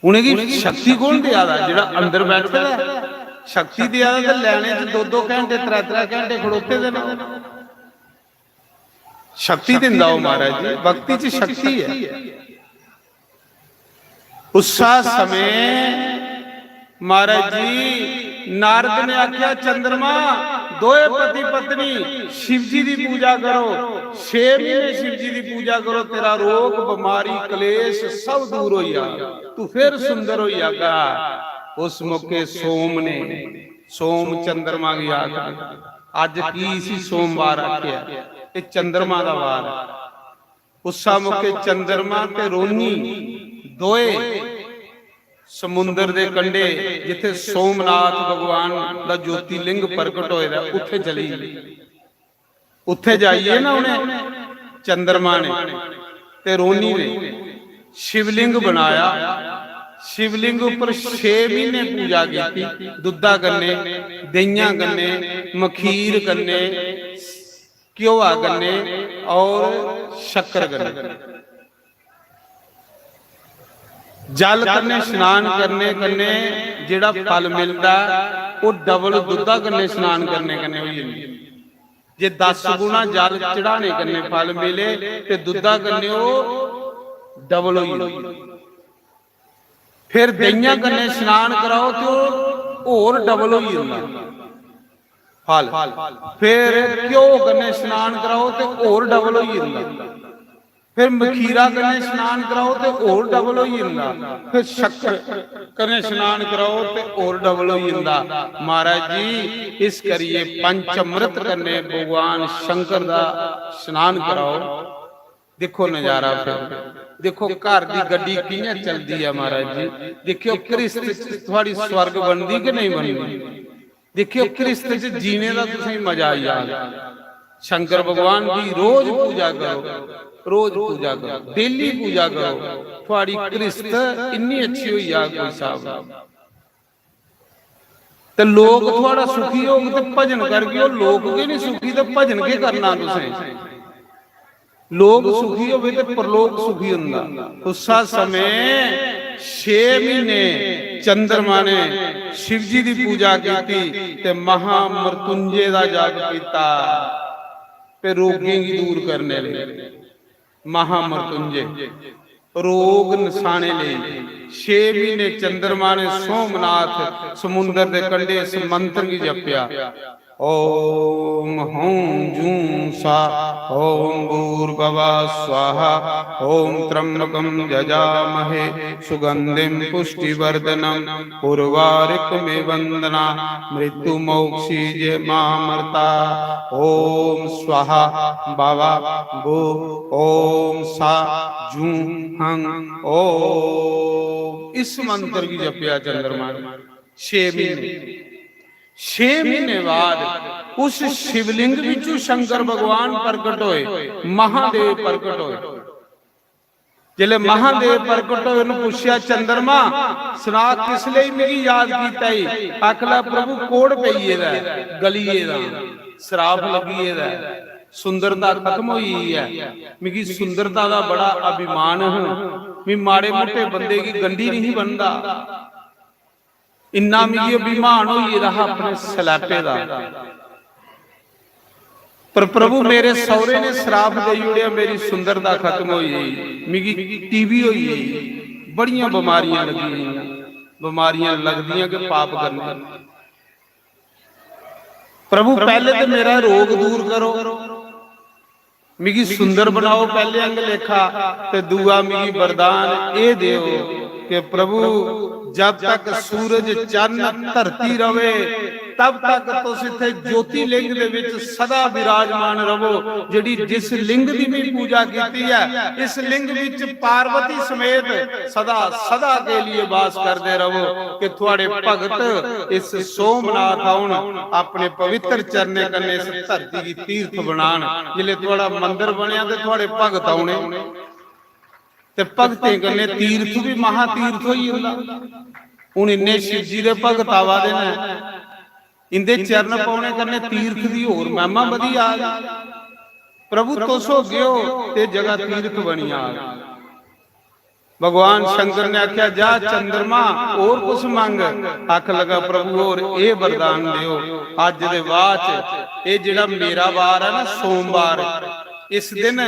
उ'नेंगी शक्ति कौन देआ दा? जेह्ड़ा अंदर बैठे दा ऐ। शक्ति देआ दा ते लैने च दो दो घैंटे, त्रै त्रै घैंटे खड़ोते दे न। शक्ति दिंदा ओह् महाराज जी, भक्ति च शक्ति ऐ। उस्सा समें महाराज जी, नारद ने आख्या, "चंद्रमा, दोए पति पत्नी शिव जी दी पूजा करो, छे महीने शिव जी दी पूजा करो, तेरा रोग, बमारी, कलेश सब दूर हो जाएगा, तू फिर सुंदर हो जाएगा।" उस मौके सोम ने, सोम चंद्रमा की आख, अज की इसी सोमवार आख्या? ये चंद्रमा का वार है। उस्सा मौके चंद्रमा ते रोनी दोए समुंदर दे कंढे, जिथे सोमनाथ भगवान दा ज्योतिलिंग प्रकट होए दा, उत्थे चली गे। उत्थे जाइए ना उ'नें, चंद्रमा ने ते रोनी ने शिवलिंग बनाया। शिवलिंग उपर छे महीने पूजा की, दुद्धा कन्ने, देइयां कन्ने, मखीर कन्ने, घ्योआ कन्ने और शक्कर कन्ने। जल कन्ने स्नान करने कन्ने जेह्ड़ा फल मिलदा, ओह् डबल दुद्धा कन्ने स्नान करने कन्ने होई जंदा। जे दस गुणा जल चढ़ाने कन्ने फल मिले, ते दुद्धा कन्ने ओह् डबल होई जंदा। फिर देइयां कन्ने स्नान कराओ ते ओह् होर डबल होई जंदा फल। फिर घ्यो कन्ने स्नान कराओ ते होर डबल होई जंदा। फिर मखीरा कन्ने स्नान कराओ ते होर डबल होई जंदा। फिर शक्कर कन्ने स्नान कराओ ते होर डबल होई जंदा। महाराज जी, इस करिए पंच अमृत कन्ने भगवान शंकर दा स्नान कराओ। देखो नजारा फिर, देखो घर दी गड्डी कि'यां चलदी ऐ महाराज जी। देखियो गृहस्थ च थुआड़ी स्वर्ग बनदी कि नहीं बनदी? दिक्खेओ, क्रिस्त च जीने दा तुसेंगी मजा आई जाग। शंकर भगवान दी रोज पूजा करो, रोज पूजा करो, डेली पूजा करो। थुआड़ी क्रिस्त इन्नी अच्छी होई जाग, कोई स्हाब नहीं। ते लोक थुआड़ा सुखी होग ते भजन करगे, ओह् लोक गै नहीं सुखी ते भजन केह् करना तुसें? लोक सुखी होवे ते परलोक सुखी हुंदा। उस्सा समें छे महीने चंद्रमा ने शिव जी दी पूजा कीती ते महामृत्युंजय दा जप कीता ते रोगें गी दूर करने लेई। महामृत्युंजय रोग नसाने लेई छे महीने चंद्रमा ने सोमनाथ समुंदर दे कंढे इस मंत्र गी जपेआ। ओम हूं जूं सा, ओम भूर्भुवः स्वाहा, ओम त्र्यंबकम यजामहे सुगंधिम पुष्टिवर्धनम उर्वारुकमिव बंधनान् मृत्युर्मोक्षयेमामृतात्। ओम स्वाहा भव भू, ओम सा जूं हं ओम। इस मंत्र गी जपेआ चंद्रमा ने छे महीने। छे महीने बाद उस शिवलिंग विचों शंकर भगवान प्रकट होए, महादेव प्रकट होए। जिसले महादेव प्रकट होए, उन्हें पूछेआ, "चंद्रमा, सना, किस लेई मिगी याद कीता ई?" आखला, "प्रभु, कोढ़ पेई गेदा ऐ, गली गेदा, सराफ लगी गेदा ऐ, सुंदरता खत्म होई गेई ऐ। मिगी सुंदरता दा बड़ा अभिमान हा, मी माड़े मोटे बंदे गी गंढी नहीं बनदा।" इन्ना मिगी अभिमान होई गेदा हा अपने सलैपे दा। पर प्रभु, मेरे सौरे ने श्राप देई ओड़ेआ, मेरी सुंदरता खत्म होई गेई, मिगी टीबी होई गेई, बड़ियां बमारियां लगी गेइयां। बमारियां लगदियां कि पाप करने। प्रभु, पैह्ले ते मेरा रोग दूर करो, मिगी सुंदर बनाओ पैह्ले आंग लेखा, ते दूआ मिगी वरदान एह् देओ कि प्रभु, जब तक सूरज चन्न धरती रवे, तब तक तुस इत्थे ज्योतिलिंग दे विच सदा विराजमान रवो। जेह्ड़ी, जिस लिंग दी भी पूजा कीती है, इस लिंग विच पार्वती समेत सदा, सदा के लिए वास करदे रवो कि थुआड़े भगत इस सोमनाथ औन, अपने पवित्र चरणें कन्नै इस धरती गी तीर्थ बनान। जिसले थुआड़ा मंदिर बनेआ ते थुआड़े भगत औने, ते भगतें कन्नै तीर्थ भी महातीर्थ होई जंदा। हुन इन्ने शिव जी दे भगत आवा दे न, इंदे चरण पौने कन्नै तीर्थ दी होर महिमा बधी जाग। प्रभु, तुस होगे ओ ते जगह तीर्थ बनी जाग। भगवान शंकर ने आख्या, "जा चंद्रमा, और कुछ मंग।" आख लगा, "प्रभु, और ए वरदान दियो, अज दे बाद च ए जेड़ा मेरा वार है ना, सोमवार, इस दिन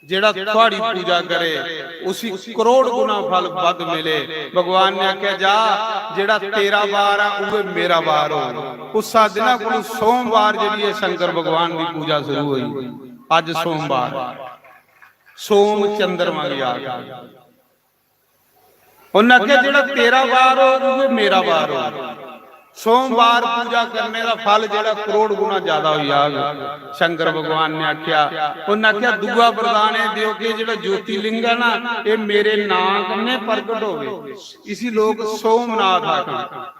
जेड़ा थुआड़ी पूजा करे, उसी करोड़ गुना फल बद मिले।" भगवान ने आख्या, "जा, जेड़ा तेरा वार है, उहे मेरा वार हो।" उस दिना को सोमवार जेड़ी है, शंकर भगवान की पूजा शुरू हुई। अज सोमवार, सोम चंद्रमा की आख। उन्हें आख्या, "जेड़ा तेरा वार हो, उहे मेरा वार हो।" सोमवार पूजा करने का फल जेड़ा करोड़ गुना ज्यादा हो जाग। शंकर भगवान ने आख्या, उन्हें आख्या, "दूआ वरदान ए दियो कि जेड़ा ज्योतिलिंग है ना, ये मेरे नां कन्ने प्रगट होवे, इसी लोग सोमनाथ आखन।"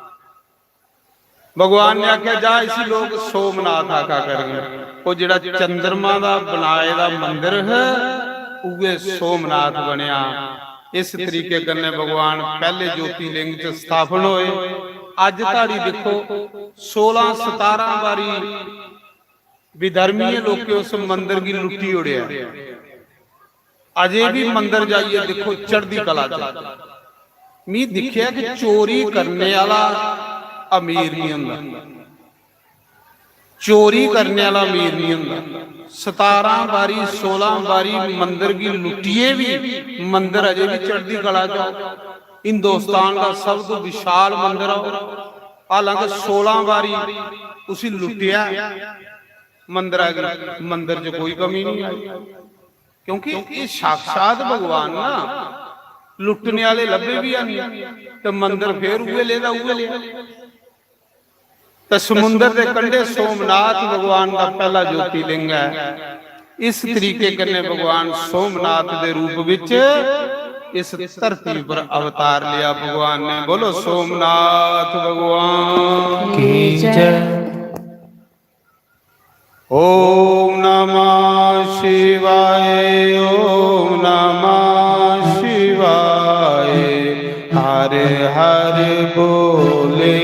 भगवान ने आख्या, "जा, इसी लोग सोमनाथ आखा करन।" वो जेड़ा चंद्रमा दा बनाए दा मंदिर है, उगे सोमनाथ बनया। इस तरीके कन्ने भगवान पहले ज्योतिलिंग च स्थापन होए। अज धड़ी देखो, सोलह सतारह बारी विधर्मीय लोकें उस मंदिर गी लुट्टी ओड़ेआ। अजे भी मंदिर जाइए देखो, चढ़दी कला च। मी दिखेआ कि चोरी करने आह्ला अमीर नहीं होंदा, चोरी करने आह्ला अमीर नहीं होंदा। सतारह बारी, सोलह बारी मंदिर गी लुट्टिए भी मंदिर अजे भी चढ़दी कला च। हिंदुस्तान का सब तो विशाल मंदिर है, हालांकि सोलह बारी उसी लुट्टिया मंदिर गी, मंदिर च कोई कमी नहीं आई, क्योंकि ये साक्षात भगवान ना। लुट्टने वाले लब्भे भी हैं, तो मंदिर फिर उए लेदा उए लेदा। तो समुंदर के कंढे सोमनाथ भगवान का पहला ज्योतिलिंग है। इस तरीके कन्ने भगवान सोमनाथ के रूप विच इस धरती पर अवतार लिया भगवान ने। बोलो सोमनाथ भगवान की जय। ओम नमः शिवाय, ओम नमः शिवाय, हर हर बोले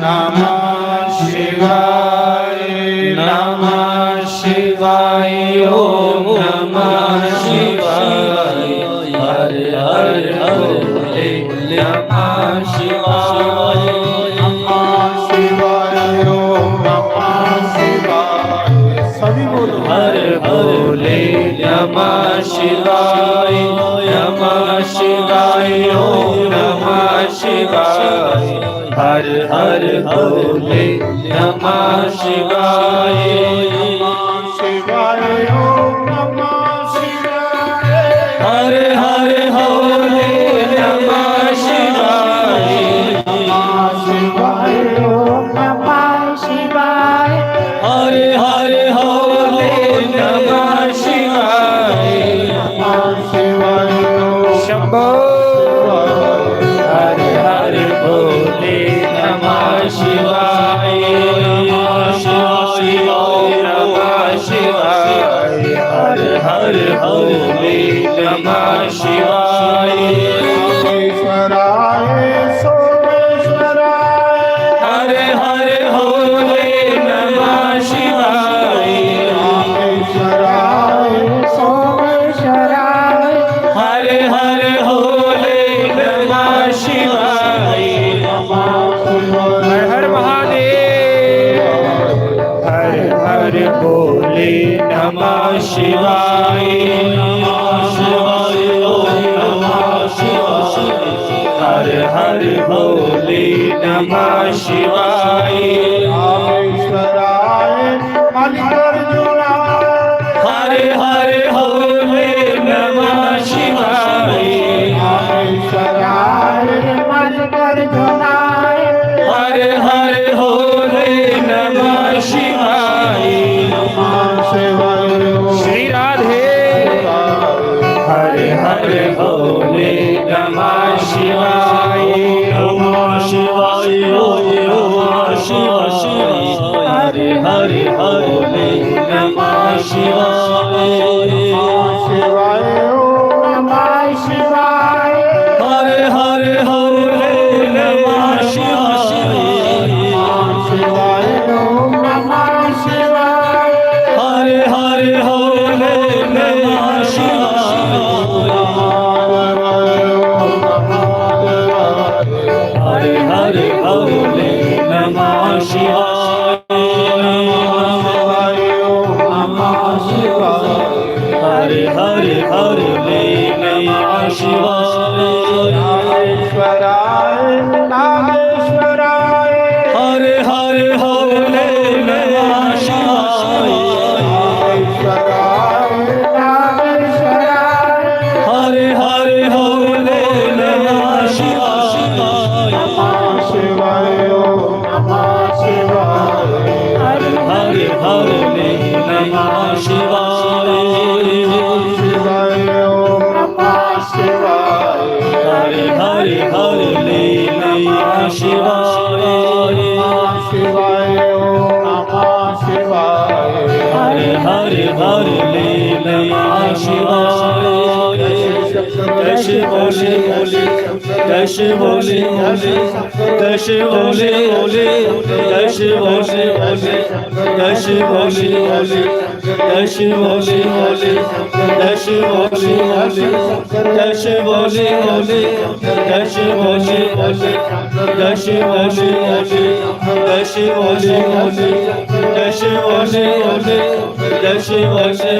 नमः शिवाय, नमः शिवाय, ओम नमः शिवाय, हर हर बोले नमः शिवाय, नमः शिवाय, ओम नमः शिवाय। सभी बोलो। हर बोले नमः शिवाय, नमः शिवाय, ओम नमः शिवाय, हर हर बोले नमः शिवाय, नमः शिवाय, ओम नमः शिवाय। हर हर होले नमः शिवाय। नमः शिवाय, ओम नमः शिवाय। हर हर होले नमः शिवाय। नमः शिवाय, ओम शंभो। हर हर भोले नमः शिवाय, नमः शिवाय, नमः शिवाय। हर हर भोले नमः शिवाय। रामेश्वराय सोमेश्वराय। हर हर भोले नमः शिवाय। रामेश्वराय सोमेश्वराय। हर हर भोले नमः शिवाय। हर हर महादेव। हर हर भोले नमः शिवाय। नमः शिवाय, ओम नमः शिवाय। हर हर भोले नमः शिवाय। रामेश्वराय मल्लिकार्जुनाय। हर हर भोले नमः शिवाय। रामेश्वराय मल्लिकार्जुनाय। हर हर भोले नमः शिवाय। नमः शिवाय। श्री राधे। हर हर भोले नमः शिवाय। नमः शिवाय, ओम नमः शिवाय। हर हर भोले नमः शिवाय। नमः शिवाय, ओम नमः शिवाय। हर हर भोले नमः शिवाय। नमः शिवाय, ओम नमः शिवाय। हर हर भोले नमः शिवाय। हर हर भोले नमः शिवाय। नमः शिवाय, ओम नमः शिवाय। हर हर भोले नमः शिवाय। नागेश्वराय, नागेश्वराय। हर हर भोले नमः शिवाय। नागेश्वराय, नागेश्वराय। हर हर भोले नमः शिवाय। नमः शिवाय, ओम नमः शिवाय। हर हर भोले नमः शिवाय। शिवाय, ओम नमः शिवाय। हर हर भोले नमः शिवाय। शिवाय, ओम नमः शिवाय। हर हर भोले नमः शिवाय। जय शिव भोले, जय शिव भोले, जय शिव भोले, जय शिव भोले, जय शिव भोले, जय शिव भोले, जय शिव भोले, जय शिव भोले, जय शिव भोले, जय शिव भोले, जय शिव भोले, जय शिव भोले, जय शिव भोले, जय शिव भोले, जय शिव भोले, जय शिव भोले, जय शिव भोले, जय शिव भोले।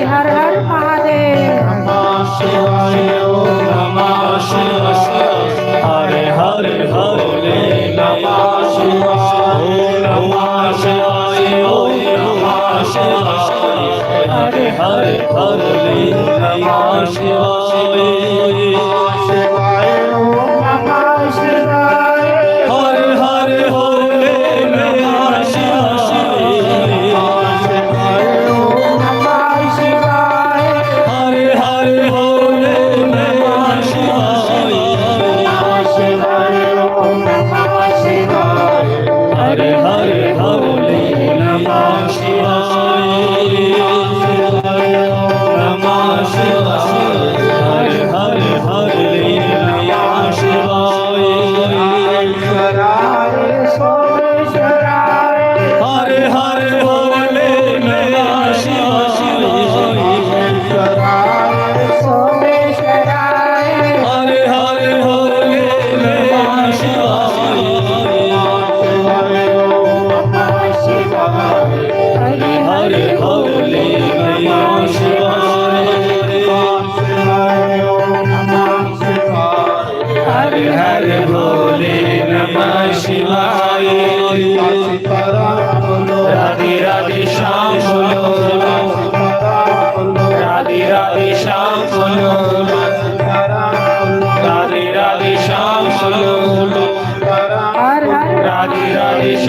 हर हर महादेव। नमः शिवाय, ओम नमः शिवाय। हर हर भोले नमः शिवाय। ओम नमः शिवाय, ओम नमः शिवाय। हर हर भोले नमः शिवाय। शिवाय, ओम नमः शिवाय। हर हर भोले नमः शिवाय। शिवाय, ओम नमः शिवाय। हर हर भोले नमः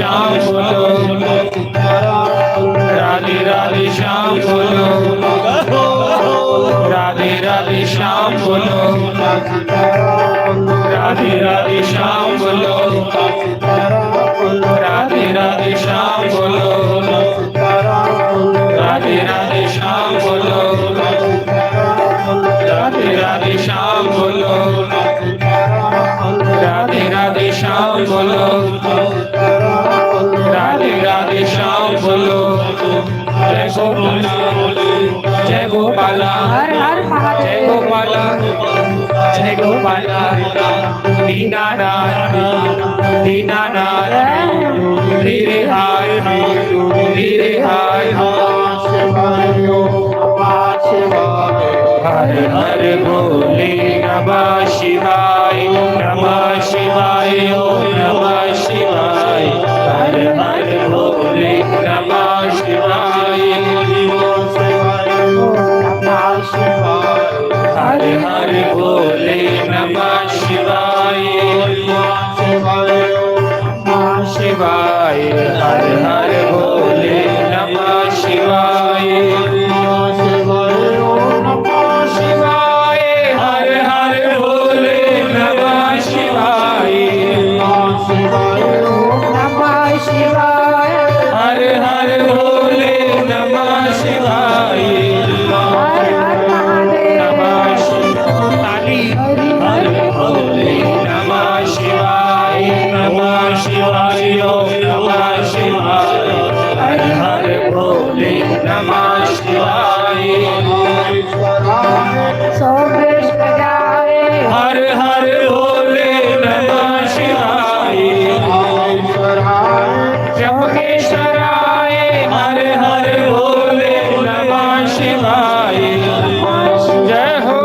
श्याम बोलो, राधे राधे श्याम बोलो, राधे राधे श्याम बोलो, राधे राधे श्याम बोलो, राधे राधे श्याम बोलो, राधे राधे श्याम बोलो, राधे राधे श्याम बोलो, राधे राधे श्याम बोलो, राधे राधे श्याम बोलो। जय गोपाला, जय गोपाला, हर हर महादेव। जय गोपाला, जय गोपाला। दीनानाथ, दीनानाथ, धीरे हाय, धीरे हाय। हर हर भोले नमः शिवाय, नमः शिवाय, ओम नमः शिवाय। हर हर भोले नमः शिवाय। हर हर भोले नमः शिवाय। शिवाय। हर हर भोले नमः शिवाय। शिवाय। हर हर भोले नमः शिवाय। शिवाय। नमः शिवाय। हर हर भोले नमः शिवाय। हर हर महादेव। नमः शिवाय। हरि हर भोले नमः शिवाय, नमः शिवाय, ओम नमः शिवाय। हर हर भोले नमः शिवाय। सोमेश्वराय। हर हर भोले नमः शिवाय। जम्बेश्वराय। हर हर भोले नमः शिवाय। जय हो।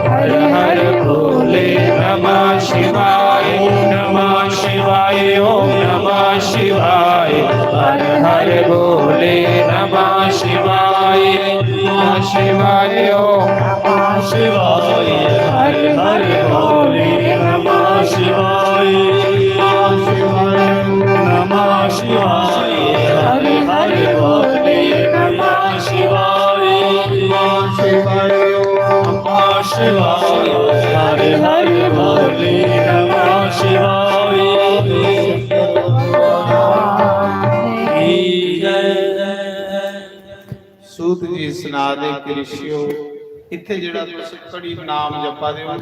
हर हर भोले नमः शिवाय, नमः शिवाय, ओम नमः शिवाय। हर हर भोले नमः शिवाय, नमः शिवाय, ओम नमः शिवाय। हर हर भोले नमः शिवाय, नमः शिवाय। हर हर भोले नमः शिवाय। शिवाय, नमः शिवाय। हर हर भोले नमः शिवाय। की जय। सूत जी सना दे कि ऋषियो, इत्थे जेड़ा तुस घड़ी नाम जपा दे हो,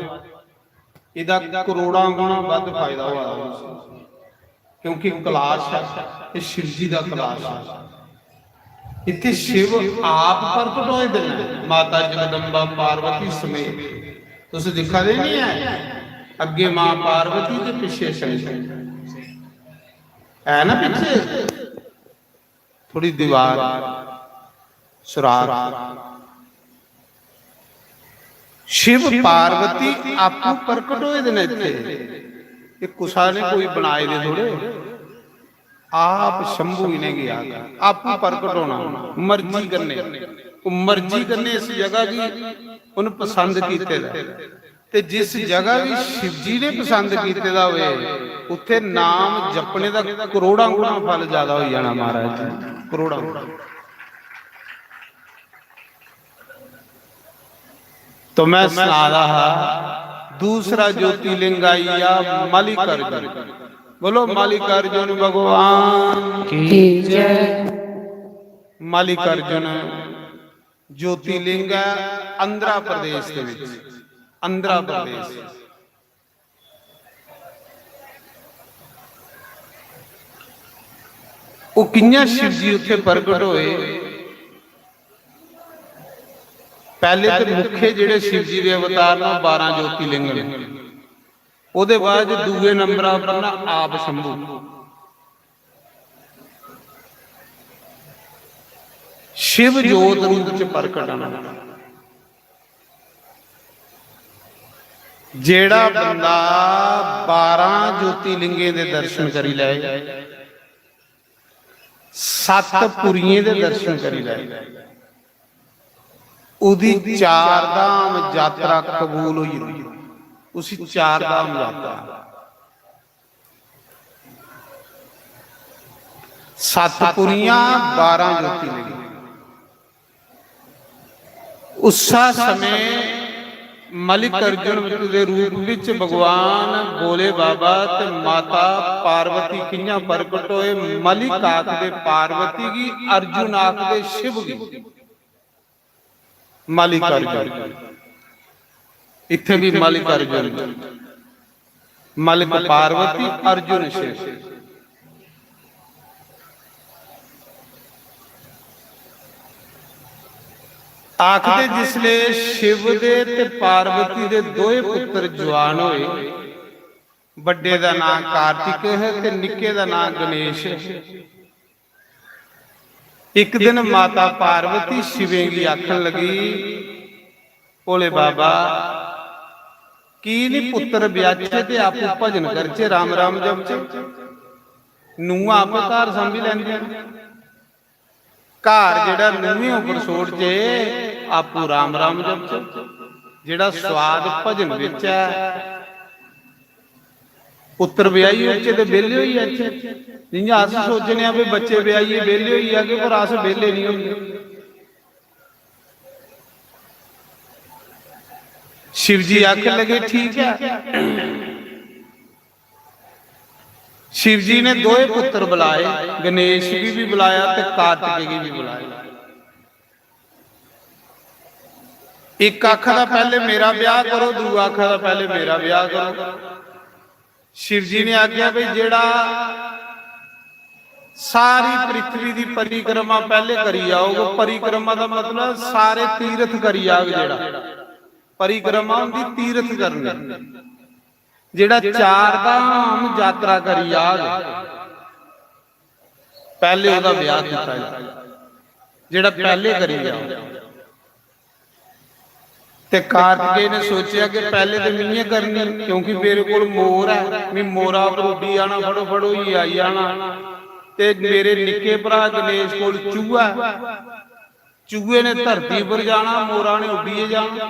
एह्दा करोड़ां गुणा बद्ध फायदा होआ दा तुसें, क्योंकि कैलाश ऐ, एह् शिव जी दा कैलाश ऐ। इत्थै शिव आप प्रकट होए दे न, माता जगदम्बा पार्वती समेत। तुस दिक्खा दे निं ऐ, अग्गें मां पार्वती ते पिच्छे शंकर ऐ ना, पिच्छे थोड़ी दीवार सुराख। शिव पार्वती आपू प्रकट होए दे न इत्थे, एह् कुसा ने कोई बनाए दे थोड़े, आप शंभू इ'नेंगी आखदा, आपू प्रकट होना, मर्जी कन्नै, ओह् मर्जी कन्नै इस जगह गी उन पसंद कीते दा। ते जिस जगह भी शिव जी ने पसंद कीते दा होए, उत्थे नाम जपने दा करोड़ां गुणा फल ज्यादा होई जाना महाराज जी, करोड़ां गुणा। तो मैं सना दा हा, दूसरा ज्योतिर्लिंग आई गया मल्लिकार्जुन। बोलो मल्लिकार्जुन भगवान की जय। मल्लिकार्जुन ज्योतिर्लिंग है आंध्र प्रदेश दे विच, आंध्र प्रदेश। ओह् कि'यां शिव जी उत्थे प्रगट होए? पैह्ले ते मुख्य जेह्ड़े शिव जी दे अवतार न, ओह् बारां ज्योतिर्लिंग न। ओह्दे बाद दूए नंबरा पर ना आप शंभू, शिव जोत रूप च प्रकट न। जेड़ा बंदा बारां ज्योतिर्लिंगें दे दर्शन करी लै, सत्त पुरियें दे दर्शन करी लै, ओह्दी चार धाम यात्रा कबूल होई जंदी, उसी चार धाम यात्रा। सत्त पुरियां, बारां ज्योतिर्लिंग। उस्सै समें मलिक अर्जुन दे रूप विच भगवान भोले बाबा ते माता पार्वती कि'यां प्रकट होए? मलिक आखदे पार्वती गी, अर्जुन आखदे शिव गी। मलिक अर्जुन, इत्थे भी मलिक अर्जुन, मलिक पार्वती, अर्जुन शिव। आखदे जिसले शिव दे ते पार्वती दे दोए पुत्र जवान होए, बड्डे दा नां कार्तिक है ते निक्के दा नां गणेश है। एक दिन माता पार्वती शिवें गी आखन लगी, "भोले बाबा, की नी पुत्र ब्याचे ते आपू भजन करचे, राम राम जपचे? नूंहां आपे घर सांभी लैंदियां न। घर जेड़ा नूंहें उपर छोड़चे, आपू राम राम जपचे। जेड़ा स्वाद भजन बिच ऐ, पुत्र ब्याही ओड़चे ते बेह्ले होई जाचे।" जि'यां अस सोचने आं भी बच्चे ब्याहियै बेह्ले होई जागे, पर अस बेह्ले नहीं होंदे। शिव जी आखन लगे, "ठीक है।" शिव जी ने दोए पुत्र बुलाए, गणेश गी भी बुलाया ते कार्तिकेय गी भी बुलाया। एक आखा दा, "पहले मेरा ब्याह करो," दूआ आखा दा, "पहले मेरा ब्याह करो।" शिव जी ने आख्या, "भाई, जेड़ा सारी पृथ्वी दी परिक्रमा पहले करी आओगे," परिक्रमा दा मतलब सारे तीर्थ करी आग, जेड़ा परिक्रमा होंदी तीर्थ करनी, जेड़ा चार धाम यात्रा करी आग, पहले ओदा ब्याह कीता जा, जेड़ा पहले करी आग। ते कार्तिकेय ने सोचेआ कि पहले ते मिं गै करनी, क्योंकि मेरे कोल मोर ऐ, मिं मोरा पर उड्डी जाना, फटोफट होइयै आई जाना। ते मेरे निक्के भ्रा गणेश कोल चूहा ऐ, चूहे ने धरती पर जाना, मोरा ने उड्डियै जाना।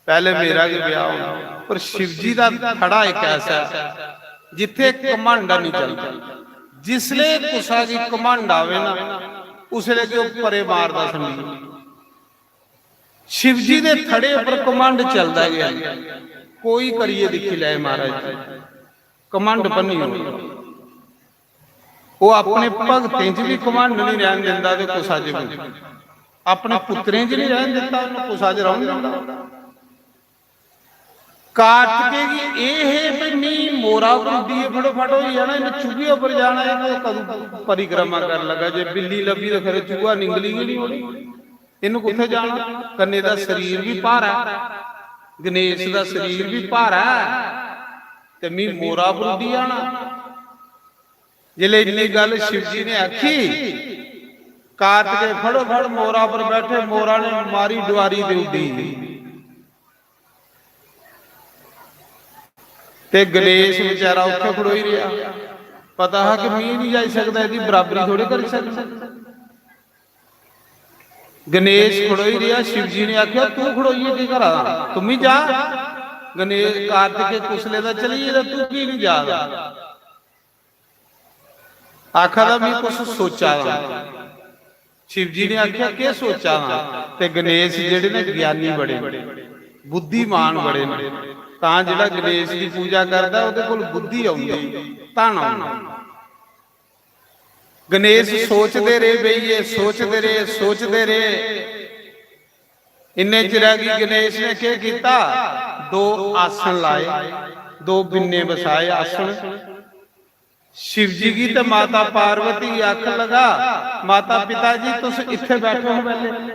पहले मेरा गै ब्याह होना। पर शिव जी दा थड़ा इक ऐसा ऐ, जित्थे घमंड नहीं चलदा। जिसले कुसा गी घमंड आवे ना, उसले ते ओह परे मारदा संदीप। शिव जी दे थड़े पर घमंड चलदा गै नहीं। कोई करियै दिक्खी लै महाराज जी, घमंड भन्नी ओड़दा। ओह अपने भगतें च भी घमंड नहीं रहन दिंदा ते कुसा च भी, अपने पुत्तरें च नहीं रहन दित्ता, उन्हें कुसा च रौहन दिंदा। कार्तिकेय गी एह है भी मी मोरा पर उड्डियै फटोफट होई जाना, इन्हें चूहे उप्पर जाना, इन्हें कदूं परिक्रमा कर लगा। जे बिल्ली लब्भी तो खरे, चूहा निंगली गै नहीं होनी। इन्हें कुत्थे जाना? कन्ने दा शरीर भी भारा ऐ, गणेश दा शरीर भी भारा ऐ, ते मी मोरा पर उड्डी जाना। जिसले इन्नी गल शिव जी ने आखी, कार्तिकेय फटोफट मोरा पर बैठे, मोरा ने मारी डुआरी दे उड्डी। ते गणेश बेचारा उत्थे खड़ोई रहा, पता हा कि मी नहीं जाई सकदा, एहदी बराबरी थोड़े करी सकदा। गणेश खड़ोई रहा, शिव जी ने आख्या, "तू खड़ोइयै केह करा दा? तू भी जा।" गणेश, कार्तिकेय कुसले दा चली गेदा, तू की नहीं जा दा? आखा दा, "मैं कुछ सोचा दा।" शिव जी ने आख्या, "केह सोचा दा?" ते गणेश जेहड़े ने ज्ञानी बड़े, बुद्धिमान बड़े ने, तां जेहड़ा गणेश दी पूजा करदा, ओहदे कोल बुद्धि औंदी, धन औंदा। गणेश सोचदे रेह, बेहियै सोचदे रेह, सोचदे रेह। इन्ने चिरै गी गणेश ने केह कीता? दो आसन लाए, दो बिन्ने बसाए आसन। शिव जी गी ते माता पार्वती गी आखन लगा, "माता पिता जी, तुस इत्थे बैठो हां पैहले।"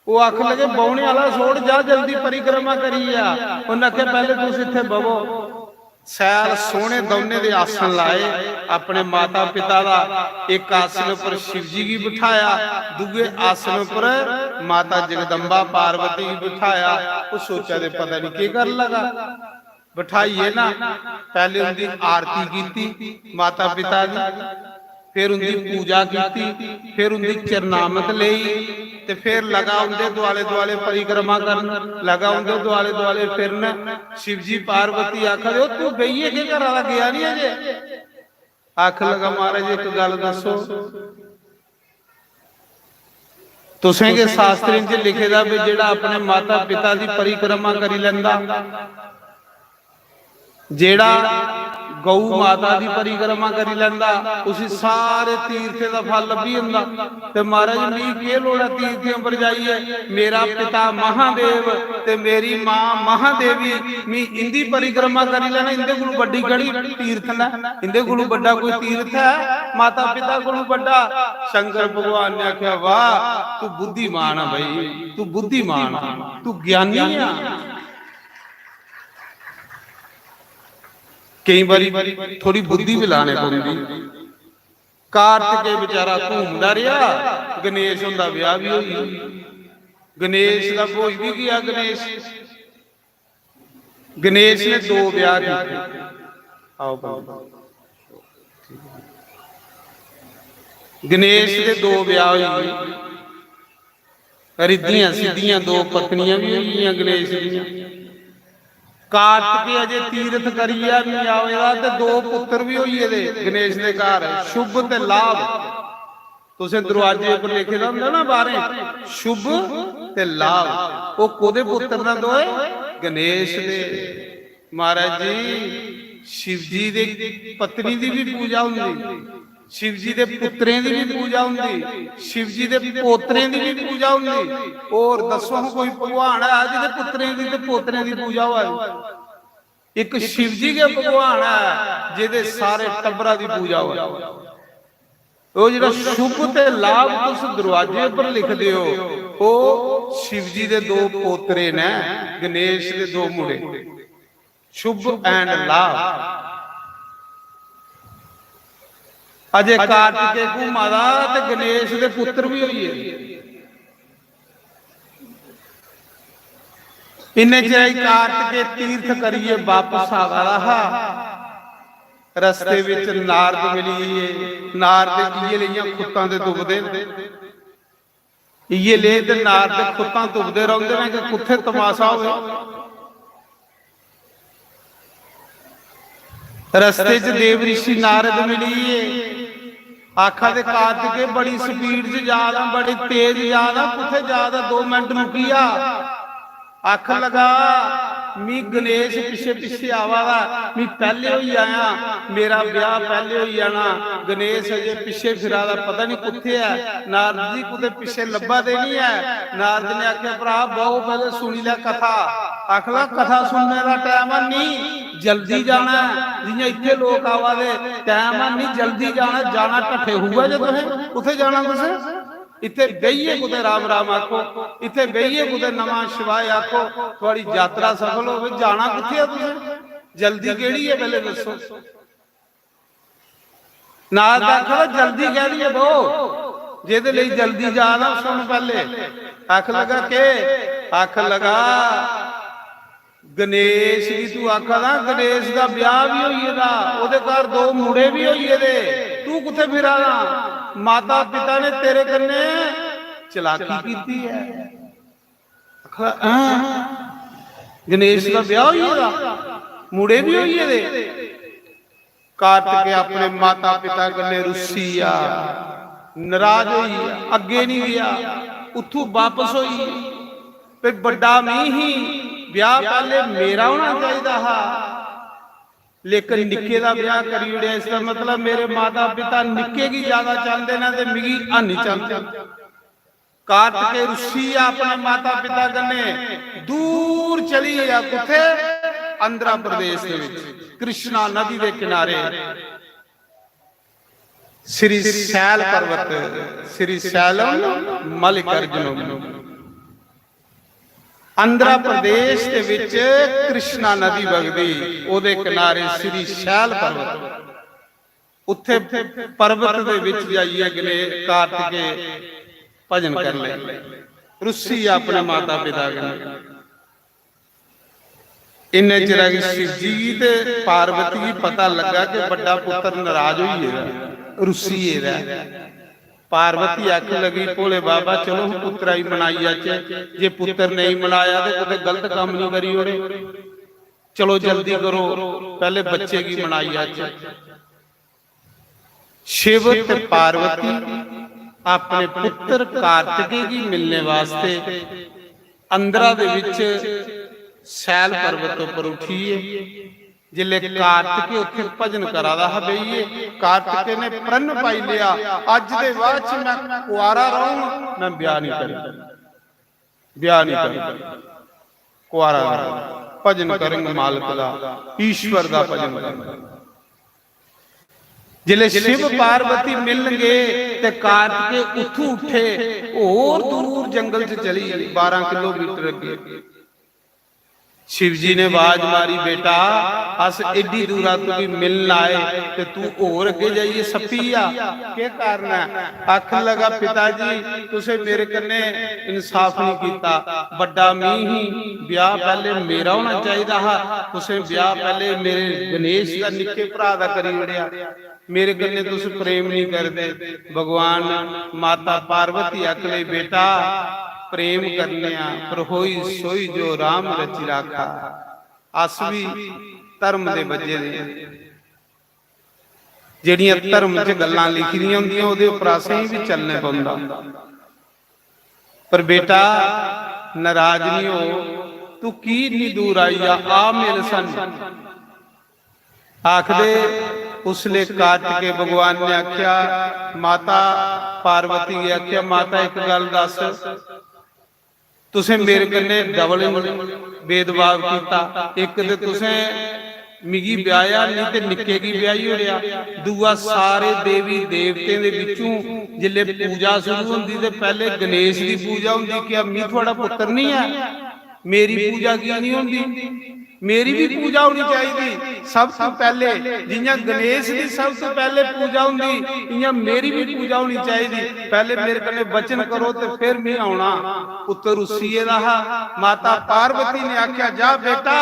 ओह आखन लगे, "बौहने आला छोड़, जा जल्दी परिक्रमा करी आ।" उन्हें आखेआ, "पैहले तुस इत्थे बवो।" शैल सोहने दौने दे आसन लाए, अपने माता पिता दा, इक आसन पर शिव जी गी बिठाया, दूए आसन पर माता जगदम्बा पार्वती गी बिठाया। ओह सोचा दे पता नहीं केह कर लगा। बिठाइयै ना, पैहले उंदी आरती कीती माता पिता दी, फिर उंदी पूजा कीती, फिर उंदी चरणामत लेई, ते फिर लगा उंदे दुआले दुआले परिक्रमा करन, लगा उंदे दुआले दुआले फिरन। शिव जी पार्वती आखा दे, "ओ तू बेहियै केह करा दा, गया नहीं अजे?" आखन लगा, "महाराज, इक गल्ल दस्सो, तुसें गै शास्त्रें च लिखे दा भी जेह्ड़ा अपने माता पिता दी परिक्रमा करी लैंदा, जेह्ड़ा गौ माता दी परिक्रमा करी लैंदा, उसी सारे तीर्थें दा फल लब्भी जंदा। ते महाराज, मी केह् लोड़ ऐ तीर्थें पर जाइयै? मेरा पिता महादेव ते मेरी मां महादेवी, मी इंदी परिक्रमा करी लैना, इंदे कोलू बड्डी केह्ड़ी तीर्थ न, इंदे कोलू बड्डा कोई तीर्थ है माता पिता कोलू बड्डा?" शंकर भगवान ने आख्या, "वाह, तू बुद्धिमान है भाई, तू बुद्धिमान है, तू ज्ञानी है।" केई बारी थोड़ी बुद्धि भी लाने पौंदी। कार्तिकेय बेचारा घूमदा रेहा, गणेश हुंदा ब्याह भी होई गेआ। गणेश दा होई भी गया। गणेश, गणेश ने दो ब्याह कीते। आओ बंदो। गणेश दे दो ब्याह होई गे। रिद्धियां सिद्धियां दो पत्नियां भी होई गेइयां गणेश दियां। कार्तिकेय अजे तीर्थ करियै बी आए दा ते दो पुत्र भी होई गेदे गणेश दे घर, शुभ ते लाभ। तुसें दरवाजे उप्पर लिखे दा होंदा ना बाहरें, शुभ ते लाभ। ओह कोदे पुत्र न दोए? गणेश दे। महाराज जी, शिव जी दे पत्नी दी भी पूजा होंदी, शिव जी दे पुत्रें दी भी पूजा होंदी, शिव जी दे पोतरें दी भी पूजा होंदी। और दस्सो हां, कोई भगवान है जिदे पुत्रें दी ते पोतरें दी पूजा होऐ? एक शिव जी गै भगवान है जिदे सारे टब्बरा दी पूजा होऐ। ओह जेह्ड़ा शुभ ते लाभ तुस दरवाजे पर लिखदे हो, ओह शिव जी दे दो पोतरे न, गणेश दे दो मुड़े। शुभ and लाभ। अजे कार्तिकेय घूमा दा ते गणेश दे पुत्र भी होई गे। इन्ने चिर च कार्तिकेय तीर्थ करियै बापस आवा दा हा, रस्ते विच नारद मिली गे। नारद इयै लेइयां खुत्तां ते तुपदे न। इयै ले ते नारद खुत्तां तुपदे रौंहदे न कि कुत्थै तमाशा होवे। रस्ते च देव ऋषि नारद मिली गे। आखा दे, "कार्तिकेय बड़ी स्पीड च जा दा, बड़ी तेज जा दा, कुत्थै जा दा? दो मिनट रुकी जा।" आखन लगा, "मी गणेश पिच्छे पिच्छे आवा दा, मी पैहले होई आया, मेरा ब्याह पैहले होई जाना, गणेश अजे पिच्छे फिरा दा, पता नहीं कुत्थे ऐ, नारद जी कुतै पिच्छे लब्भा दे नहीं ऐ।" नारद ने आख्या, "भ्रा, बहो, पैहले सुनी लै कथा।" आखला, "कथा सुनने दा टाइम है नहीं, जल्दी जाना है, जियां इत्थे लोक आवा दे, टाइम है नहीं, जल्दी जाना, जाना ढट्ठे हुआ जे तुसें, कुत्थे जाना तुसें?" इत्थे बेहियै कुतै राम राम आखो, इत्थे बेहियै कुतै नमः शिवाय आखो, थुआड़ी यात्रा सफल होवे। जाना कुत्थे ऐ तुसें? जल्दी केड़ी ऐ, पैहले दस्सो। नारद आखदा, "जल्दी कैह्दी ऐ बो? जेह्दे लेई जल्दी जा ना, सुन पैहले।" आख लगा, "के?" आख लगा, गणेश गी तू आखा दा, गणेश दा ब्याह भी होई गेदा, ओह्दे घर दो मुड़े भी होई गेदे, तू कुत्थै फिरा दा? माता पिता ने तेरे कन्नै चलाकी कीती ऐ। आखा दा, "हैं? गणेश दा ब्याह होई गेदा, मुड़े भी होई गेदे?" कार्तिकेय अपने माता पिता कन्नै रुस्सी गेआ, नाराज होई गेआ, अग्गें नहीं गेआ, उत्थू बापस होई। ते बड्डा मी ही, ब्याह पैहले मेरा होना चाहिदा हा, लेकिन निक्के दा ब्याह करी ओड़ेआ। इसदा मतलब मेरे माता पिता निक्के गी ज्यादा चांहदे न ते मिगी हैनी चांहदे। कार्तिकेय रुस्सी गेआ अपने माता पिता कन्नै, दूर चली गेआ। कुत्थे? आंध्र प्रदेश दे विच कृष्णा नदी दे किनारे श्री शैल पर्वत, श्री शैलम मल्लिकार्जुनम। आंध्र प्रदेश दे विच कृष्णा नदी बगदी, ओदे किनारे श्री शैल पर्वत। उत्थे पर्वत दे विच जाइयै गणे कार्तिकेय भजन कर ले, रुस्सी अपने माता पिता कन्नै। इन्ने चिरा गी शिव जी गी ते पार्वती गी पता लग्गा कि बड्डा पुत्र नाराज होई गेदा, रुस्सी गेदा ऐ। पार्वती आखन लगी, "भोले बाबा, चलो, पुत्तरा गी मनाई आचे, जे पुत्तर नेईं मनाया ते कुतै गलत कम्म निं करी ओड़े। चलो, जल्दी करो, पैह्ले बच्चे गी मनाई आचे।" शिव ते पार्वती अपने पुत्र कार्तिकेय गी मिलने वास्ते अंदरा दे विच सैल पर्वत उप्पर उठिए, जिसले कार्तिकेय उत्थे भजन करा दा हा बेहिए, कार्तिकेय ने प्रण पाई लिया, "अज्ज दे बाद च मैं कुआरा रहूं, मैं ब्याह नहीं करूं, ब्याह नहीं करूं, कुआरा रहूं, भजन करंग मालक दा, ईश्वर दा भजन करंग।" जिसले शिव पार्वती मिलन गए ते कार्तिकेय उत्थों उठे, होर दूर जंगल च चली, बारह किलोमीटर अग्गे। शिव जी ने आवाज मारी, "बेटा, अस एड्डी दूरा तुगी मिलन आए ते तू होर अग्गे जाइए सप्पी आ, केह् कारण ऐ?" आखन लगा, "पिता जी, तुसें मेरे कन्नै इंसाफ नहीं कीता, बड्डा मी ही, ब्याह पैह्ले मेरा होना चाहिदा हा, तुसें ब्याह पैह्ले मेरे गणेश दा निक्के भ्रा दा करी ओड़ेआ।" मेरे कन्नै तुस प्रेम नहीं करदे। भगवान माता पार्वती आखले, "बेटा, प्रेम करने आ, पर होई सोई जो राम रचि राखा।" अस भी धर्म दे बज्जे दे आं। जेह्ड़ियां धर्म च गल्लां लिखी दियां होंदियां, ओह्दे उप्पर असें बी चलने पौंदा। पर बेटा, नाराज नहीं हो, तू की इन्नी दूर आई आ, आ मिल सानू। आखदे उसले कार्तिकेय भगवान ने आख्या, माता पार्वती गी आख्या, "माता, इक गल्ल दस, तुसें मेरे कन्नै डबल भेदभाव कीता। इक ते तुसें मिगी ब्याहेआ, नहीं ते निक्के गी ब्याही ओड़ेआ। दूआ, सारे देवी देवतें दे बिच्चों जिसले पूजा शुरू होंदी ते पैह्ले गणेश दी पूजा होंदी। क्या मी थुआढ़ा पुत्तर नहीं ऐ? मेरी पूजा की नहीं होंदी?" मेरी भी पूजा होनी चाहिदी। सब तो पहले, जियां गणेश दी सब तो पहले पूजा होंदी, इयां मेरी भी पूजा होनी चाहिदी। पहले मेरे कन्नै वचन करो ते फिर मैं आना। पुत्र रुस्सी गेदा हा। माता पार्वती ने आख्या, "जा बेटा,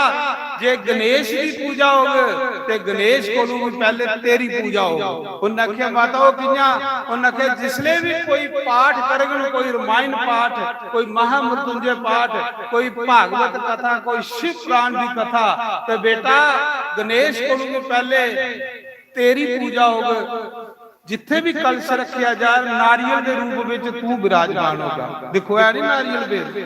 जे गणेश दी पूजा होग ते गणेश कोलों भी पहले तेरी पूजा होग।" उन्हें आख्या, "माता, वो कियां?" उन्हें आख्या, "जिसले भी कोई पाठ करगन, कोई रामायण पाठ, कोई महामृत्युंजय पाठ, कोई भागवत कथा, कोई शिव पुराण दी कथा, ते बेटा, गणेश कोलों भी पहले तेरी पूजा होग। जिथे भी कलश रखिया जा, नारियल दे रूप विच तू विराजमान होगा।" देखो, है नहीं नारियल बेल?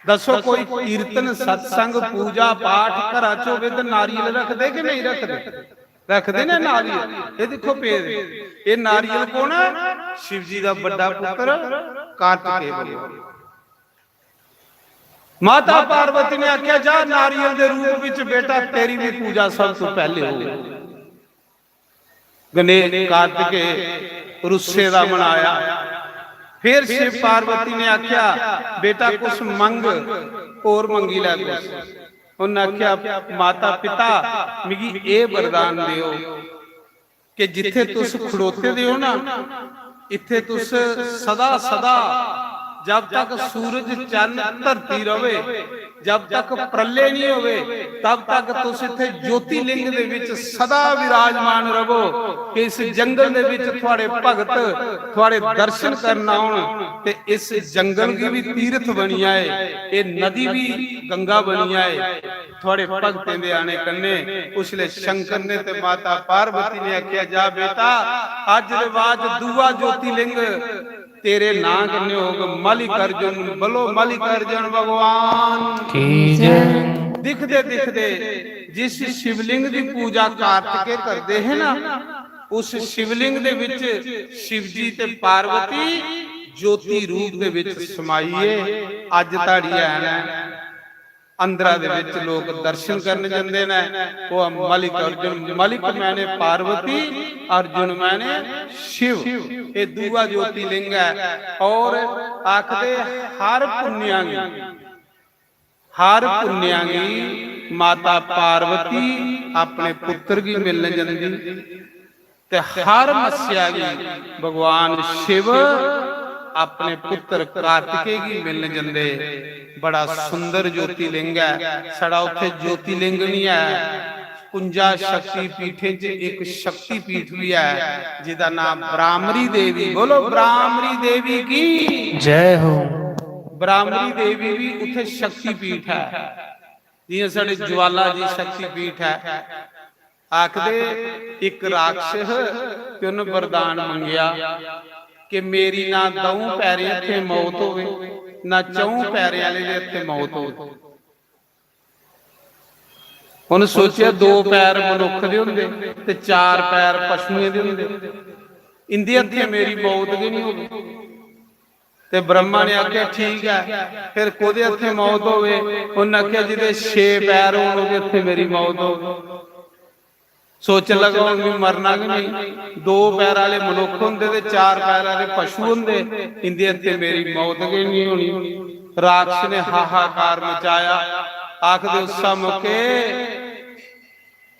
दसो, कोई कीर्तन, सत्संग, पूजा पाठ घरा च होवे ते नारियल रखदे कि नहीं रखदे? रखदे ने नारियल। ये देखो पेद, ये नारियल कौन है? शिव जी दा बड़ा पुत्र कार्तिकेय भगवान। माता पार्वती ने आख्या, "जा नारियल दे रूप विच बेटा, तेरी भी पूजा सब तो पहले हो।" गणेश कार्तिकेय रुस्से दा मनाया। फिर शिव पार्वती ने आख्या, "बेटा, कुछ मंग, और मंगी लै कुछ।" उन्हें आख्या, "माता पिता, मिगी एह वरदान देओ कि जिथे तुस खड़ोते दे हो ना, इत्थे तुस सदा सदा, जब तक सूरज चंद धरती रवे, जब तक प्रलय नहीं होवे, तब तक तुस इत्थे ज्योतिलिंग दे विच सदा विराजमान रवो, कि इस जंगल दे विच थुआड़े भगत थुआड़े दर्शन करन आउन, ते इस जंगल गी भी तीर्थ बनी आए, ये नदी भी गंगा बनी आए, थुआड़े भगतें दे आने कन्ने।" उसले शंकर ने ते माता पार्वती ने आख्या, "जा बेटा, अज दे बाद दूआ ज्योतिलिंग तेरे नां कन्नै होग मल्लिकार्जुन।" बोलो मल्लिकार्जुन भगवान की जय। दिखदे दिखदे जिस शिवलिंग दी पूजा कार्तिकेय करदे हे ना, उस शिवलिंग दे विच शिव जी ते पार्वती ज्योति रूप दे विच समाइए अज धड़ी हैन। अंदरा दे विच लोक दर्शन करन जंदे ने। ओह मलिक अर्जुन, मलिक मैने पार्वती, अर्जुन मैने शिव। ये दूआ ज्योतिलिंग है। और आखदे हर पुण्या गी, हर पुण्या गी माता पार्वती अपने पुत्र गी मिलन जंदी। ते हर मस्सेआ गी भगवान शिव अपने पुत्र कार्तिकेय गी मिलन जंदे। बड़ा सुंदर ज्योतिलिंग ऐ साढ़ा। उत्थे ज्योतिलिंग नहीं है, कुंजा शक्ति पीठें च एक शक्ति पीठ भी है जिदा नाम ब्राह्मरी देवी। बोलो ब्राह्मरी देवी की जय हो। ब्राह्मरी देवी भी उत्थे शक्ति पीठ है, जियां साढ़े ज्वाला जी शक्ति पीठ है। आखदे, इक राक्षस ते उन्न वरदान मंगेआ कि मेरी ना द'ऊं पैरें हत्थें मौत होवे, ना च'ऊं पैरें आह्ले दे हत्थें मौत होवे। उन्न सोचेआ, दो पैर मनुक्ख दे होंदे ते चार पैर पशुएं दे होंदे, इंदे हत्थें मेरी मौत गै नहीं होवे। ते ब्रह्मा ने आखेआ, "ठीक ऐ, फिर कोदे हत्थें मौत होवे?" उन्न आखेआ, "जिदे छे पैर होन, ओदे हत्थें मेरी मौत होवे।" सोचन लगा, "हुन मी मरना गै नहीं। दो पैर आह्ले मनुक्ख होंदे ते चार पैर आह्ले पशु होंदे, इंदे हत्थें मेरी मौत गै नहीं होनी।" राक्षस ने हाहाकार मचाया। आखदे, उस मौके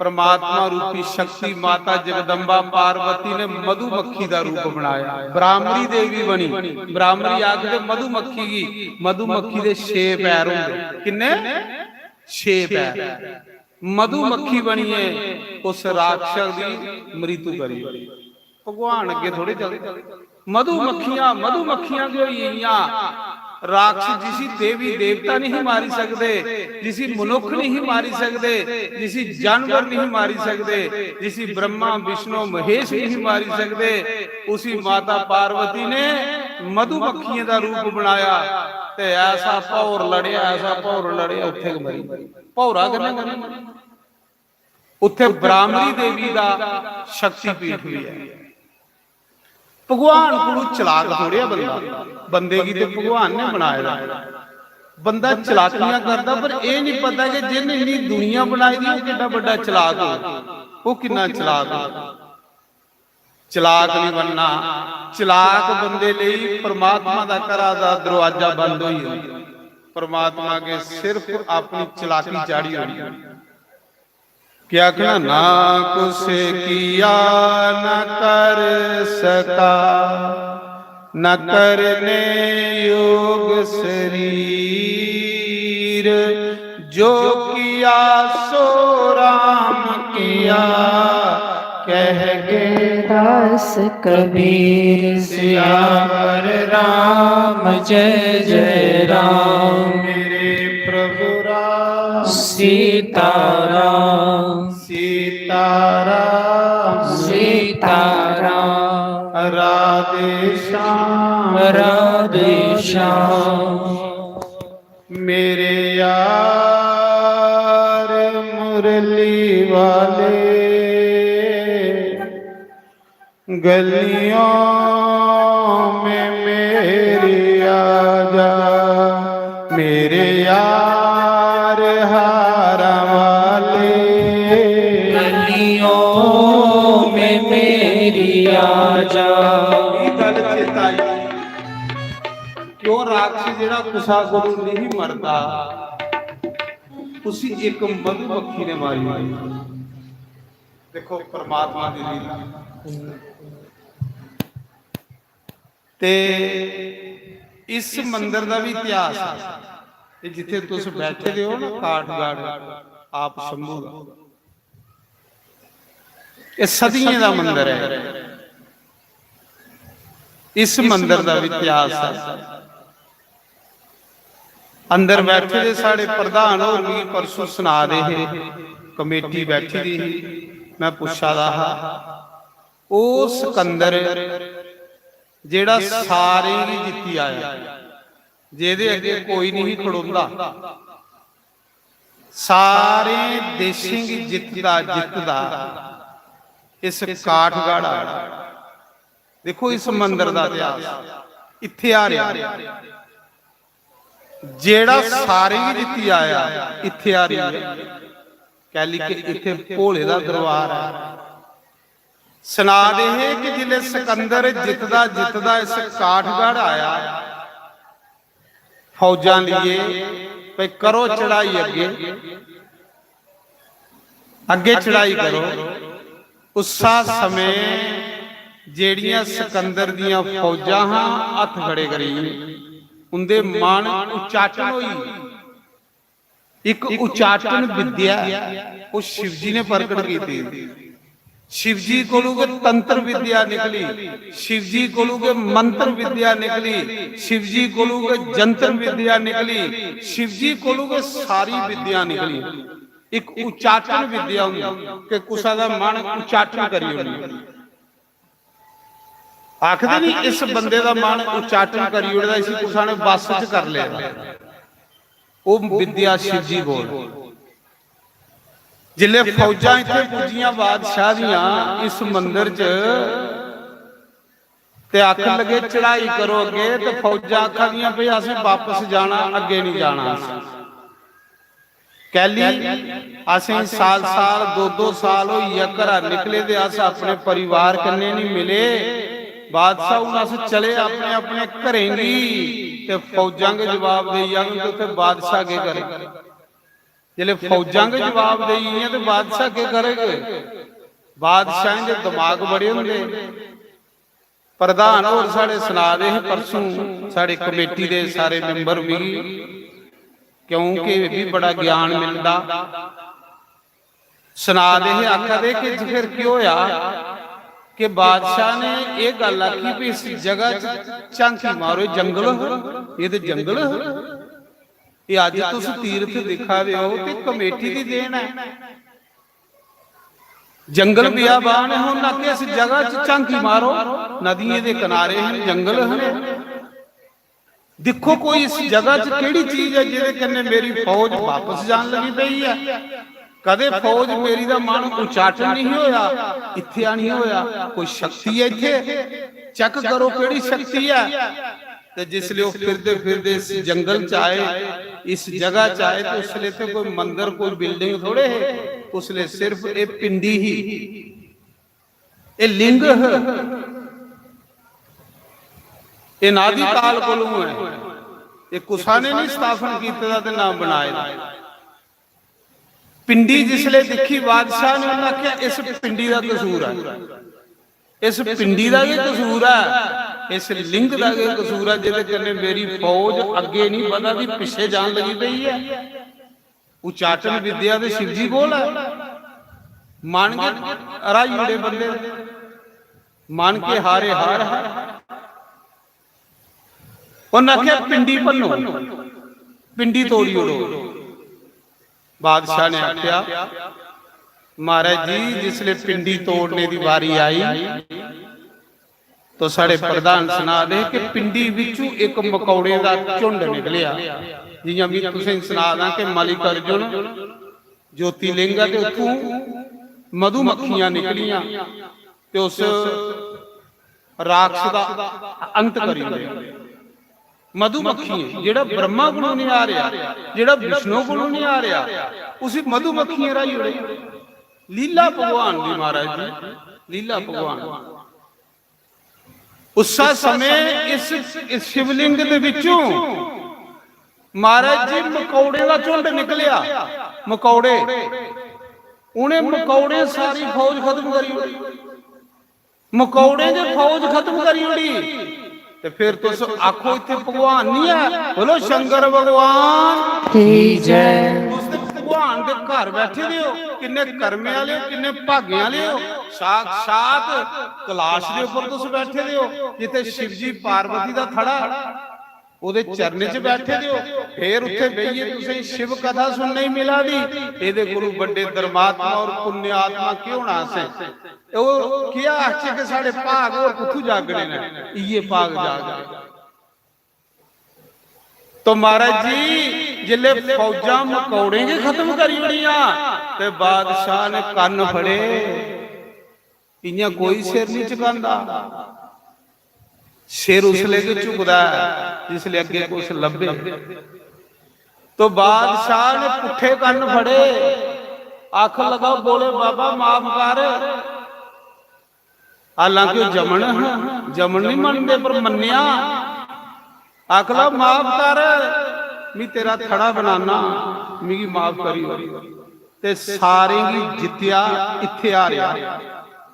परमात्मा रूपी शक्ति माता जगदम्बा पार्वती ने मधुमक्खी दा रूप बनाया, ब्राह्मणी देवी बनी। ब्राह्मणी आखदे मधुमक्खी गी, मधुमक्खी दे छे पैर होंदे। किन्ने? छे पैर। मधुमक्खी बनियै उस राक्षस दी मृत्यु करी। भगवान अग्गे थोड़े चलदे। मधुमक्खियां, मधुमक्खियां गै होई गेइयां। राक्षस जिसी देवी देवता नहीं मारी सकदे, जिसी मनुख नहीं मारी सकदे, जिसी जानवर नहीं मारी सकदे, जिसी ब्रह्मा, विष्णु, महेश नहीं मारी सकदे, उसी माता पार्वती ने मधुमक्खियें दा रूप बनाया ते ऐसा भौर लड़ेआ, ऐसा भौर लड़ेआ, उत्थे गै मरी। भौरा कन्नै मरी। उत्थे ब्राह्मणी देवी दा शक्तिपीठ भी है। भगवान कोलू चलाक थोड़े आ बंदा, बंदे गी ते भगवान ने बनाए दा। बंदा चलाकियां करदा, पर एह् नहीं पता कि जिन इन्नी दुनिया बनाई दी, ओह् कितना बड्डा चलाक हो, ओह् कितना चलाक हो। चलाक नहीं बनना। चलाक बंदे लेई परमात्मा दा घरा दा दरवाजा बंद होई जंदा। परमात्मा के सिर्फ अपनी चलाकी चाढ़ी होनी। क्या कहना, ना कुछ किया न कर सका, न करने योग शरीर, जो किया सो राम किया, कह गए दास कबीर। सियावर राम जय जय राम। मेरे प्रभु राम। सीताराम। सीताराम। सीताराम। राधे श्याम। राधे श्याम। मेरे यार मुरली वाले, गलियों में मेरी आजा, मेरे यार हारा वाले। गलियों में मेरी आजा। ਇਹ ਗੱਲ ਚੇਤਾ ਆਈ। ਕਿਉਂ ਰਾਖਸ਼ ਜਿਹੜਾ ਕੁਸਾ ਕੋਲੋਂ ਨਹੀਂ ਮਰਦਾ, ਤੁਸੀਂ ਇੱਕ ਮਧੂਮੱਖੀ ਨੇ ਮਾਰੀ ਹੋਈ। ਦੇਖੋ ਪਰਮਾਤਮਾ ਦੀ ਲੀਲਾ। ਤੇ ਇਸ ਮੰਦਿਰ ਦਾ ਵੀ ਇਤਿਹਾਸ ਹੈ। ਇਹ ਜਿੱਥੇ ਤੁਸੀਂ ਬੈਠੇ ਦੇ ਹੋ ਨਾ, ਕਾਠਗੜ੍ਹ ਆਪ ਸ਼ੰਭੂ ਦਾ, ਇਹ ਸਦੀਆਂ ਦਾ ਮੰਦਿਰ ਹੈ। ਇਸ ਮੰਦਿਰ ਦਾ ਵੀ ਇਤਿਹਾਸ ਹੈ। ਅੰਦਰ ਬੈਠੇ ਦੇ ਸਾਡੇ ਪ੍ਰਧਾਨ ਹੋਰ ਵੀ ਪਰਸੋਂ ਸੁਣਾ ਦੇ ਹੈ, ਕਮੇਟੀ ਬੈਠੀ ਦੀ ਸੀ, ਮੈਂ ਪੁੱਛਾ ਦਾ ਹਾਂ, ਉਹ ਸਿਕੰਦਰ ਜਿਹੜਾ ਸਾਰਿਆਂ ਨੂੰ ਜਿੱਤੀ ਆਇਆ, ਜਿਹਦੇ ਅੱਗੇ ਕੋਈ ਨਹੀਂ ਖੜੋਂਦਾ, ਸਾਰੇ ਦੇਸ਼ਾਂ ਦੀ ਜਿੱਤਦਾ ਜਿੱਤਦਾ ਇਸ ਕਾਠਗੜ੍ਹ ਆ। ਦੇਖੋ ਇਸ ਮੰਦਿਰ ਦਾ ਇਤਿਹਾਸ, ਇੱਥੇ ਆ ਰਿਹਾ, ਜਿਹੜਾ ਸਾਰੀ ਜਿੱਤੀ ਆਇਆ, ਇੱਥੇ ਆ ਰਹੀ ਹੈ। ਕਹਿ ਲਈ ਕਿ ਇੱਥੇ ਭੋਲੇ ਦਾ ਦਰਬਾਰ ਹੈ। ਸੁਣਾ ਦੇ ਹੈ ਕਿ ਜਿਲੇ ਸਿਕੰਦਰ ਜਿੱਤਦਾ ਜਿੱਤਦਾ ਇਸ ਕਾਠਗੜ੍ਹ ਆਇਆ, ਫੌਜਾਂ ਲਈਏ, ਭਈ ਕਰੋ ਚੜ੍ਹਾਈ ਅੱਗੇ, ਅੱਗੇ ਚੜ੍ਹਾਈ ਕਰੋ। ਉਸਾ ਸਮੇਂ ਜਿਹੜੀਆਂ ਸਿਕੰਦਰ ਦੀਆਂ ਫੌਜਾਂ ਹਾਂ ਹੱਥ ਖੜੇ ਕਰੀ, ਉਹਦੇ ਮਨ ਉਚਾਟਨ ਹੋਈ। ਇੱਕ ਉਚਾਟਨ ਵਿਦਿਆ ਉਹ ਸ਼ਿਵ ਜੀ ਨੇ ਪ੍ਰਗਟ ਕੀਤੀ। ਸ਼ਿਵ ਜੀ ਕੋਲੋਂ ਕੇ ਤੰਤਰ ਵਿਦਿਆ ਨਿਕਲੀ, ਸ਼ਿਵ ਜੀ ਕੋਲੋਂ ਕੇ ਮੰਤਰ ਵਿਦਿਆ ਨਿਕਲੀ, ਸ਼ਿਵ ਜੀ ਕੋਲੋਂ ਕੇ ਜੰਤਰ ਵਿਦਿਆ ਨਿਕਲੀ, ਸ਼ਿਵ ਜੀ ਕੋਲੋਂ ਕੇ ਸਾਰੀ ਵਿਦਿਆ ਨਿਕਲੀ। इक उच्चाटन विद्या होंदी कि कुसै दा मन उच्चाटन करी ओड़ना। आखदे नी, इस बंदे दा मन उच्चाटन करी ओड़े दा, इसी कुसै ने बस च कर लेदा। ओह् विद्या शिव जी बोल। जिसलै फौजां इत्थै पुज्जियां बादशाह दियां इस मंदर च, ते आखन लगे, "चढ़ाई करो अग्गे।" ते फौजां आखा दियां, "भई, असें बापस जाना, अग्गे नहीं जाना असें।" कैली? "असें साल साल, दो दो साल होई गेआ घरा निकले दे, अस अपने परिवार कन्नै नहीं मिले। बादशाह, हून अस चले अपने अपने घरें गी।" ते फौजां गै जवाब देई जाङन ते उत्थै बादशाह केह् करे? जिसलै फौजां गै जवाब देई गेइयां ते बादशाह केह् करग? बादशाहें दे दमाग बड़े होंदे। प्रधान होर साढ़े सना दे हे परसों, साढ़े कमेटी दे सारे मैंबर मिगी, क्योंकि एह् बी बड़ा ज्ञान मिलदा, सना दे हे, आखा दे कि फिर केह् होया कि बादशाह ने एह् गल्ल आखी भी इस जगह च झांकी मारो, जंगल हो, एह् ते जंगल हो, एह् अज्ज तुस तीर्थ दिक्खा दे हो ते कमेटी दी देन ऐ। जंगल बियाबान है, उन्हें आखेआ, "इस जगह च झांकी मारो, नदियें दे किनारे हैं, जंगल हैं, दिक्खो कोई इस जगह च केड़ी चीज है जेदे कन्नै मेरी फौज वापस जान लगी पई है।" कदे फौज मेरी दा मन उच्चाटन नहीं होया, इत्थे आनी होया, कोई शक्ति है इत्थे, चेक करो केड़ी शक्ति है। ते जिसले ओह फिरदे फिरदे इस जंगल च आए, इस जगह च आए, ते उसले ते कोई मंदर, कोई बिल्डिंग थोड़े हे, उसले सिर्फ एह पिंडी ही, एह लिंग ह, एह अनादि काल कोलों है, एह कुसा ने नहीं स्थापन कीते दा ते ना बनाए दा। पिंडी जिसले दिखी बादशाह ने, उन्हें आख्या, "इस पिंडी दा कसूर है, इस पिंडी दा गै कसूर है, इस लिंग दा गै कसूर है, जेदे कन्नै मेरी फौज अग्गे नहीं बधा दी, पिछे जान लगी पई है।" उच्चाटन विद्या ते शिव जी कोल है। मन गै हराई ओड़े बंदे, मन के हारे हार है। उन्हें आख्या, "पिंडी भन्नो, पिंडी तोड़ी ओड़ो।" बादशाह ने आख्या, "महाराज जी, जिसले पिंडी तोड़ने दी बारी आई, तो साढ़े प्रधान सना दे कि पिंडी बिचू एक मकौड़े दा झुंड निकलिया।" जियां मैं तुसें सना दा कि मल्लिकार्जुन ज्योतिर्लिंग ऐ, ते उत्थों मधुमक्खियां निकलियां ते उस राक्षस दा अंत करी ओड़ेआ। मधुमक्खियें, जेड़ा ब्रह्मा कोलों नहीं आ रहा, जेड़ा विष्णु कोलों नहीं आ रहा, उसी मधुमक्खियें राही ओड़े। लीला भगवान दी, महाराज जी, लीला भगवान। उस समय इस, इस शिवलिंग दे विचों, महाराज जी, मकौड़े दा झुंड निकलिया। मकौड़े, उन्हें मकौड़े सारी फौज खत्म करी ओड़ी। मकौड़े ने फौज खत्म करी ओड़ी। ते फिर तुस आखो, इत्थे भगवान नहीं है? बोलो, शंकर भगवान की जय। उस दिन भगवान दे घर बैठे दे हो, किन्ने कर्मे वाले हो, किन्ने भागे वाले हो। साक्षात कैलाश दे ऊपर तुस बैठे दे हो, जिथे शिव जी पार्वती दा थड़ा, ओदे चरणे च बैठे दे हो। फिर उत्थे बेहियै तुसें शिव कथा सुनने ही मिला दी। एदे कोलू बड्डे धर्मात्मा और पुण्यात्मा केह् होना असें? ओह् केह् आखचै कि साढ़े भाग होर कुत्थू जागने न, इयै भाग जागने। तो महाराज जी, जिसले फौजां मकौड़े गी खत्म करी ओड़ियां, ते बादशाह ने कन्न फड़े, इयां कोई सिर नहीं झुकांदा। सिर उसले गै झुकदा ऐ जिसले अग्गे कुछ लब्भे। तो बादशाह ने पुट्ठे कन्न फड़े, आखन लगा, "बोले बाबा, माफ कर।" हालांकि ओह जमन हा, जमन नहीं मनदे, पर मन्नेआ। आखला, "माफ कर, मैं तेरा थड़ा बनाना, मिगी माफ करी ओड़।" ते सारें गी जित्तेआ, इत्थे हारेआ।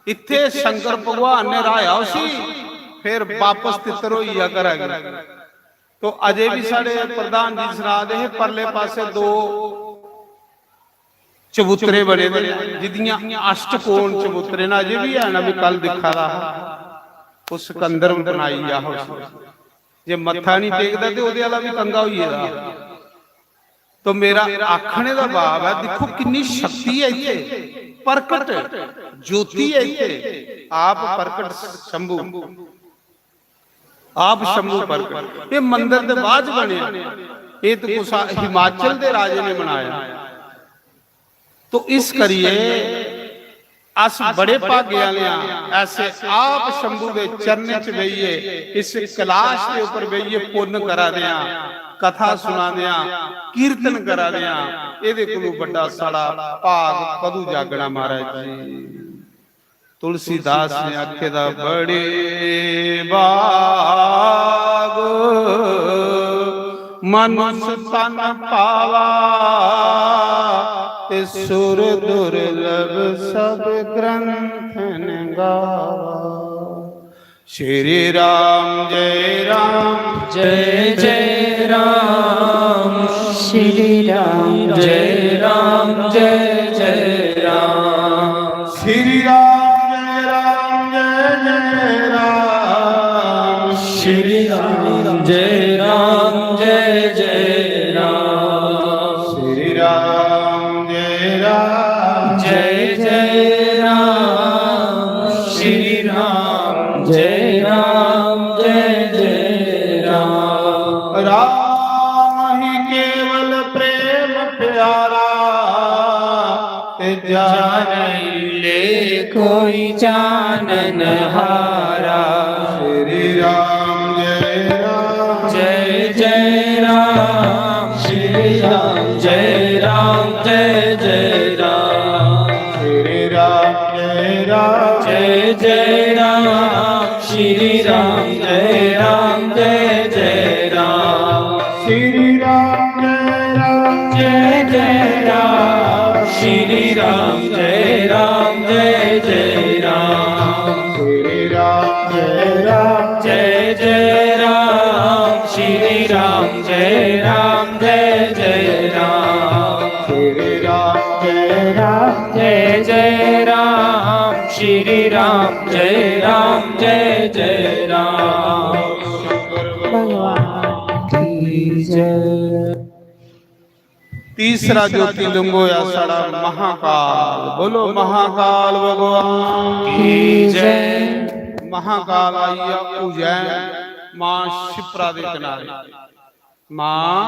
इत्थे शंकर भगवान ने र्हाया उसी, फिर बापस तित्तर होई गेआ घरा गी। तो अजे भी साढ़े प्रधान जी सना दे हे, परले पासे दो चबूतरे बने दे न, जिदियां अष्टकोण चबूतरे न, अजे भी हैन, में कल दिक्खा दा हा। उस सिकंदर बनाई गेआ हा उसी। जे मत्था नहीं टेकदा ते ओह्दे आह्ला बी कंघा होई गेदा। तो मेरा आखने दा भाव ऐ, दिक्खो किन्नी शक्ति ऐ इत्थै, प्रकट ज्योति ऐ इत्थै, आप प्रकट शंभु, आप शंभु प्रकट। ये मंदर दे बाद च बनेआ, ये तो कुसा हिमाचल दे राजे ने बनाया। तो इस करिए अस बड़े भागे आह्ले आं, ऐसे आप शंभु दे चरणें च बेहियै, इस कैलाश दे उप्पर बेहियै पुन्न करा दे आं, कथा सुना दे आं, कीर्तन करा दे आं। एह्दे कोलू बड्डा साढ़ा भाग कदू जागना, महाराज जी? तुलसीदास ने आखे दा, बड़े भाग मनुष्य तन पावा, ते सुर दुर्लभ सब ग्रंथन गावा। श्री राम जय राम, जय जय राम। श्री राम जय राम, जय जय राम। श्री राम जय राम, जय जय राम। श्री राम जय राम, जय जय राम। श्री राम जय राम, जय जय राम। श्री राम जय राम, जय जय राम। राम ही केवल प्रेम प्यारा, ते जान ले कोई जानन हारा। श्री राम जय राम, जय जय राम। श्री राम जय राम, जय जय राम। श्री राम जय राम, जय जय राम। श्री राम जय राम, जय जय राम। श्री राम जय राम, जय जय राम। श्री राम जय राम, जय जय राम। श्री राम जय राम, जय जय राम। श्री राम जय राम, जय जय राम। श्री राम जय राम, जय जय राम। श्री राम जय राम, जय जय राम। भगवान की जय। तीसरा ज्योतिर्लिंग होया साढ़ा महाकाल। बोलो महाकाल भगवान की जय। महाकाल आई गया उज्जैन, मां शिप्रा दे किनारे। मां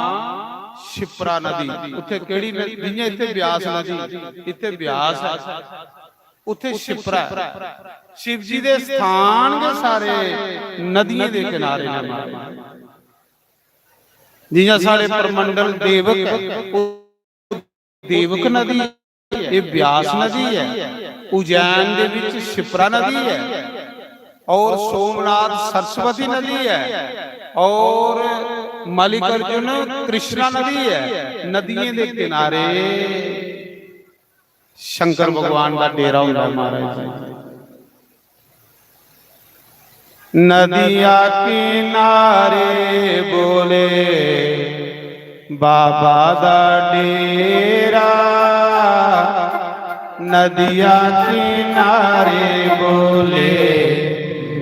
शिप्रा नदी, उत्थे केड़ी नदी? जियां इत्थे ब्यास नदी, इत्थे ब्यास है, उत्थे शिप्रा है। शिव जी दे स्थान गै सारे नदियें दे किनारे ने मारे। जियां साढ़े परमंडल देवक है, देवक नदी है, ये ब्यास नदी है, उज्जैन दे विच शिप्रा नदी है, और सोमनाथ सरस्वती नदी है, और मल्लिकार्जुन कृष्णा नदी है। नदियों के किनारे शंकर भगवान का डेरा होंदा महाराज जी। नदिया किनारे बोले बाबा दा डेरा, नदिया किनारे बोले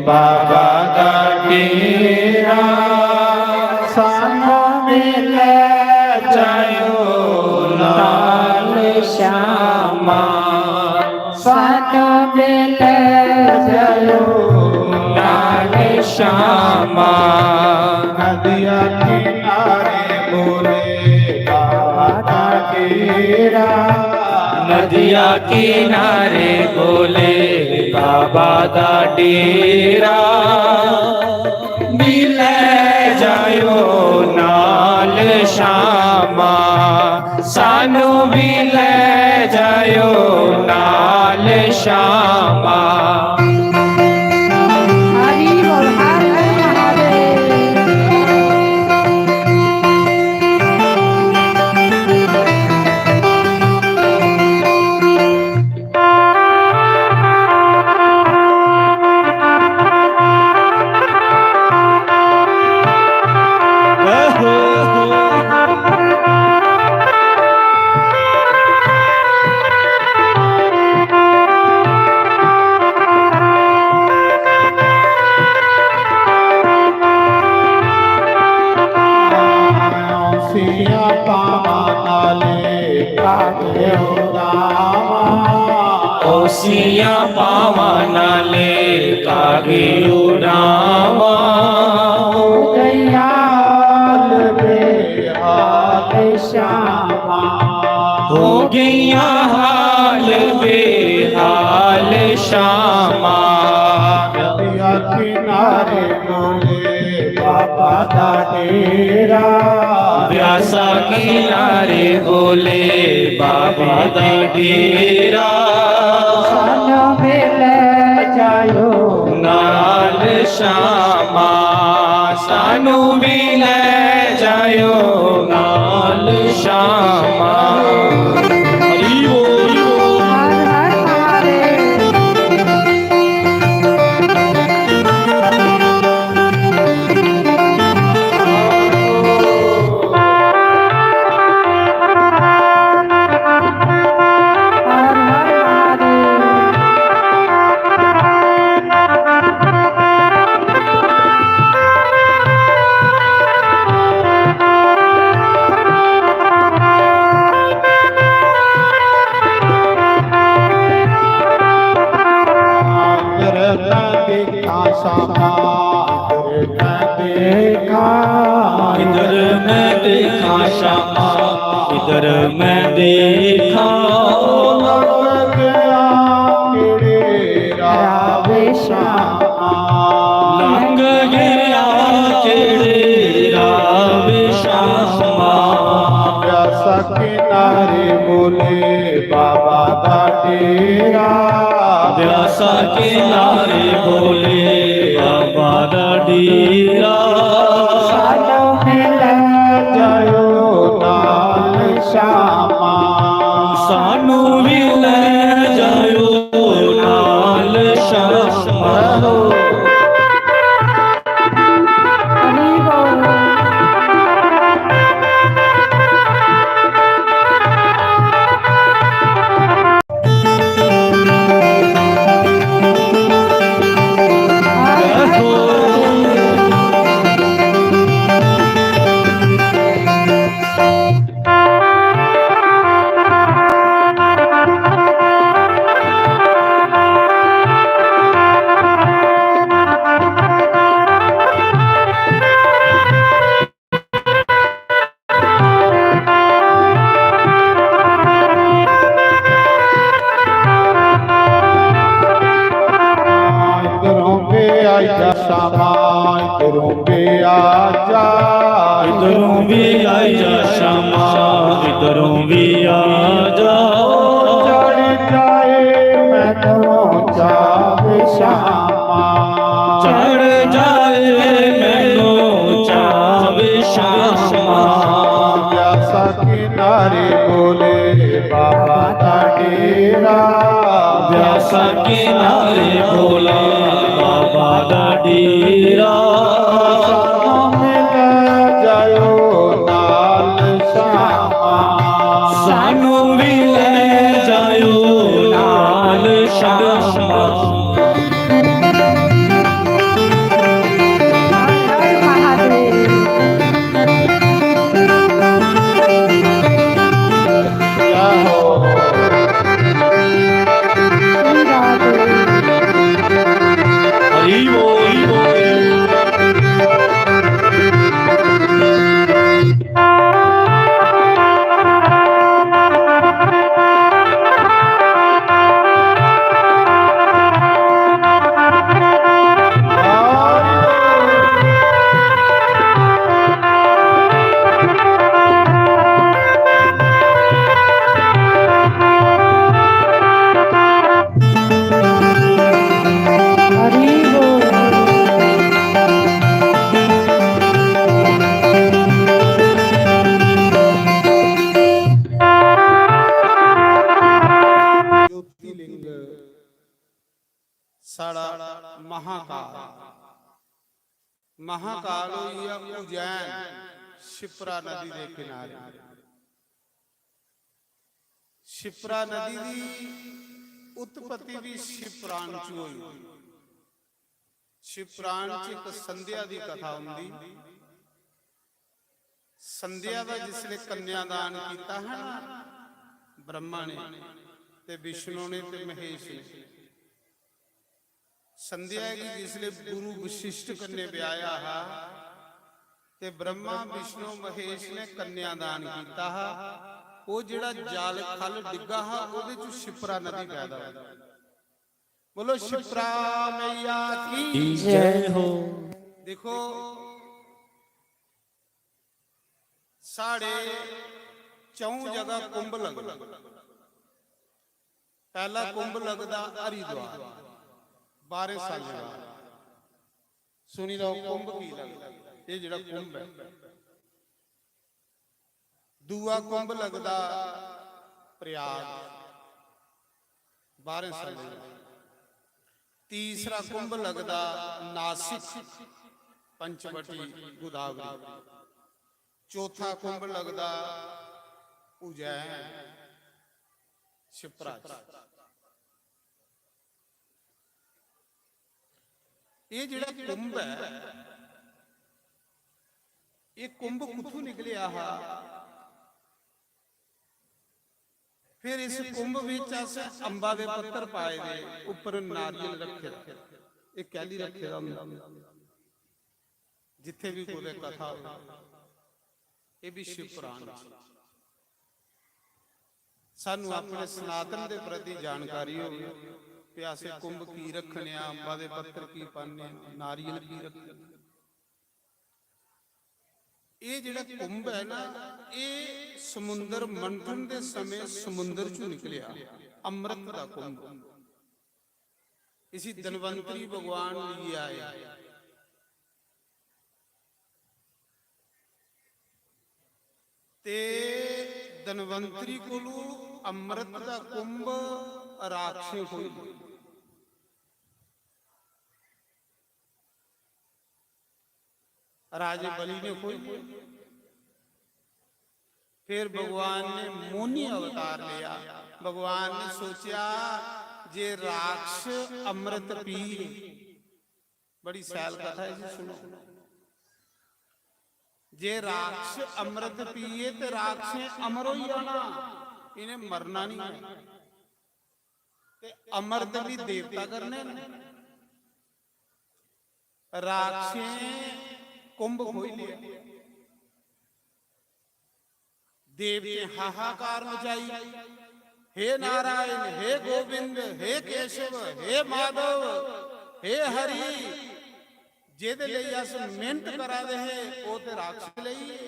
बाबा दा डेरा। सानू मिले जायो लाल श्यामा, सानू मिले जायो लाल श्यामा। नदिया किनारे बोले बाबा दा डेरा, नदिया किनारे बोले बाबा दा डेरा। मिले जायो नाल श्यामा, सानू भी ले जायो नाल श्यामा। हरि बोल, हर हर महादेव। कागे उड़ावा। ओसियां पावां नाले कागे उड़ावा। हो गइयां हाल बेहाल शामां। हो गइयां हाल बेहाल शामां। नदिया किनारे भोले बाबा दा डेरा। ब्यासा किनारे भोले बाबा दा डेरा। सानू भी ले जायो नाल शामां। सानू भी ले जायो नाल शामां। हरि बोल, हरि बोल। हर हर महादेव। इधर मैं देखा शामा, इधर मैं देखा शामा, इधर मैं देखा। लंघ गया केड़े रावे शामा। लंघ गया केड़े रावे शामा। प्यासा किनारे भोले बाबा दा डेरा। प्यासा किनारे भोले बाबा दा डेरा। सानू भी ले जायो नाल शामा। सानू भी ले जायो नाल शामा। इधरों भी आई जा शामा, इधरों भी आ जा। इधरों भी आई जा शामा, इधरों भी आ जा। चढ़ जाए मैनू चाव शामा। चढ़ जाए मैनू चाव शामा। प्यासा किनारे भोले बाबा दा डेरा। प्यासा किनारे भोले बाबा दा डेरा। सानू भी ले जायो नाल शामा। सानू भी ले जायो नाल शामा। ज्योतिर्लिंग साढ़ा महाकाल, महाकाल होई गेआ उज्जैन, शिप्रा नदी दे किनारे। शिप्रा नदी दी उत्पत्ति भी शिप्राण च होई। शिप्राण च इक संध्या दी कथा होंदी। संध्या दा जिसने कन्यादान किया है ना, ब्रह्मा ने ते विष्णु ने ते महेश ने। संध्या गी जिसले गुरु वशिष्ठ कन्नै ब्याहया हा ते ब्रह्मा विष्णु महेश ने कन्यादान कीता हा, ओह जेड़ा जल खल डिग्गा हा, ओहदे च शिप्रा नदी पैदा होई। बोलो, शिप्रा मैया की जय हो। देखो, साढ़े चौं जगह कुंभ लगदा। पहला कुंभ लगदा हरिद्वार, बारह साल बाद। सुनी लो, कुंभ की लगदा, ये जेड़ा कुंभ है। दूआ कुंभ लगदा प्रयाग, बारह साल बाद। तीसरा कुंभ लगदा नासिक, पंचवटी, गोदावरी। चौथा कुंभ लगदा उज्जैन, शिप्रा च। ये जेड़ा कुंभ है, ये कुंभ कुत्थों निकलेआ हा? फिर इस कुंभ विच अस अम्बा दे पत्तर पाए दे, उप्पर नारियल रखे दा। ये कैली रखे दा होंदा? जिथे भी कुतै कथा हो, ये भी शिव पुराण च। सानू अपने सनातन दे प्रति जानकारी हो, प्यासे कुंभ की रखने आ, अम्बा दे पत्तर की पाने आ, नारियल की रखने आ। ये जेड़ा कुंभ है ना, ये समुंदर मंथन दे समय समुंदर चों निकलिया, अमृत दा कुंभ। इसी धनवंतरी भगवान लेइयै आए। ते धनवंतरी कोलू अमृत दा कुंभ राक्षसें खोई लिया। राजे बलि ने खोई लिया। फिर भगवान ने मोहनी अवतार लिया। भगवान ने सोचा, जे राक्षस अमृत पीए, बड़ी सैल कथा है जी, सुनो। जे राक्षस अमृत पीए ते राक्षसें अमर होई जाना, इन्हें मरना नहीं है। ते अमृत भी देवता करने न। राक्षसें कुंभ खोई लिया। देवतें हाहाकार मचाई, "हे नारायण, हे गोविंद, हे केशव, हे माधव, हे हरि, जेदे लेई अस मेहनत करा दे हे, ओह ते राक्षस लेई।"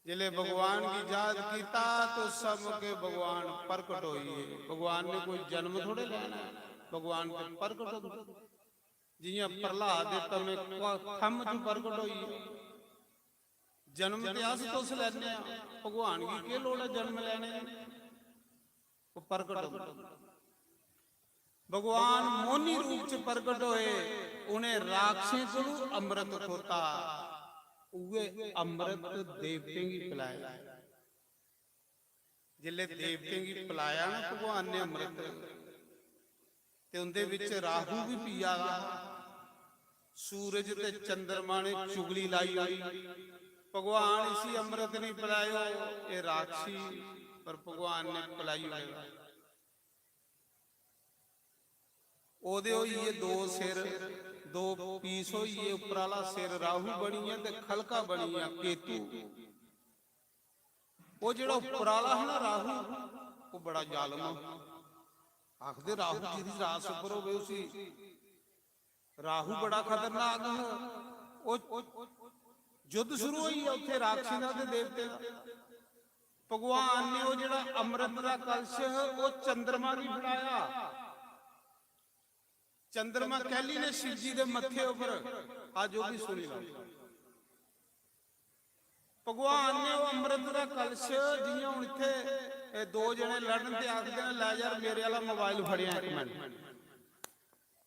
जिसले भगवान गी याद किया तो सब के भगवान प्रकट होइए। भगवान ने कोई जन्म थोड़े लेना है, भगवान ते प्रकट होंदे। जियां प्रहलाद दे तमे क-, खम्भ च प्रकट होइए। जन्म ते अस तुस लैने आ, भगवान गी केह लोड़ है जन्म लैने दी? ओह प्रकट होंदे। भगवान मोहनी रूप च प्रकट होए, उन्हें राक्षसें कोलू अमृत खोता, उए अमृत देवतें गी पिलाया। जिसले देवतें गी पिलाया ना भगवान ने अमृत, ते उंदे विच राहु भी पिया दा। सूरज ते चंद्रमा ने चुगली लाई होई, "भगवान इसी अमृत नहीं पिलायो, ये राक्षसी," पर भगवान ने पिलाई ओड़े। ओदे होई गे दो सिर, दो पीस होई गे, उप्पर आह्ला सिर राहु बनी गेआ ते खलका बनी गेआ केतु। ओह् जेह्ड़ा उप्पर आह्ला हा ना राहु, ओह् बड़ा जालम हा। आखदे राहु जिदी रास उप्पर होवे उसी, राहु बड़ा खतरनाक हा। ओह् युद्ध शुरू होई गेआ उत्थे राक्षसें दा ते देवतें दा। भगवान ने ओह् जेह्ड़ा अमृत दा कलश हा, ओह् चंद्रमा गी फड़ाया। चंद्रमा कैली ने शिव जी दे मत्थे उप्पर, अज्ज ओह् भी सुनी लैओ। भगवान ने ओह् अमृत दा कलश, जियां हुन इत्थे एह् दो जने लड़न ते आखदे न, "लै यार, मेरे आह्ला मोबाइल फड़ेआं इक मिंट।"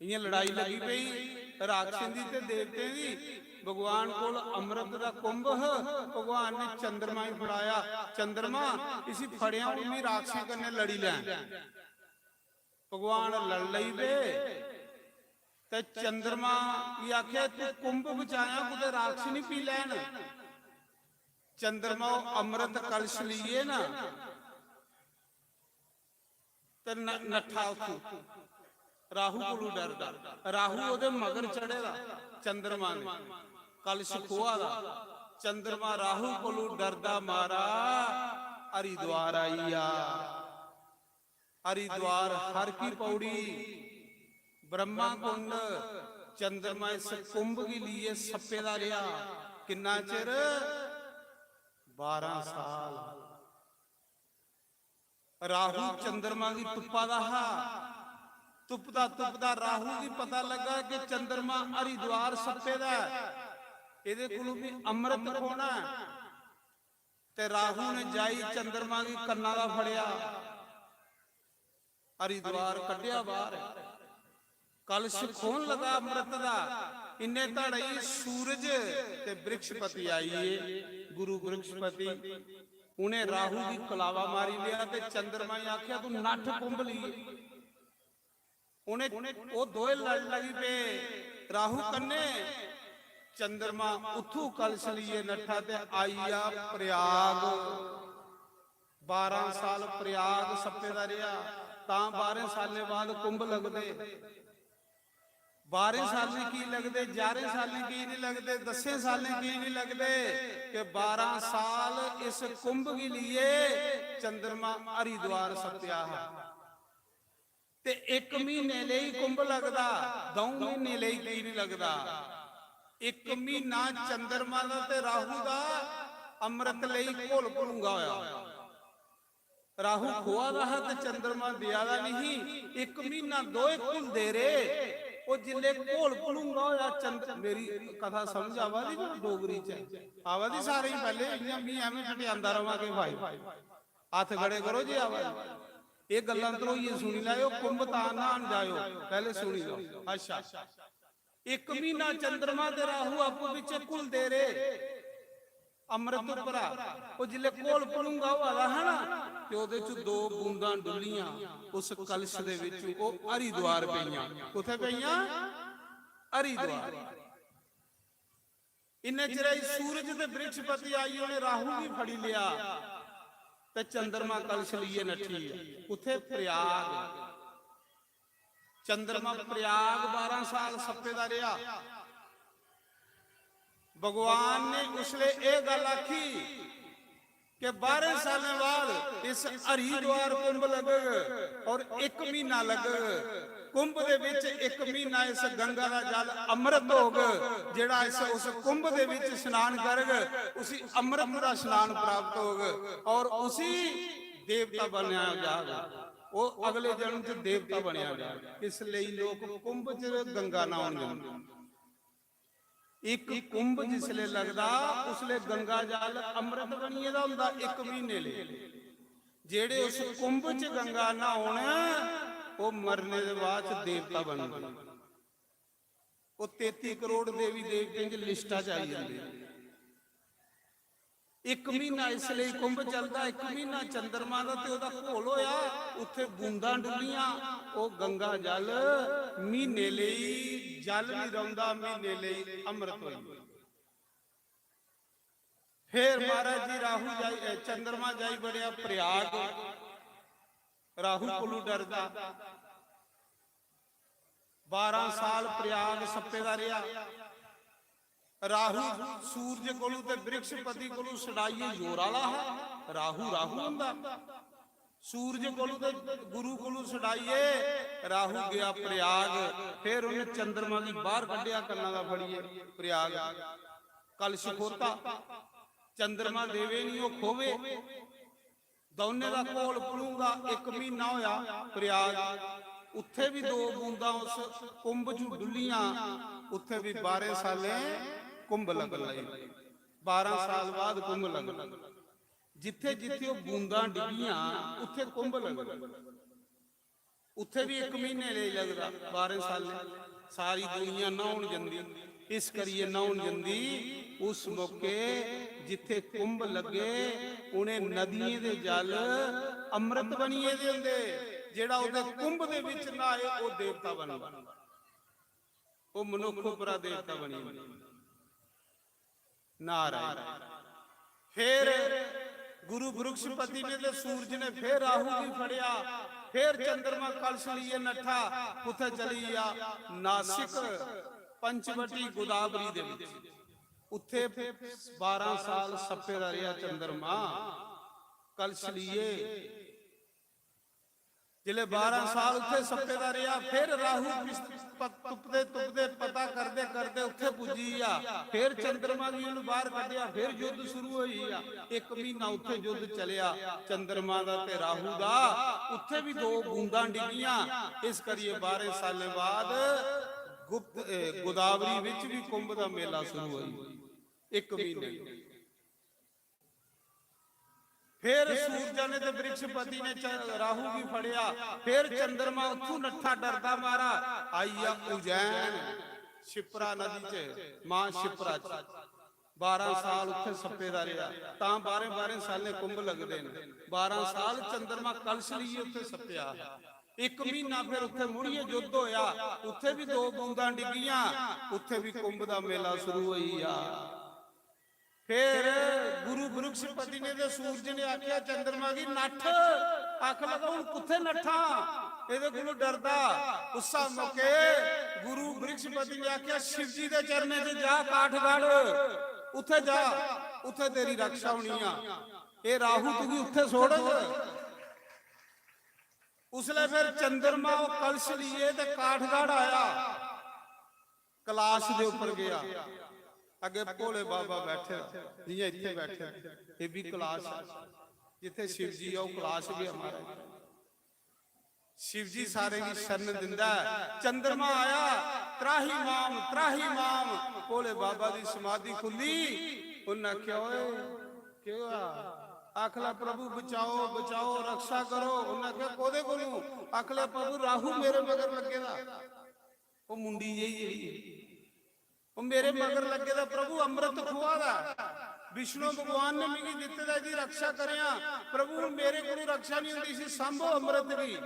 इयां लड़ाई लगी पेई राक्षसें दी ते देवतें दी। भगवान कोल अमृत दा कुंभ ह, भगवान ने चंद्रमा गी फड़ाया, "चंद्रमा, इसी फड़ेआं, हुन मी राक्षसें कन्नै लड़ी लैं।" भगवान लड़ लई पे। ते चंद्रमा गी आखेआ, "तू कुंभ बचाया, कुतै राक्षस निं पी लैन।" चंद्रमा ओह् अमृत कलश लेइयै ना ते न-, नट्ठा उत्थूं, राहु कोलू डरदा। राहु ओह्दे मगर चढ़े दा, चंद्रमा ने कलश खोआ दा। चंद्रमा राहु कोलू डरदा मारा हरिद्वार आई गेआ। हरिद्वार, हर की पौड़ी, ब्रह्मा कुंड, चंद्रमा इस कुंभ गी लेइयै सप्पे दा रेहा। किन्ना चिर? बारां साल। राहु चंद्रमा गी तुप्पा दा हा। तुपदा तुपदा राहु गी पता लगा कि चंद्रमा हरिद्वार सप्पे दा ऐ, एह्दे कोलू भी अमृत खोना ऐ। ते राहु ने जाई चंद्रमा गी कन्ना दा फड़ेआ, हरिद्वार कड्ढेआ बाहर। कलश खोन लगा अमृत दा। इन्ने धड़े ही सूरज ते बृहस्पति आई गे, गुरु बृहस्पति। उन्हें राहु गी कलावा मारी लिया ते चंद्रमा गी आख्या, "तू नट्ठ कुंभ लेइयै।" उन्हें, ओह दोए लड़ लगी पे राहु कन्ने। चंद्रमा उत्थू कलश लेइयै नट्ठा ते आई गेआ प्रयाग। बारां साल प्रयाग सप्पे दा रेहा, तां बारें सालें बाद कुंभ लगदे। बारें सालें की लगदे, ग्यारह सालें की नहीं लगदे, दसें सालें की नहीं लगदे? कि बारां साल इस कुंभ गी लेइयै चंद्रमा हरिद्वार सप्पेआ हा। ते इक म्हीने लेई कुंभ लगदा, दऊं म्हीने लेई की नहीं लगदा? इक म्हीना चंद्रमा दा ते राहु दा अमृत लेई घोल भलूंगा होया। राहु खोआ दा हा ते चंद्रमा देआ दा नहीं। इक म्हीना दोए घुलदे रेह। ओह जिल्ले घोल भलूंगा होया चंद-, मेरी कथा समझ आवा दी ना डोगरी च? आवा दी सारें गी? पैहले इयां मी एवें टटियांदा रवां के भाई, हत्थ खड़े करो जे आवा दी। एह गल्लां धरोइयै सुनी लैओ, कुंभ तां न्हान जाओ, पैहले सुनी लैओ। अच्छा, इक म्हीना चंद्रमा ते राहु आपूं बिच्चें घुलदे रेह अमृत उप्परा। ओह जिल्लै घोल भलूंगा होआ दा हा ना, ते ओहदे च दो बूंदां डुल्लियां उस कलश दे विच, ओह हरिद्वार पेइयां। कुत्थै पेइयां? हरिद्वार। इन्ने चिरै च सूरज ते बृहस्पति आई, उ'नें राहु गी फड़ी लेआ ते चंद्रमा कलश लेइयै नट्ठी गेआ। कुत्थै? प्रयाग। चंद्रमा प्रयाग बारां साल सप्पे दा रेहा। भगवान ने उसले एह गल्ल आखी कि बारह सालें बाद इस हरिद्वार कुंभ लगग और एक महीना लगग। कुंभ दे विच एक महीना इस गंगा दा जल अमृत होग। जेड़ा इस, उस कुंभ दे विच स्नान करग, उसी अमृत दा स्नान प्राप्त होग और उसी देवता बनाया जाग। वो अगले जन्म च देवता बनया जाग। इसलिए लोग कुंभ च गंगा नहाउण जंदे। इक कुंभ जिसले लगदा, उसले गंगा जल अमृत बनिए दा हुंदा इक महीने लेई। जेड़े उस कुंभ च गंगा न्हाउन, ओह मरने दे बाद च देवता बनदे। ओह तेती करोड़ देवी देवतें च लिस्टा च आई जंदे। इक महीना इसलेई कुंभ चलदा, इक महीना चंद्रमा दा ते ओहदा घोल होया, उत्थे बूंदां डुल्लियां, ओह गंगा जल महीने लेई जल नहीं रौंदा, महीने लेई अमृत होई। फिर महाराज जी राहु जाई, अ, चंद्रमा जाई बड़ेया प्रयाग, राहु कोलू डरदा। बारह साल प्रयाग सप्पे दा रेहा। राहु सूरज कोलू ते बृहस्पति कोलू छड़ाइए जोर आला हा। राहु, राहु हुंदा। सूरज कोलू ते गुरु कोलू छड़ाइए राहु गया प्रयाग। फिर उन्हें चंद्रमा गी बाहर कड्ढेया, कन्ना दा फड़िए प्रयाग। कलश खोता, चंद्रमा देवे नहीं, ओह खोवे। दौनें दा घोल भलूंगा। इक महीना होया प्रयाग, उत्थे भी दो बूंदां उस कुंभ च डुल्लियां, उत्थे भी बारह सालें कुंभ लगन लगे। बारह साल बाद कुंभ लगन। जिथे जिथे ओह बूंदां डिग्गियां, उत्थे कुंभ लगन। उत्थे भी इक महीने लेई लगदा, बारह सालें। सारी दुनिया न्हौन जंदी, इस करिए न्हौन जंदी। उस मौके जिथे कुंभ लग्गे, उ'नें नदियें दे जल अमृत बनिए दे हुंदे। जेड़ा ओहदे कुंभ दे विच न्हाए, ओह देवता बनदा। ओह मनुख उप्परा देवता बनी जंदा। नारायण। फिर गुरु बृहस्पति ने ते सूरज ने फिर राहु गी फड़ेआ। फिर चंद्रमा कलश लेइयै नट्ठा, कुत्थै चली गेआ? नासिक, पंचवटी, गोदावरी दे विच। उत्थे बारां साल सप्पे दा रेहा चंद्रमा कलश लेइयै। जिसले बारां साल उत्थे सप्पे दा रेहा, फिर राहु पिस-, प-, तुपदे तुपदे, पता करदे करदे उत्थे पुज्जी गेआ। फिर चंद्रमा गी उन्हें बाहर कड्ढेआ, फिर युद्ध शुरू होई गेआ। इक महीना उत्थे युद्ध चलेआ चंद्रमा दा ते राहु दा। उत्थे भी दो बूंदां डिग्गियां। इस करिए बारां सालें बाद गुप्त, ए, गोदावरी विच भी कुंभ दा मेला शुरू होई। इक महीने। फिर सूरजा ने ते बृहस्पति ने च-, राहु गी फड़िया। फिर चंद्रमा उत्थू नट्ठा डरदा मारा, आई गेआ उज्जैन, शिप्रा नदी च, मां शिप्रा च। बारां साल उत्थे सप्पे दा रेहा। तां बारें बारें सालें कुंभ लगदे न। बारां साल चंद्रमा कलश लेइयै उत्थे सप्पेआ। इक महीना फिर उत्थे मुड़ियै युद्ध होया। उत्थे भी दो बूंदां डिग्गियां। उत्थे भी कुंभ दा मेला शुरू होई गेआ। फिर गुरु बृहस्पति ने ते सूरज ने आख्या चंद्रमा गी, "नट्ठ।" आखन लगा, "हुन कुत्थे नट्ठां? एदे कोलों डरदा।" उस्सा मौके गुरु बृहस्पति ने आख्या, "शिव जी दे चरणें च जा, काठगढ़, उत्थे जा, उत्थे तेरी रक्षा होनी आ। ए राहु तुगी उत्थे छोड़ग।" उसलै फिर चंद्रमा ओह कलश लिए ते काठगढ़ आया। कैलाश दे उप्पर गया, अगे भोले बाबा बैठे, जियां इत्थे बैठे, ये भी कैलाश है। जिथे शिव जी है, ओह कैलाश भी है महाराज। शिव जी सारे की शरण दिंदा है। चंद्रमा आया, "त्राही माम, त्राही माम।" भोले बाबा दी समाधि खुली। उन्हें आख्या, "ओए, केह् होआ?" आखला, "प्रभु बचाओ, बचाओ, रक्षा करो।" उन्हें आख्या, "कोदे कोलू?" आखला, "प्रभु, राहु मेरे मगर लगे दा।" ओह मुंडी जेही जेही, ओह मेरे मगर लगे दा, प्रभु अमृत खुआ दा। विष्णु भगवान ने मिगी दिते दा, एदी रक्षा करेआं। प्रभु, मेरे कोलू रक्षा नहीं होंदी, इसी सांभो अमृत गी।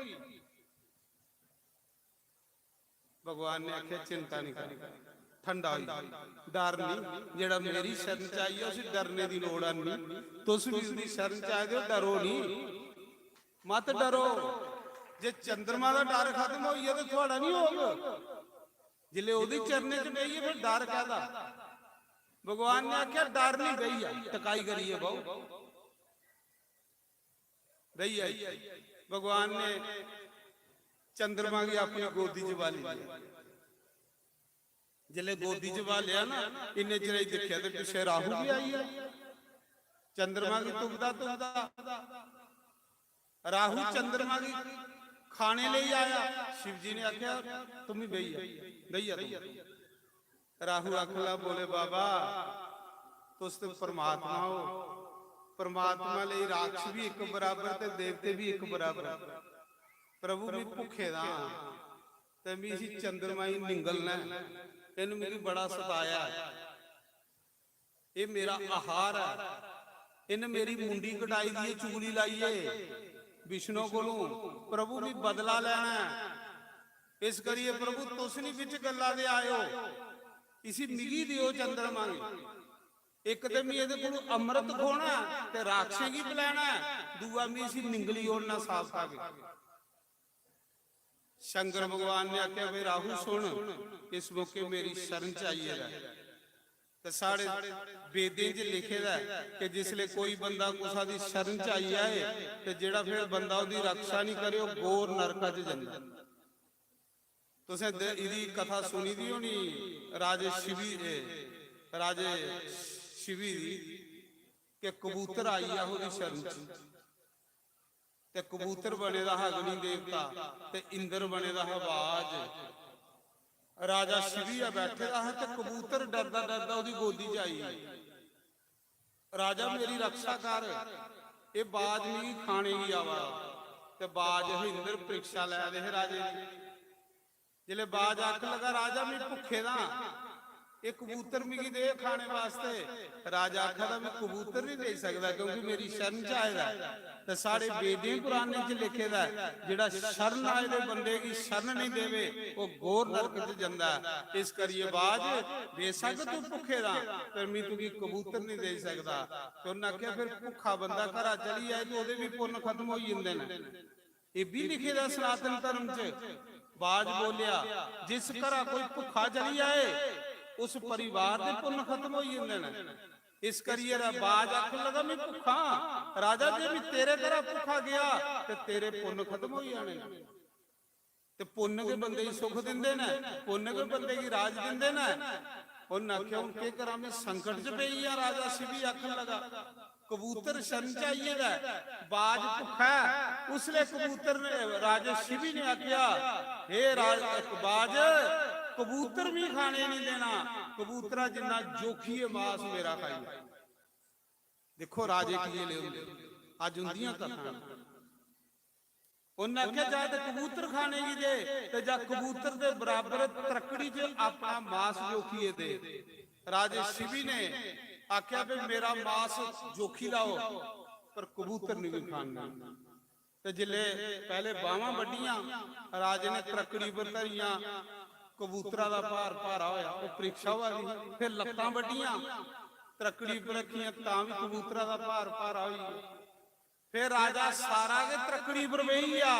भगवान ने आख्या, "चिंता नहीं कर, ठंडा होई जा, डर नहीं। जेड़ा मेरी शरण च आई है, उसी डरने दी लोड़ है नहीं। तुस भी उसदी शरण च आए दे हो, डरो नहीं, मत डरो। जे चंद्रमा दा डर खत्म होई जाए, ते थुआड़ा नहीं होग। जिसले ओहदी चरणे च बेहिए, फिर डर काहदा?" भगवान ने आख्या, "डर नहीं, बेही जा, टकाई करिए बहु।" बेही आई। भगवान ने चंद्रमा गी अपनी गोदी च बाली लिया। जिसले गोदी च बालेआ ना, इन्ने चिरे च दिक्खेआ ते पिच्छे राहु भी आई गेआ। चंद्रमा गी तुपदा तुपदा राहु चंद्रमा गी खाने लेई आया। शिव जी ने आख्या, "तुम ही बेही जा, बेही जा तुम।" राहु आखला, "भोले बाबा, तुस ते परमात्मा हो, परमात्मा लेई राक्षस भी इक बराबर ते देवते भी इक बराबर। प्रभु, मैं भुखे दा हां ते मैं इसी चंद्रमा गी निंगलना ऐ, इन्न मिगी बड़ा सताया ऐ। एह् मेरा आहार ऐ, इन्न मेरी मुंडी कटाई दी ऐ चुगली लाइयै विष्णु कोलू। प्रभु, मैं बदला लैना ऐ। इस करियै प्रभु, तुस नहीं बिच गल्ला दे आयो, इसी मिगी दियो चंद्रमा गी। इक ते मैं एदे कोलू अमृत खोना ऐ ते राक्षसें गी बलैना ऐ, दूआ मैं इसी निंगली ओड़ना साफ साफ।" शंकर भगवान ने आख्या, "भाई राहु सुन, इस मौके मेरी शरण च आई गेदा ऐ। ते साढ़े वेदें च लिखे दा ऐ कि जिसले कोई बंदा कुसा दी शरण च आई जाए ते जेड़ा फिर बंदा ओदी रक्षा नहीं करे, ओह घोर नरका च जंदा।" तुसें द-, इदी कथा सुनी दी होनी राजे शिवी, ए, राजे शिवी दी, कि कबूतर आई गेआ ओदी शरण च। ते कबूतर बने दा हा अग्नि देवता, ते इंद्र बने दा हा बाज। राजा शिविया बैठे दा हा ते कबूतर डरदा डरदा ओदी गोदी च आई गेआ। "राजा, मेरी रक्षा कर, एह बाज मिगी खाने गी आवा दा।" ते बाज हे इंद्र, परीक्षा लै दे हे राजे दी। जिसलै बाज आखन लगा, "राजा, मैं भुक्खे दा हां, एह कबूतर मिगी दे खाने वास्ते।" राजा आखा दा, "मैं कबूतर नहीं देई सकदा, क्योंकि मेरी शरण च आए दा ऐ।" ते साढ़े वेदें पुराणें च लिखे दा ऐ, जेह्ड़ा शरण आए दे बंदे गी शरण नेईं देवे, ओह् घोर नरक च जंदा ऐ। इस करियै बाज, बेशक तू भुक्खे दा, पर मैं तुगी कबूतर नहीं देई सकदा। ते उन्नै आखेआ, "फिर भुक्खा बंदा घरा चली जाए ते ओह्दे भी पुन्न खत्म होई जंदे न।" एह् भी लिखे दा सनातन धर्म च। बाज बोलेआ, "जिस घरा कोई भुक्खा चली जाए, उस परिवार दे पुन्न खत्म होई जंदे न।" इस करियै रा बाज आखन लगा, "मैं भुक्खा आं। राजा, जे मैं तेरे घरा भुक्खा गया, ते तेरे पुन्न खत्म होई जाने न।" ते पुन्न गै बंदे गी सुख दिंदे न, पुन्न गै बंदे गी राज दिंदे न। उन्नै आखेआ, "हून केह् करां, मैं संकट च पेई आं।" राजा शिवी आखन लगा, कबूतर शरण च आई गेदा ऐ, बाज भुक्खा ऐ। उसलै कबूतर ने, राजे शिवी ने आखेआ, "हे राज, इक बाज, कबूतर मी खाने नहीं देना, कबूतरा जिन्ना जोखी ऐ मास मेरा खाई।" दिक्खो राजे किए ले होंदे, अज्ज उंदियां कथां न। उन्नै आखेआ, "जा ते कबूतर खाने गी दे, ते जा कबूतर दे बराबर त्रक्कड़ी च अपना मास जोखिए दे।" राजे शिवी ने आखेआ, "भी मेरा मास जोखी लाओ, पर कबूतर नहीं भी खाने।" ते जिसलै पैह्ले बाह्मां बड्डियां, राजे ने त्रक्कड़ी पर धरियां, कबूतरा दा भार भारा होया, ओह् परीक्षा होआ दी ही। फिर लत्तां बड्डियां, त्रक्कड़ी पर रक्खियां, तां बी कबूतरा दा भार भारा होई गेआ। फिर राजा सारा गै त्रक्कड़ी पर बेही गेआ।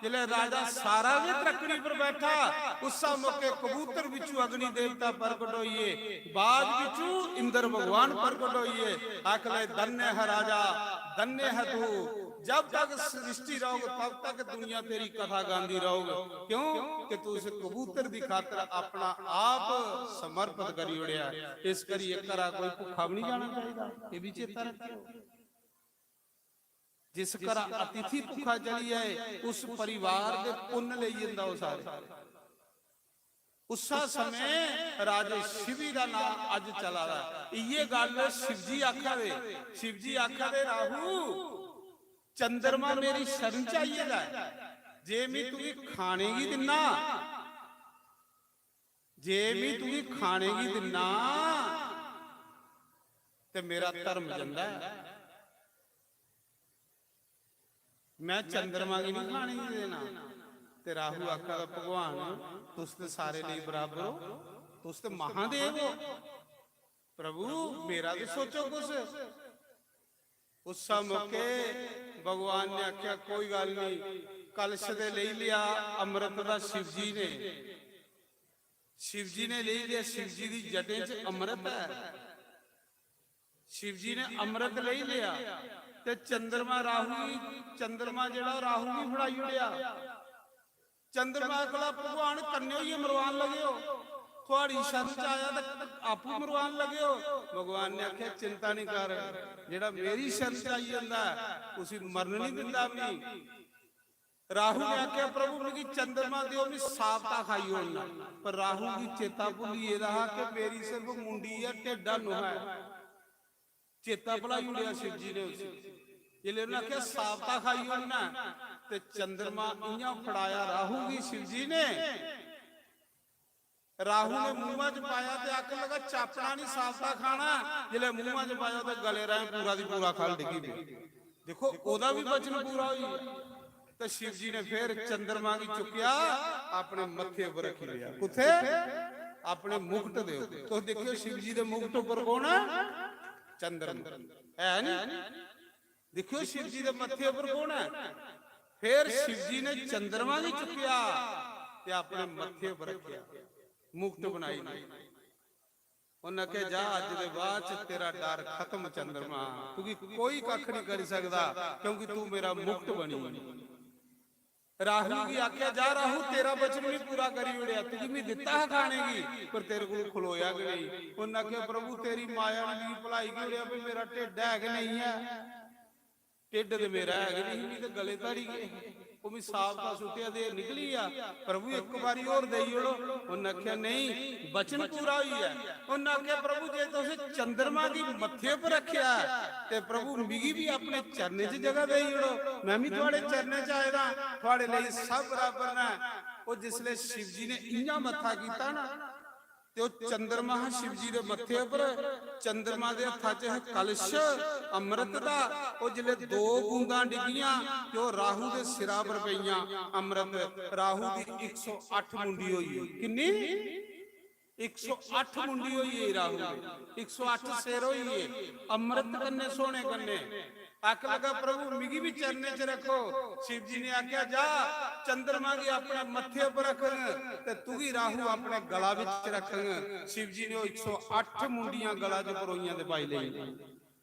जिसलै राजा सारा गै त्रक्कड़ी पर बैठा, उस्सै मौके कबूतर बिच्चू अग्नि देवता प्रकट होइए, बाज बिच्चू इंद्र भगवान प्रकट होइए। आखले, "धन्य है राजा, धन्य है तू, जब तक सृष्टि रहोग, तब तक दुनिया तेरी कथा गांदी रहोग।" क्यों? कि तू उस कबूतर दी खातर अपना आप समर्पित करी ओड़ेआ। इस करियै घरा कोई भुक्खा भी नहीं जाना चाहिए। ये भी चेता रखो। जिस घरा अतिथि भुक्खा चली जाए, उस परिवार दे पुन्न लेई जंदा ओह् सारे। उस्सा समें राजे शिवी दा नां अज्ज चला दा ऐ। इयै गल्ल शिवजी आखा दे, शिवजी आखा दे, "राहु, चंद्रमा मेरी शरण च आई गेदा ऐ, जे मैं तुगी खाने गी दिन्ना, जे मैं तुगी खाने गी दिन्ना, ते मेरा धर्म जंदा ऐ।" मैं चंद्रमा गी नहीं खाने गी देना। ते राहु आखा दा, "भगवान, तुस ते सारे लेई बराबर हो, तुस ते महादेव हो। प्रभु, मेरा भी सोचो कुछ।" उस मौके भगवान ने आख्या, "कोई गल्ल नहीं।" कलश ते लेई लिया अमृत दा शिव जी ने, शिव जी ने लेई लिया, शिव जी दी जटें च अमृत है। शिव जी ने अमृत लेई लिया ते चंद्रमा राहु गी, चंद्रमा जेड़ा राहु गी फड़ाई ओड़ेआ। चंद्रमा आखला, "भगवान कन्ने होइयै मरवान लगे हो, थुआड़ी शरण च आया ते आपू मरवान लगे हो।" भगवान ने आख्या, "चिंता नहीं कर, जेड़ा मेरी शरण च आई जंदा है, उसी मरन नहीं दिंदा मी।" राहु ने आख्या, "प्रभु, मिगी चंद्रमा देओ, मी साबता खाई ओड़ना।" पर राहु गी चेता भुल्ली गेदा हा कि मेरी सिर्फ मुंडी ऐ, ढिड्ड हन्नू ऐ। चेता भुलाई ओड़ेआ शिव जी ने उसी। जिसलै उन्हें आख्या, "साबता खाई ओड़ना," ते चंद्रमा इयां फड़ाया राहु गी शिव जी ने, राहु ने मुंहा च पाया ते आखन लगा, "चापना नहीं, साबता खाना।" जिसलै मुंहा च पाया ते गले राहें पूरा दी पूरा खल डिग्गी पेआ। देखो, ओदा भी वचन पूरा होई गेआ। ते शिव जी ने फिर चंद्रमा गी चुक्केआ, अपने मत्थे उप्पर रखी लिया। कुत्थे? अपने मुकुट दे उप्पर। तुस दिक्खेओ, शिव जी दे मुकुट उप्पर कौन है? चंद्रमा है नी? दिक्खेओ, शिव जी दे मत्थे उप्पर कौन है? फिर शिव जी ने चंद्रमा गी चुक्केआ ते अपने मत्थे उप्पर रखेआ, मुकुट बनाई लिया। उन्हें आखेआ, "जा, अज्ज दे बाद च तेरा डर खत्म चंद्रमा, तुगी कोई कख नहीं करी सकदा, क्योंकि तू मेरा मुकुट बनी।" राहु गी आखेआ, "जा राहु, तेरा वचन भी पूरा करी ओड़ेआ, तुगी मैं दित्ता हा खाने गी, पर तेरे कोल खलोया गै नहीं।" उन्हें आखेआ, "प्रभु, तेरी माया ने मिगी भुलाई गै ओड़ेआ भी मेरा ढिड्ड है कि नहीं है।" ढिड्ड ते मेरा है गै नहीं, मी ते गले धड़ी गए। ओह् मी साबता सुट्टेआ ते निकली गेआ। "प्रभु, इक बारी होर देई ओड़ो।" उन्नै आखेआ, "नेईं, वचन पूरा होई गेआ।" उन्नै आखेआ, "प्रभु, जे तुसें चंद्रमा गी मत्थे पर रखेआ ऐ, ते प्रभु, मिगी भी अपने चरणें च जगह देई ओड़ो। मैं भी थुआड़े चरणें च आए दा, थुआड़े लेई सब बराबर न।" ओह् जिसले शिव जी ने इयां मत्था कीता ना, ते ओह् चंद्रमा हा शिव जी दे मत्थे उप्पर, चंद्रमा दे हत्था च है कलश अमृत दा। ओह् जिसलै दो बूंदां डिग्गियां ते ओह् राहु दे सिरा पर पेइयां अमृत, राहु दी इक सौ अट्ठ मुंडी होई गेई। किन्नी? इक सौ अट्ठ मुंडी होई गेई राहु दी, इक सौ अट्ठ सिर होई गे, अमृत कन्नै सोने कन्नै। आख लगा, "प्रभु, मिगी भी चरणे च रखो।" शिव जी ने आख्या, "जा, चंद्रमा गी अपने मत्थे पर रखंग ते तुगी राहु अपने गला विच रखंग।" शिव जी ने ओह इक सौ अट्ठ मुंडियां गला च परोइयां ते पाई लेई।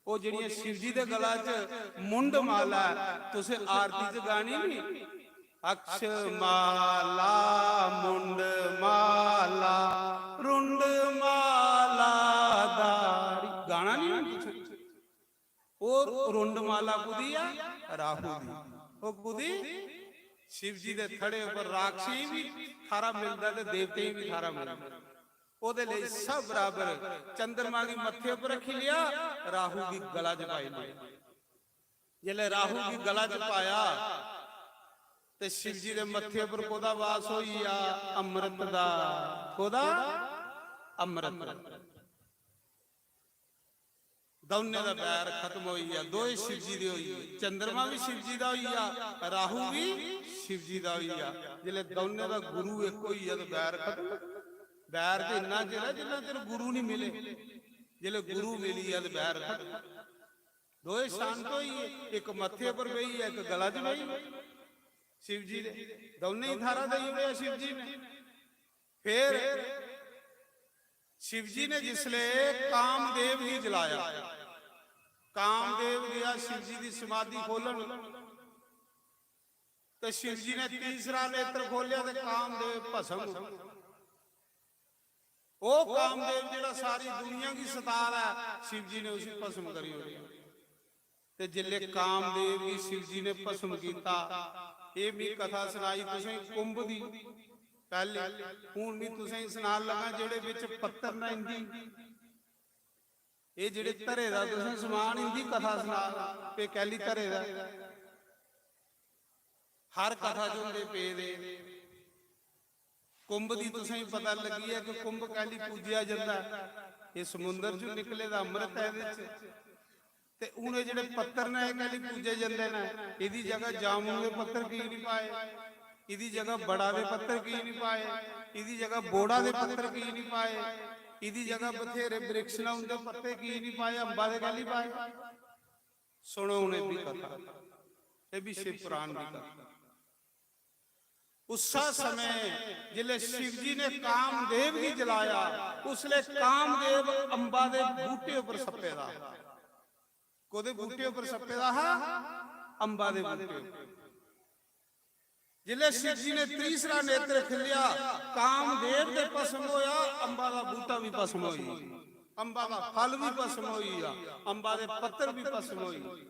ओह जेहड़ियां शिव जी दे गला च मुंड माला ऐ, तुसें आरती च गानी नी, अक्ष माला, मुंड माला, रुंड माला धारी, गाना नी हुन तुसें। ओह रुंड माला कुदी ऐ? राहु दी। ओह कुदी? शिव जी दे थड़े उपर राक्षसें गी भी थारा मिलदा ते देवतें गी भी थारा मिलदा। ओहदे लेई सब बराबर। चंद्रमा गी मत्थे उपर रखी लिया, राहु गी गला च पाई लिया। जिसलै राहु गी गला च पाया ते शिव जी दे मत्थे उपर कोदा वास होई गेआ? अमृत दा। कोदा? अमृत। दौनें दा बैर खत्म होई गेआ, दोए शिव जी दे होई गे। चंद्रमा भी शिव जी दा होई गेआ, राहु भी शिव जी दा होई गेआ। जिसलै दौनें दा गुरु इक होई गेआ ते बैर खत्म। बैर ते इन्ना चिर ऐ जिन्ना चिर गुरु नहीं मिले। जिसलै गुरु मिली गेआ ते बैर खत्म। दोए शांत होई गे, इक मत्थे पर बेही गेआ, इक गला च बेही गेआ शिव जी दे। दौनें ही थारा देई ओड़ेआ शिव जी ने। फिर शिव जी ने जिसले कामदेव गी जलाया, कामदेव गया शिव जी दी समाधि खोलन, ते शिव जी ने तीसरा नेत्र खोलिया ते कामदेव भस्म। ओ कामदेव जेड़ा सारी दुनिया की सता रहा है, शिव जी ने उसी भस्म करी ओड़ेआ। ते जिसले कामदेव गी शिव जी ने भस्म कीता, एह मी कथा सनाई तुसें कुंभ दी पैहले। हुन मी तुसें सनान लगा जेहड़े बिच पत्तर न इंदी, एह जेहड़े धरे दा तुसें समान, इंदी कथा सना, पे कैली धरे दा। हर कथा च होंदे पेदे। कुंभ दी तुसें पता लगी है कि कुंभ कैली पूजेआ जंदा है। एह समुंदर चों निकले दा अमृत है एहदे च। ते हुन एह जेहड़े पत्तर न, एह कैली पूजे जंदे न? एहदी जगह जामुन दे पत्तर की नहीं पाए? एहदी जगह बड़ा दे पत्तर की नहीं पाए? एहदी जगह बोड़ा दे पत्तर की नहीं पाए? एहदी जगह बथेरे वृक्ष न, उंदे पत्ते की नहीं पाए? अंबा दे कैली पाए? सुनो हुन एह भी कथा, एह भी शिव पुराण दी कथा। उस समय जिसले शिव जी ने कामदेव गी जलाया, उसले कामदेव अंबा दे बूटे उपर सप्पे दा हा। कोदे बूटे उपर सप्पे दा हा? अंबा दे बूटे उपर। जिसले शिव जी ने तीसरा नेत्र खिलिया, कामदेव ते भस्म होया, अंबा दा बूटा भी भस्म होई, अंबा दा फल भी भस्म होई गेआ, अंबा दे पत्तर भी भस्म होई।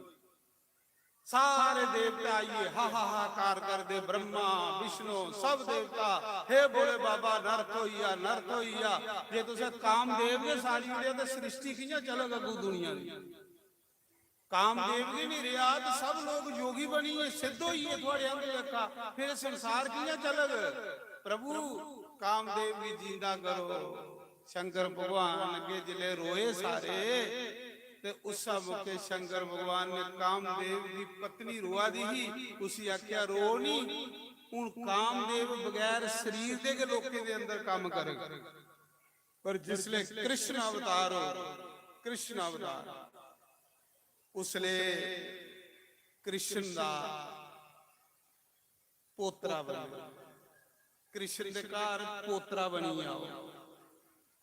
सारे देवता आइए हा हा हाकार करदे, ब्रह्मा, विष्णु, सब देवता, "हे भोले बाबा, नर्थ होई गेआ, नर्थ होई गेआ।" जे तुसें कामदेव गै सारी ओड़ेआ ते सृष्टि कि'यां चलग अग्गू दुनिया दी? कामदेव गै नहीं रेहा ते सब लोग योगी बनिए, सिद्ध होइए थुआड़े आंगे लेखा, फिर संसार कि'यां चलग? प्रभु, कामदेव गी जींदा करो। शंकर भगवान अग्गे जिसले रोए सारे, ते उस्सै मौके शंकर भगवान ने कामदेव दी पत्नी रोआ दी ही, उसी आख्या, "रो नी, हुन कामदेव बगैर शरीर दे गै लोकें दे अंदर काम करग।" पर जिसले कृष्ण अवतार हो, कृष्ण अवतार, उसले कृष्ण दा पोतरा बनी, कृष्ण दे घर पोतरा बनी आओ,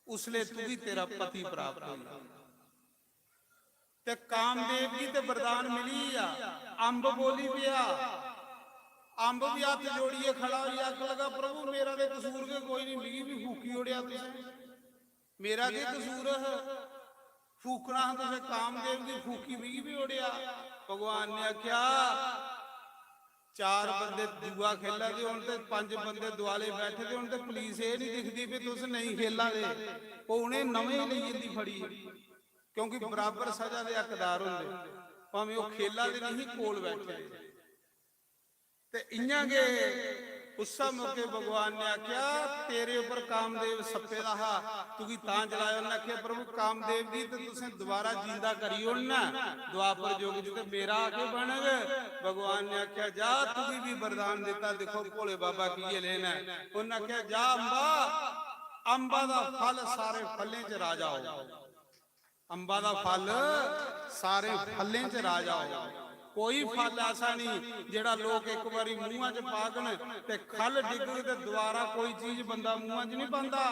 उसले तुगी तेरा पति प्राप्त हो जाए। ते कामदेव गी ते वरदान मिली गया, अंब बोली पिया। अंब भी हत्थ जोड़िए खड़ा होई आखन लगा, "प्रभु, मेरा ते कसूर गै कोई नहीं, मिगी भी फूकी ओड़ेआ तुसें। मेरा केह् कसूर हा? फूकना हा तुसें कामदेव गी, फूकी मिगी भी ओड़ेआ।" भगवान ने आख्या, "चार बंदे जुआ खेला दे होन ते पंज बंदे दुआले बैठे दे होन ते पुलिस एह् नहीं दिखदी भी तुस नहीं खेला दे, ओह् उ'नें नमें ही लेई जंदी फड़ी, क्योंकि बराबर सजा दे हकदार होंदे, भामें ओह् खेला दे नहीं कोल बैठे दे।" ते इ'यां गै उस्सै मौके भगवान ने आखेआ, "तेरे उप्पर कामदेव सप्पे दा हा, तुगी तां जलाया।" उन्नै आखेआ, "प्रभु कामदेव गी ते तुसें दोबारा जींदा करी ओड़ना ऐ, द्वापर युग च ते मेरा केह् बनग?" भगवान ने आखेआ, "जा, तुगी भी वरदान दित्ता, दिक्खो भोले बाबा कि'यै लेह न।" उन्नै आखेआ, "जा अम्बा, अम्बा दा फल सारे फलें च राजा होग।" अम्बा दा फल सारे फलें च राजा हो। कोई फल ऐसा नहीं जेड़ा लोक एक बारी मुंहां च पागन ते खल डिगग ते दोबारा कोई चीज बंदा मुंहां च नहीं पांदा।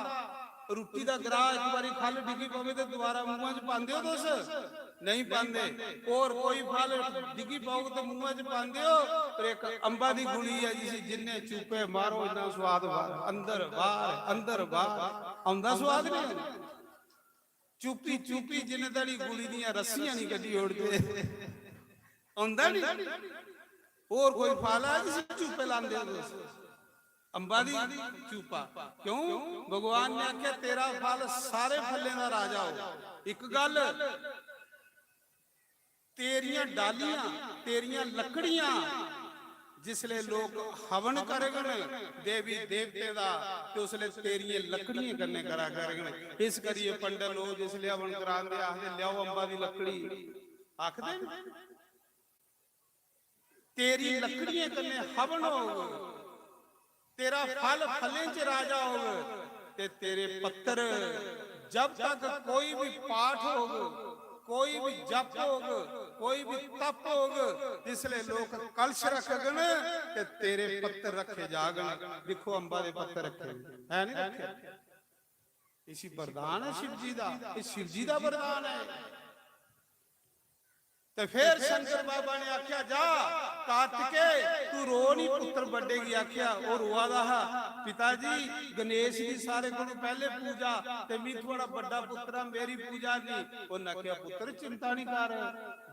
रुट्टी दा ग्राह एक बारी खल डिगी पवे ते दोबारा मुंहां च पांदे हो तुस? नहीं पांदे। और कोई फल डिगी पौग ते मुंहां च पांदे हो? पर एक अम्बा दी गुली है जिसी जिन्ने चूपे मारो इन्ना स्वाद बाहर, अंदर बाहर, अंदर बाहर। आंदा स्वाद नहीं? चुप्पी चुप्पी जिन्ने धड़ी गुली दियां रस्सियां नहीं कड्ढी ओड़दे, आंदा नहीं। और कोई फल है जिसी चुप्पे लांदे हो तुस? अम्बा दी चुप्पा। क्यों? भगवान ने आख्या, "तेरा फल सारे फलें दा राजा हो।" एक गल, तेरियां डालियां, तेरियां लकड़ियां, जिसले लोक हवन करगन देवी देवतें दा, ते उसले तेरियें लकड़ियें कन्नै करा करगन। इस करियै पंडत लोक जिसले हवन करांदे आखदे, "ल्याओ अम्बा दी लकड़ी," आखदे न। तेरी लकड़ियें कन्नै हवन होग, तेरा फल फलें च राजा होग, ते तेरे पत्तर, जब तक कोई भी पाठ होग, कोई भी जप होग, कोई भी तप होग, जिसले लोक कलश रखगन ते तेरे पत्तर रखे जागन। दिक्खो, अम्बा दे पत्तर रखे है, नहीं रखे? इसी वरदान है शिव जी दा, ये शिव जी दा वरदान है। ते फिर शंकर बाबा ने आख्या, "जा कार्तिके, तू रो नहीं।" पुत्र बड्डे की आख्या, वो रोआ दा हा, "पिताजी, गणेश दी सारे कोलों पहले पूजा, ते मैं थोड़ा बड्डा पुत्र हां, मेरी पूजा नहीं।" उन्हें आख्या, "पुत्र, चिंता नहीं कर,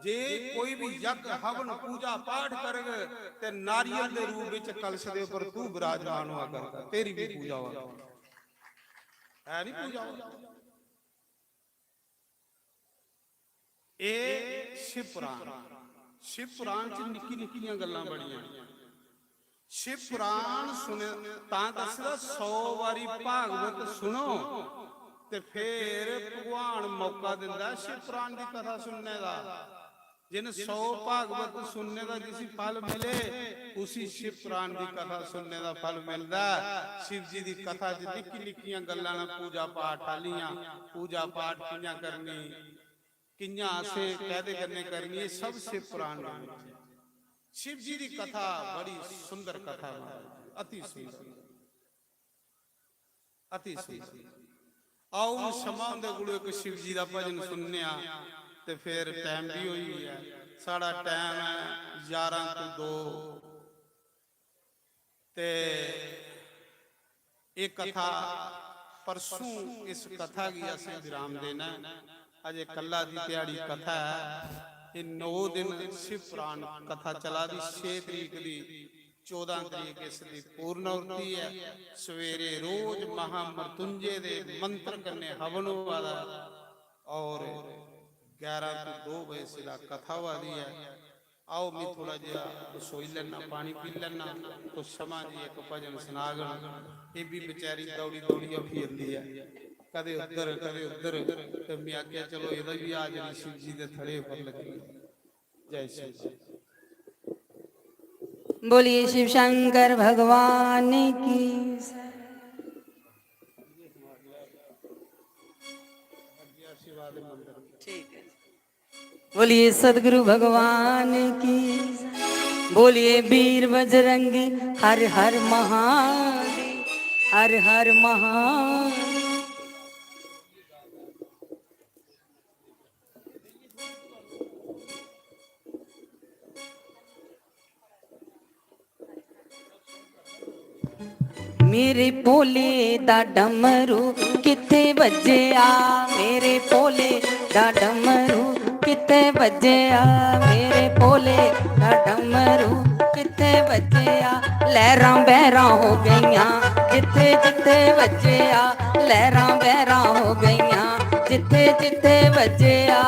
जे कोई भी यज्ञ, हवन, पूजा पाठ करग, ते नारियल दे रूप विच कलश दे ऊपर तू विराजमान हुआ करगा, तेरी भी पूजा होगा।" है नहीं पूजा होगा। एह शिव पुराण, शिव पुराण च निक्की निक्कियां गल्लां बड़ियां। शिव पुराण सुने, तां दसदा, सौ बारी भागवत सुनो ते फिर भगवान मौका दिंदा शिव पुराण दी कथा सुनने दा। जिन सौ भागवत सुनने दा जिसी फल मिले, उसी शिव पुराण दी कथा सुनने दा फल मिलदा है। शिव जी दी कथा च निक्की निक्कियां गल्लां न, पूजा पाठ आह्लियां, पूजा पाठ कि'यां करनी, कि'यां असें कैह्दे कन्नै करनी, एह् सब शिव पुराण दे बिच। शिव जी दी कथा बड़ी सुंदर कथा महाराज जी, अति सुंदर, अति सुंदर। आओ, हून शमा हुंदे कोलों इक शिव जी दा भजन सुनने आं, ते फिर टाइम भी होई गेआ। साढ़ा टाइम है ञारां तो दो। ते एह् कथा, परसों इस कथा गी असें विराम देना ऐ। अजे कल्ला दी ध्याड़ी कथा ऐ। एह् नौ दिन शिव पुराण कथा चला दी। छे तरीक दी, चौदां तरीक इस दी पूर्णाहुति ऐ। सवेरे रोज महामृत्युंजय दे मंत्र कन्नै हवन होआ दा ऐ और ग्यारह तो दो बजे सिला कथा होआ दी ऐ। आओ, मैं थोड़ा जेहा रसोई लैना, पानी पी लैना, तो शमा जी इक भजन सनागन। एह् भी बेचारी दौड़ी दौड़ियै फिरदी ऐ, कदे उद्धर, कदे उद्धर। ते मैं आखेआ, "चलो, एह्दा बी हाजरी शिव जी दे थड़े उप्पर लग्गी।" जय शिव जी। बोलिए शिव शंकर भगवान की। ठीक है। बोलिए सदगुरु भगवान की, बोलिए वीर बजरंगी, हर हर महादेव, हर हर महादेव। मेरे भोले दा डमरू कित्थे बज्जेआ, मेरे भोले दा डमरू कित्थे बज्जेआ, मेरे भोले दा डमरू कित्थे बज्जेआ। लहरां बहरां हो गईयां जित्थे जित्थे बज्जेआ, लहरां बहरां हो गईयां जित्थे जित्थे बज्जेआ।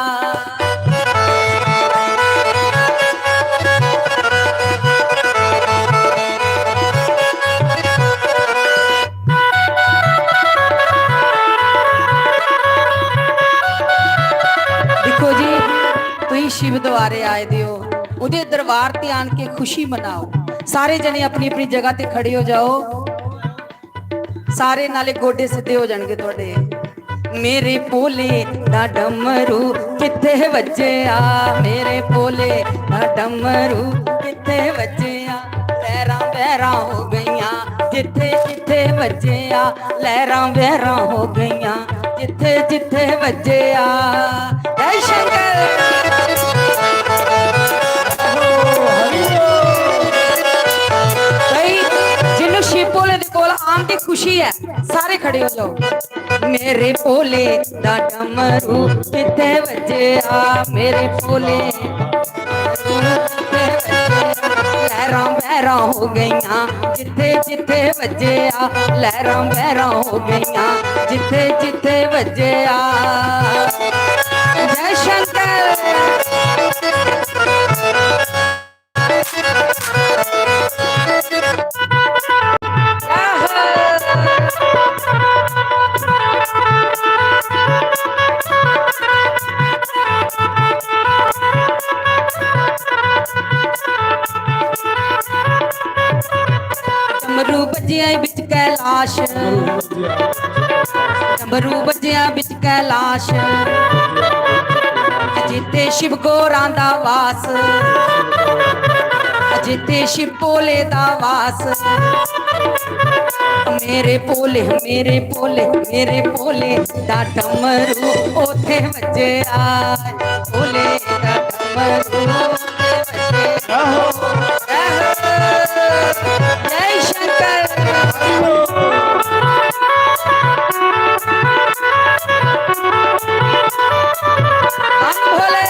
गुरुद्वारे आए दे हो, उदे दरबार ते आन के खुशी मनाओ। सारे जने अपनी अपनी जगह ते खड़े हो जाओ। सारे नाले गोडे सिद्धे हो जाणगे तुहाडे। मेरे भोले दा डमरू कित्थे वज्जेआ, मेरे भोले दा डमरू कित्थे वज्जेआ। लैरां बहरां हो गईयां जित्थे जित्थे वज्जेआ, लैरां बहरां हो गईयां जित्थे जित्थे वज्जेआ। जय शंकर। भाई, जिन्नू शिव भोले दे कोल आन दी खुशी है, सारे खड़े हो जाओ। मेरे भोले दा डमरू कित्थे वज्जेआ, मेरे भोले। लैरां बहरां हो गईयां जित्थे जित्थे वज्जेआ, लैरां बहरां हो गईयां जित्थे जित्थे वज्जेआ। जय शंकर। डमरू बज्जेआ बिच कैलाश, डमरू बज्जेआ बिच कैलाश। जित्थे शिव गोरां दा वास, जित्थे शिव भोले दा वास। मेरे भोले, मेरे भोले, मेरे भोले दा डमरू ओथे वज्जेआ। भोले दा डमरू ओथे वज्जेआ। जय शंकर। हम भोले।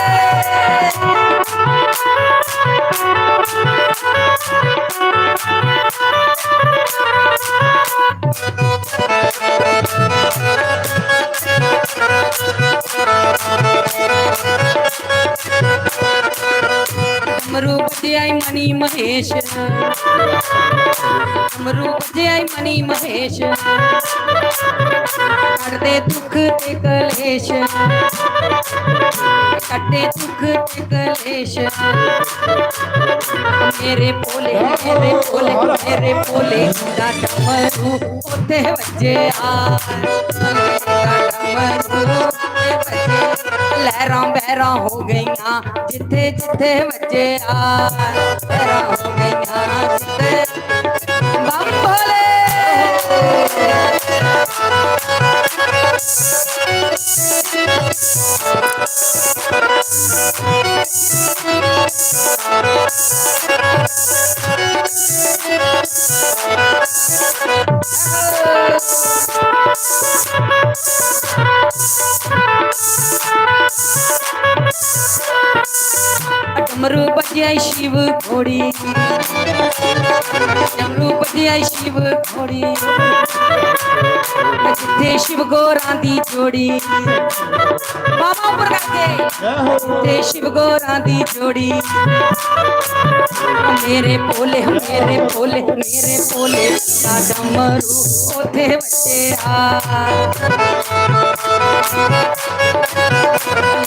डमरू बज्जेआ ई मणि महेश, डमरू बज्जेआ ई मणि महेश। कटदे दुख ते कलेश, कटे दुख ते कलेश। मेरे भोले, मेरे भोले, मेरे भोले दा डमरू ओथे वज्जेआ, डमरू ओथे वज्जेआ। लैरां बहरां हो गईयां जित्थे जित्थे वज्जेआ, लैरां हो गईयां जित्थे। बम भोले। डमरू बज्जेआ ई शिव खोड़ी, डमरू बज्जेआ ई शिव खोड़ी। जित्थे शिव गोरां दी जोड़ी, बाबा उप्पर करके। जित्थे शिव गोरां दी जोड़ी। मेरे भोले, मेरे भोले, मेरे भोले दा डमरू ओथे वज्जेआ।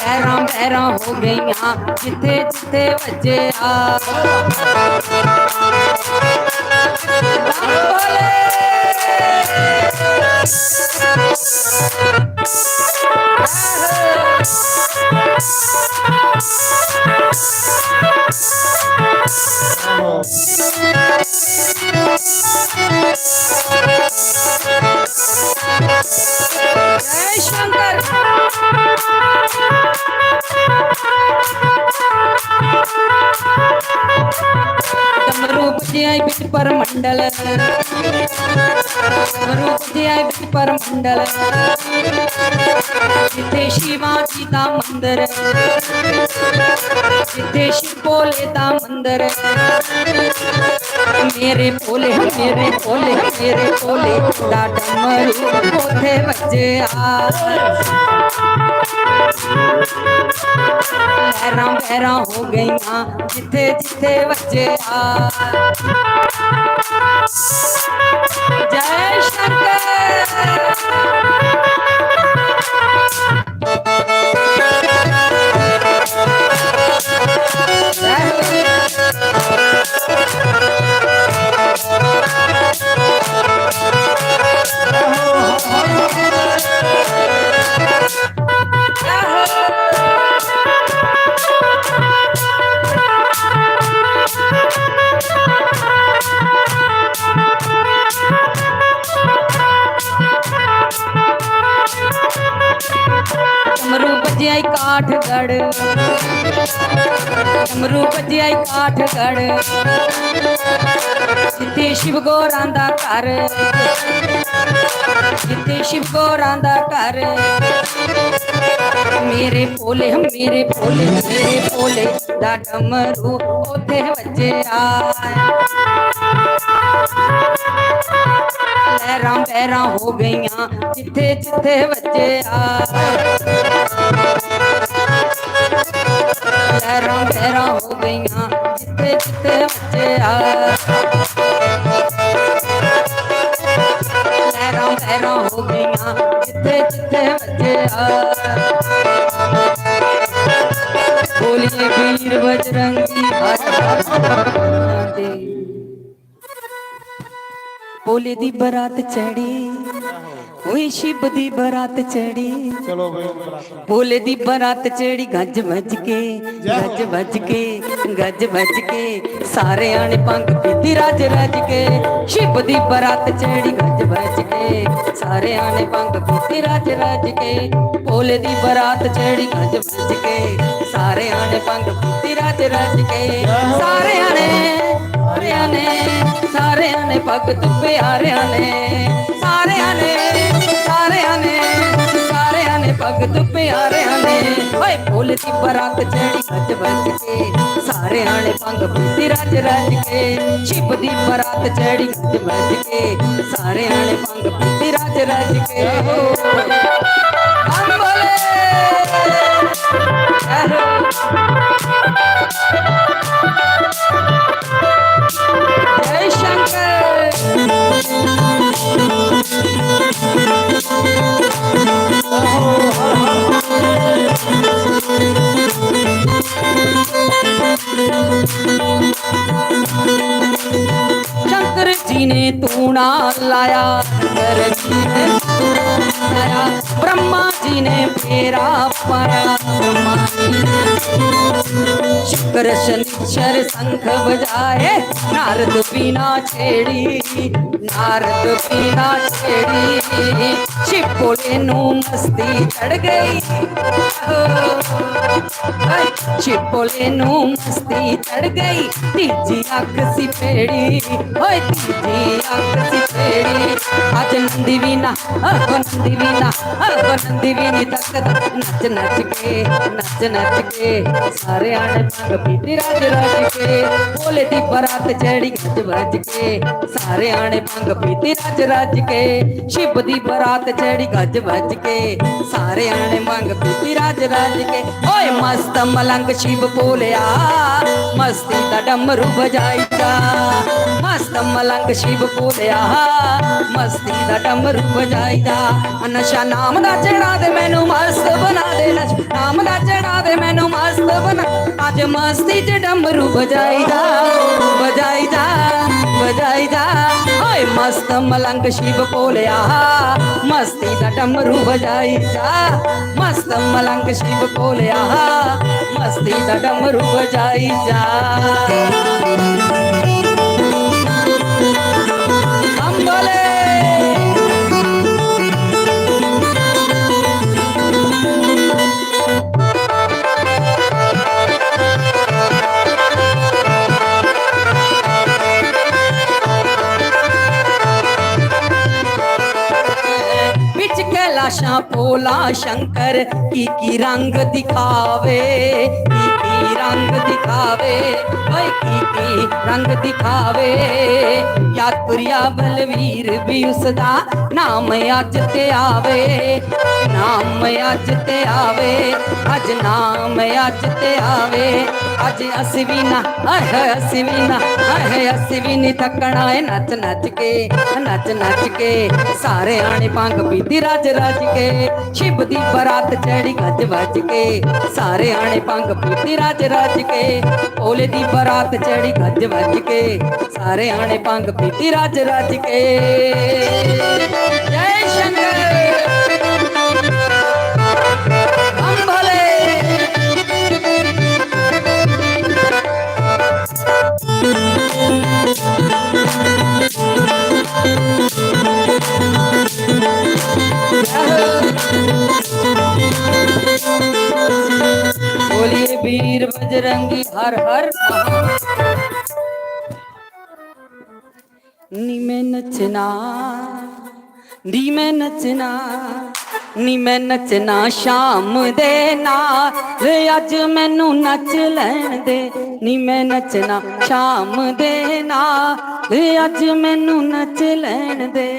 लैरां बहरां हो गईयां जित्थे जित्थे वज्जेआ। बम भोले। जय शंकर। डमरू बज्जेआ ई बिच परमंडल, डमरू बज्जेआ ई बिच परमंडल। जित्थे शिवाजी दा मंदर, जित्थे शिव भोले दा मंदर। मेरे भोले, मेरे भोले, मेरे भोले दा डमरू ओथे वज्जेआ। लैरां बहरां हो गईयां जित्थे जित्थे वज्जेआ। जय शंकर। डमरू बज्जेआ ई काठगढ़, जित्थै शिव गौरां दा घर, जित्थै शिव गौरां दा घर। मेरे भोले, मेरे भोले, मेरे भोले दा डमरू उत्थै बज्जेआ। लैहरां बैहरां हो गईयां जित्थे जित्थे बज्जेआ। लैहरां बैहरां हो गईयां जित्थे जित्थे बज्जेआ। लैहरां बैहरां हो गईयां जित्थे जित्थे बज्जेआ। बोलिए वीर बजरंगी हर हर महादेव। भोले दी बरात चढ़ी, ओए शिव दी बरात चढ़ी। चलो भाई, बरात। भोले दी बरात चढ़ी गज बज के, जय हो। गज बज के, गज बज के। सारे आने भंग पीती रज रज के। शिव दी बरात चढ़ी गज बज के। सारे आने भंग पीती रज रज के। भोले दी बरात चढ़ी गज बज के। सारे आने भंग पीती रज रज के। सारे आने, सारे आने, सारे आने भगत प्यारे आने। सारे आने, सारे आने, सारे आने भगत प्यारे आने। ओए भोले दी बरात चढ़ी गज बज के। सारे आने भंग पीती रज रज के। शिव दी बरात चढ़ी गज बज के। सारे आने भंग पीती रज रज के। हम बोले। जय शंकर। शंकर जी ने तूणा लाया, शंकर जी ने तूणा लाया, ब्रह्मा जी ने फेरा पाया, ब्रह्मा जी ने। शुक्र शनिचर शंख बजाए, नारद वीणा छेड़ी, नारद वीणा छेड़ी। शिव भोले नू मस्ती चढ़ गई, शिव भोले नू मस्ती चढ़ गई। तीजी अख सी पेड़ी, ओए तीजी अख सी पेड़ी। अज नंदी वीणा, ओ नंदी वीणा, ओ नंदी वीणी तक नच नच के, नच नच के। सारे आने भंग पीती रज रज के। भोले दी बरात चढ़ी गज बज के। सारे आने भंग पीती रज रज के। शिव दी बरात चढ़ी गज बज के। सारे आने भंग पीती रज रज के। ओए मस्त मलंग शिव भोलिया, मस्ती दा डमरू बजाई जा। मस्त मलंग शिव भोलिया, मस्ती दा डमरू बजाई जा। नशा नाम दा चढ़ा दे मैनू मस्त बना दे, नशा नाम दा चढ़ा दे मैनू मस्त बना। अज मस्ती च डमरू बजाई जा, बजाई जा, बजाई जा। ओए मस्त मलंग शिव भोलिया, मस्ती दा डमरू बजाई जा। मस्त मलंग शिव भोलिया, मस्ती दा डमरू बजाई जा। हम बोले। बिच कैलाशां भोला शंकर की की रंग दिखावे, की की रंग दिखावे, ओए की की रंग दिखावे। यात्रिया बलवीर भी उसदा नाम अज ते आवे, नाम अज ते आवे, अज नाम अज ते आवे। अज अस भी ना, अह अस भी ना, अह अस भी नी थकना है नच नच के, नच नच के। सारे आने भंग पीती रज रज के। शिव दी बरात चढ़ी गज बज के। सारे आने भंग पीती रज रज के। भोले दी बरात चढ़ी गज बज के। सारे आने भंग पीती रज रज के। जय शंकर। हम भोले। वीर बजरंगी हर हर महादेव। नी मैं नचना, नी मैं नचना, नी मैं नचना शाम दे नाल, अज मैनू नच लैण दे। नी मैं नचना शाम दे नाल, अज मैनू नच लैण दे।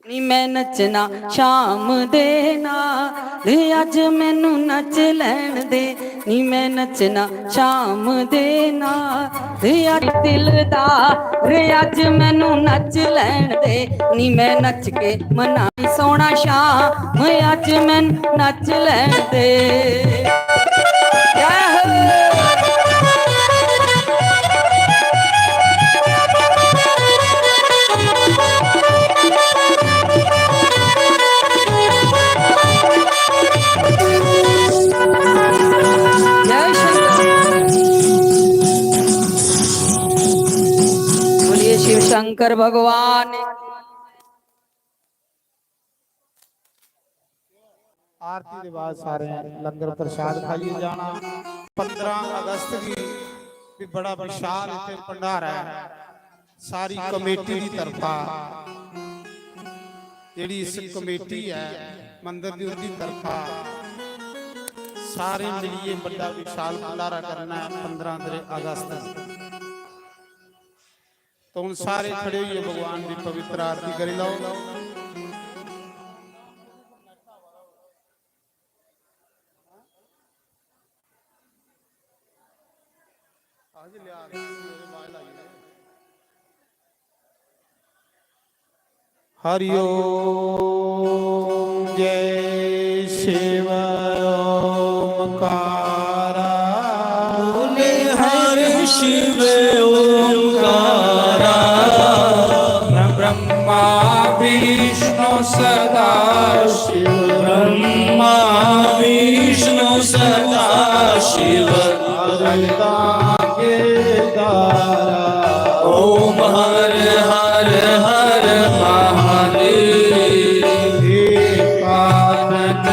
नी मैं नचना शाम दे नाल, अज मैनू नच लैण दे। नी मैं नचना शाम दे नाल, अज दिलदार, अज मैनू नच लैण दे। नी मैं नच के मनाई सोहणा शाम, अज मैनू नच लैण दे। जय हो। जय शंकर। बोलिए शिव शंकर भगवान। आरती दे बाद सारे लंगर प्रसाद खाइए जाना। पंद्रह अगस्त गी भी बड़ा विशाल इत्थे भंडारा है। सारी कमेटी दी तरफा, जेड़ी इस कमेटी है मंदिर दी, उंदी तरफा सारे मिलिए बड़ा विशाल भंडारा करना है पंद्रह अगस्त गी। तो हुण सारे खड़े होइए भगवान दी पवित्र आरती करी लैओ। हरि ओम। जय शिव ओंकारा। बोले हर शिव ओंकारा। ब्रह्मा विष्णु सदा शिव। ब्रह्मा विष्णु सदा शिव। ओम हर हर हर महादेव। एकानन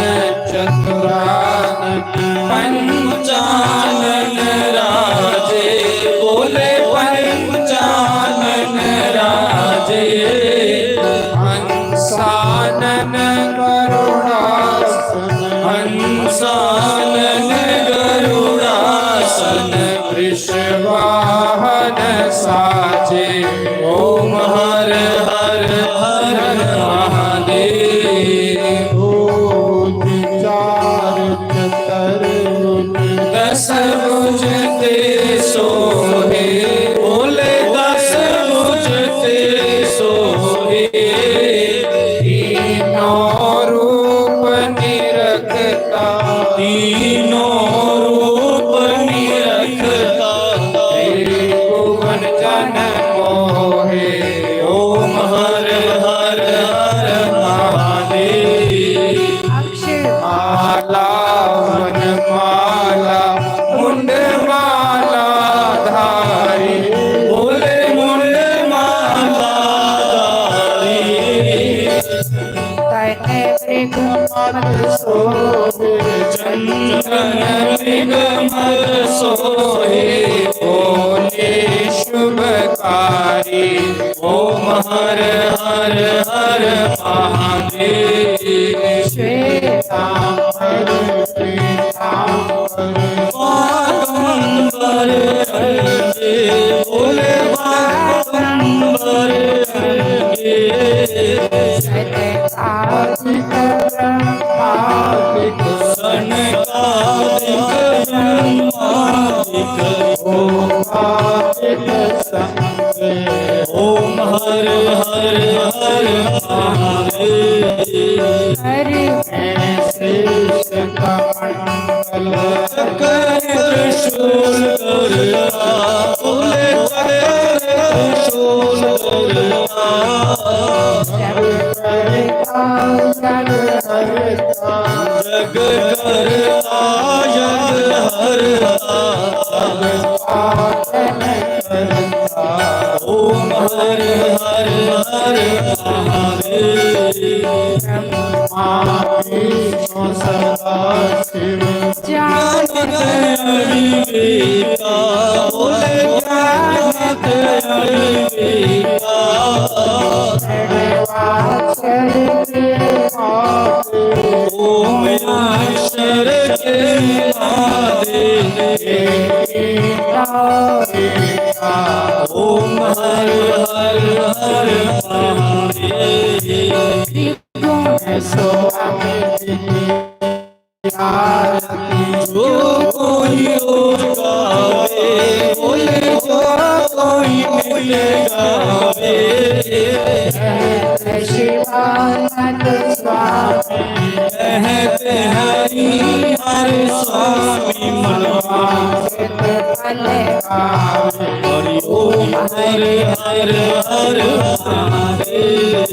चतुरानन पंचानन राजे, बोले पंचानन राजे। हंसानन गरुड़ासन, हंसानन गरुड़ासन वृषवाहन साजे। ओम हर हर हर महादेव। भुज चार चतुर्भुज दस भुज ते सोहे, बोले दस भुज ते सोहे। तीनों रूप निरखता, तीनों रूप निरखता, त्रिभुवन जन मोहे। ओम हर हर हर महादेव। अक्षर माला वन माला मुंड माला धारी, बोले मुंड माला धारी। तन मृग मद सोहे, चंदन मृग मद सोहे, बोले शुभकारी। ओम हर हर हर महादेव। श्वेतांबर श्वेतांबर बागंबर अंगे, बोले बागंबर अंगे। सनकादिक ब्रह्मादिक, सनकादिक ब्रह्मादिक, ओंकारिक संगे। ओम हर हर हर महादेव। हरि में शीश कमंडल चक्र त्रिशूल गदा, बोले चक्र त्रिशूल गदा। जग करता जग हरता, जग करता जग हरता, जग पालन करता। ओम हर हर हर महादेव। ब्रह्मा विष्णु सदा शिव। जानत ओम हर हर हर महादेव। त्रिगुण स्वामी आरती। जो कोई और गावे, बोले जो कोई मिल गावे। शिवानंद स्वामी कहते हरि हर स्वामी मनवा। हरि ओम हर हर हर महादेव।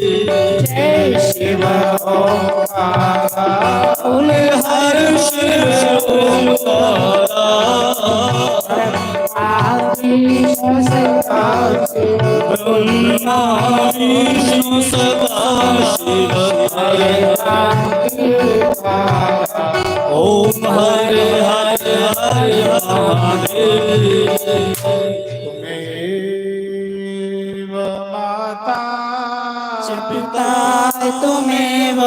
जय शिव ओंकार। बोल हर शिव ओंकार। ब्रह्मा विष्णु सदा शिव हर। ओम हर हर हर महादेव। त्वमेव माता च पिता त्वमेव,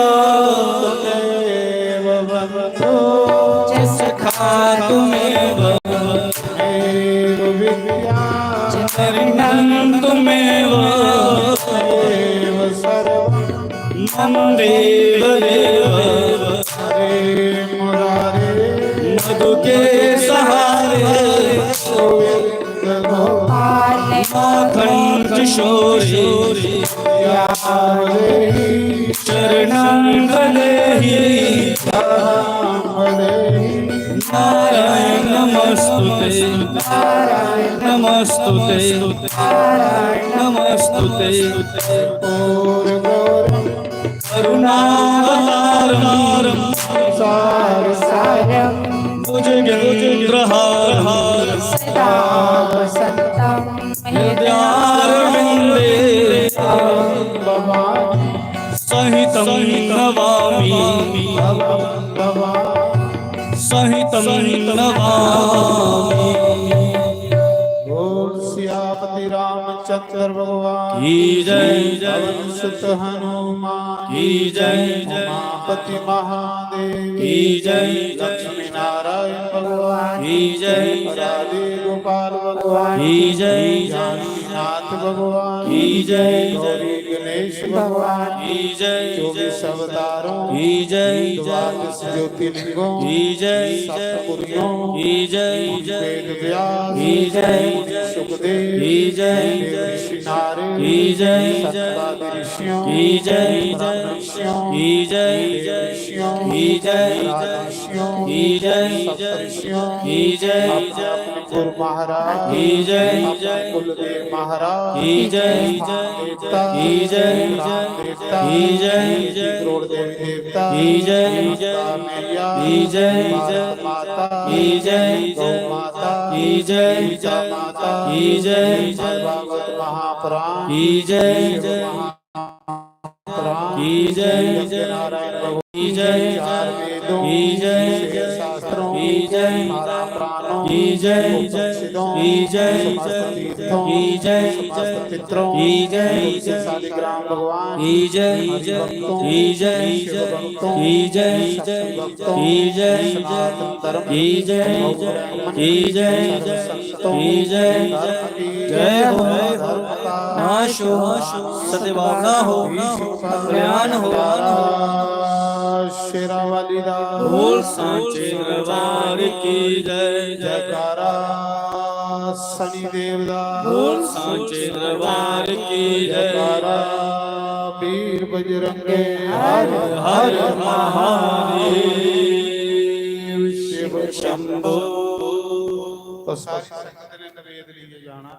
त्वमेव बंधु च सखा त्वमेव, त्वमेव विद्या च धनं त्वमेव, त्वमेव सर्वं मम देव देव। हरे मुरारे मधु के सहारे, गोविंद गोपाल माखन किशोरी, यावदेही चरणं कलेहि। नारायण नमस्तुते, नारायण नमस्तुते, नारायण नमस्तुते। करुणावतारं संसार सारं भुजगेन्द्रहारं सदा वसन्तं हृदयारविन्दे सहितं नमामि, सहितं नमामि। बोल सियापति रामचंद्र भगवान की जय। पवन सुत हनुमान की जय। उमापति महादेव की जय। लक्ष्मी नारायण भगवान की जय। राधे गोपाल भगवान की जय। जानकीनाथ भगवान की जय। गौरी गणेश भगवान की जय। चौबीस अवतारों की जय। द्वादश ज्योतिर्लिंगों की जय। सप्तपुरियों की जय। मुनि वेद व्यास की जय। मुनि सुखदेव की जय। देव ऋषि नारद की जय। सनकादि ऋषियों की जय। ब्रह्म ऋषियों की जय। देव ऋषियों की जय। राजर्षियों की जय। सप्त ऋषियों की जय। अपने अपने गुरु महाराज की जय। अपने कुलदेव महाराज की जय। देवता की जय। राम देवता की जय। करोड़ देवी देवता की जय। गंगा मैया की जय। भारत माता की जय। गौ माता की जय। गीता माता की जय। भागवत महापुराण की जय। शिव महापुराण की जय। सत्यनारायण प्रभु की जय। चार वेदों की जय। छह शास्त्रों की जय। बारह पुराणों की जय। उपनिषदों की जय। समस्त तीर्थों की जय। समस्त पितरों की जय। शालिग्राम भगवान की जय। हरि भक्तों की जय। शिव भक्तों की जय। शक्ति भक्तों की जय। सनातन धर्म की जय। गौ ब्राह्मण की जय। सर्व संतों की जय। धर्म की जय हो। धर्म का नाश हो। सद्भावना हो। कल्याण हो। शेरा वाली दा बोल सांचे दरबार की जय। जयकारा शनि देव दा बोल सांचे दरबार की जय। जयकारा वीर बजरंगे हर हर महादेव शिव शंभो। तो सारी संगत ने नवेद लिए जाना।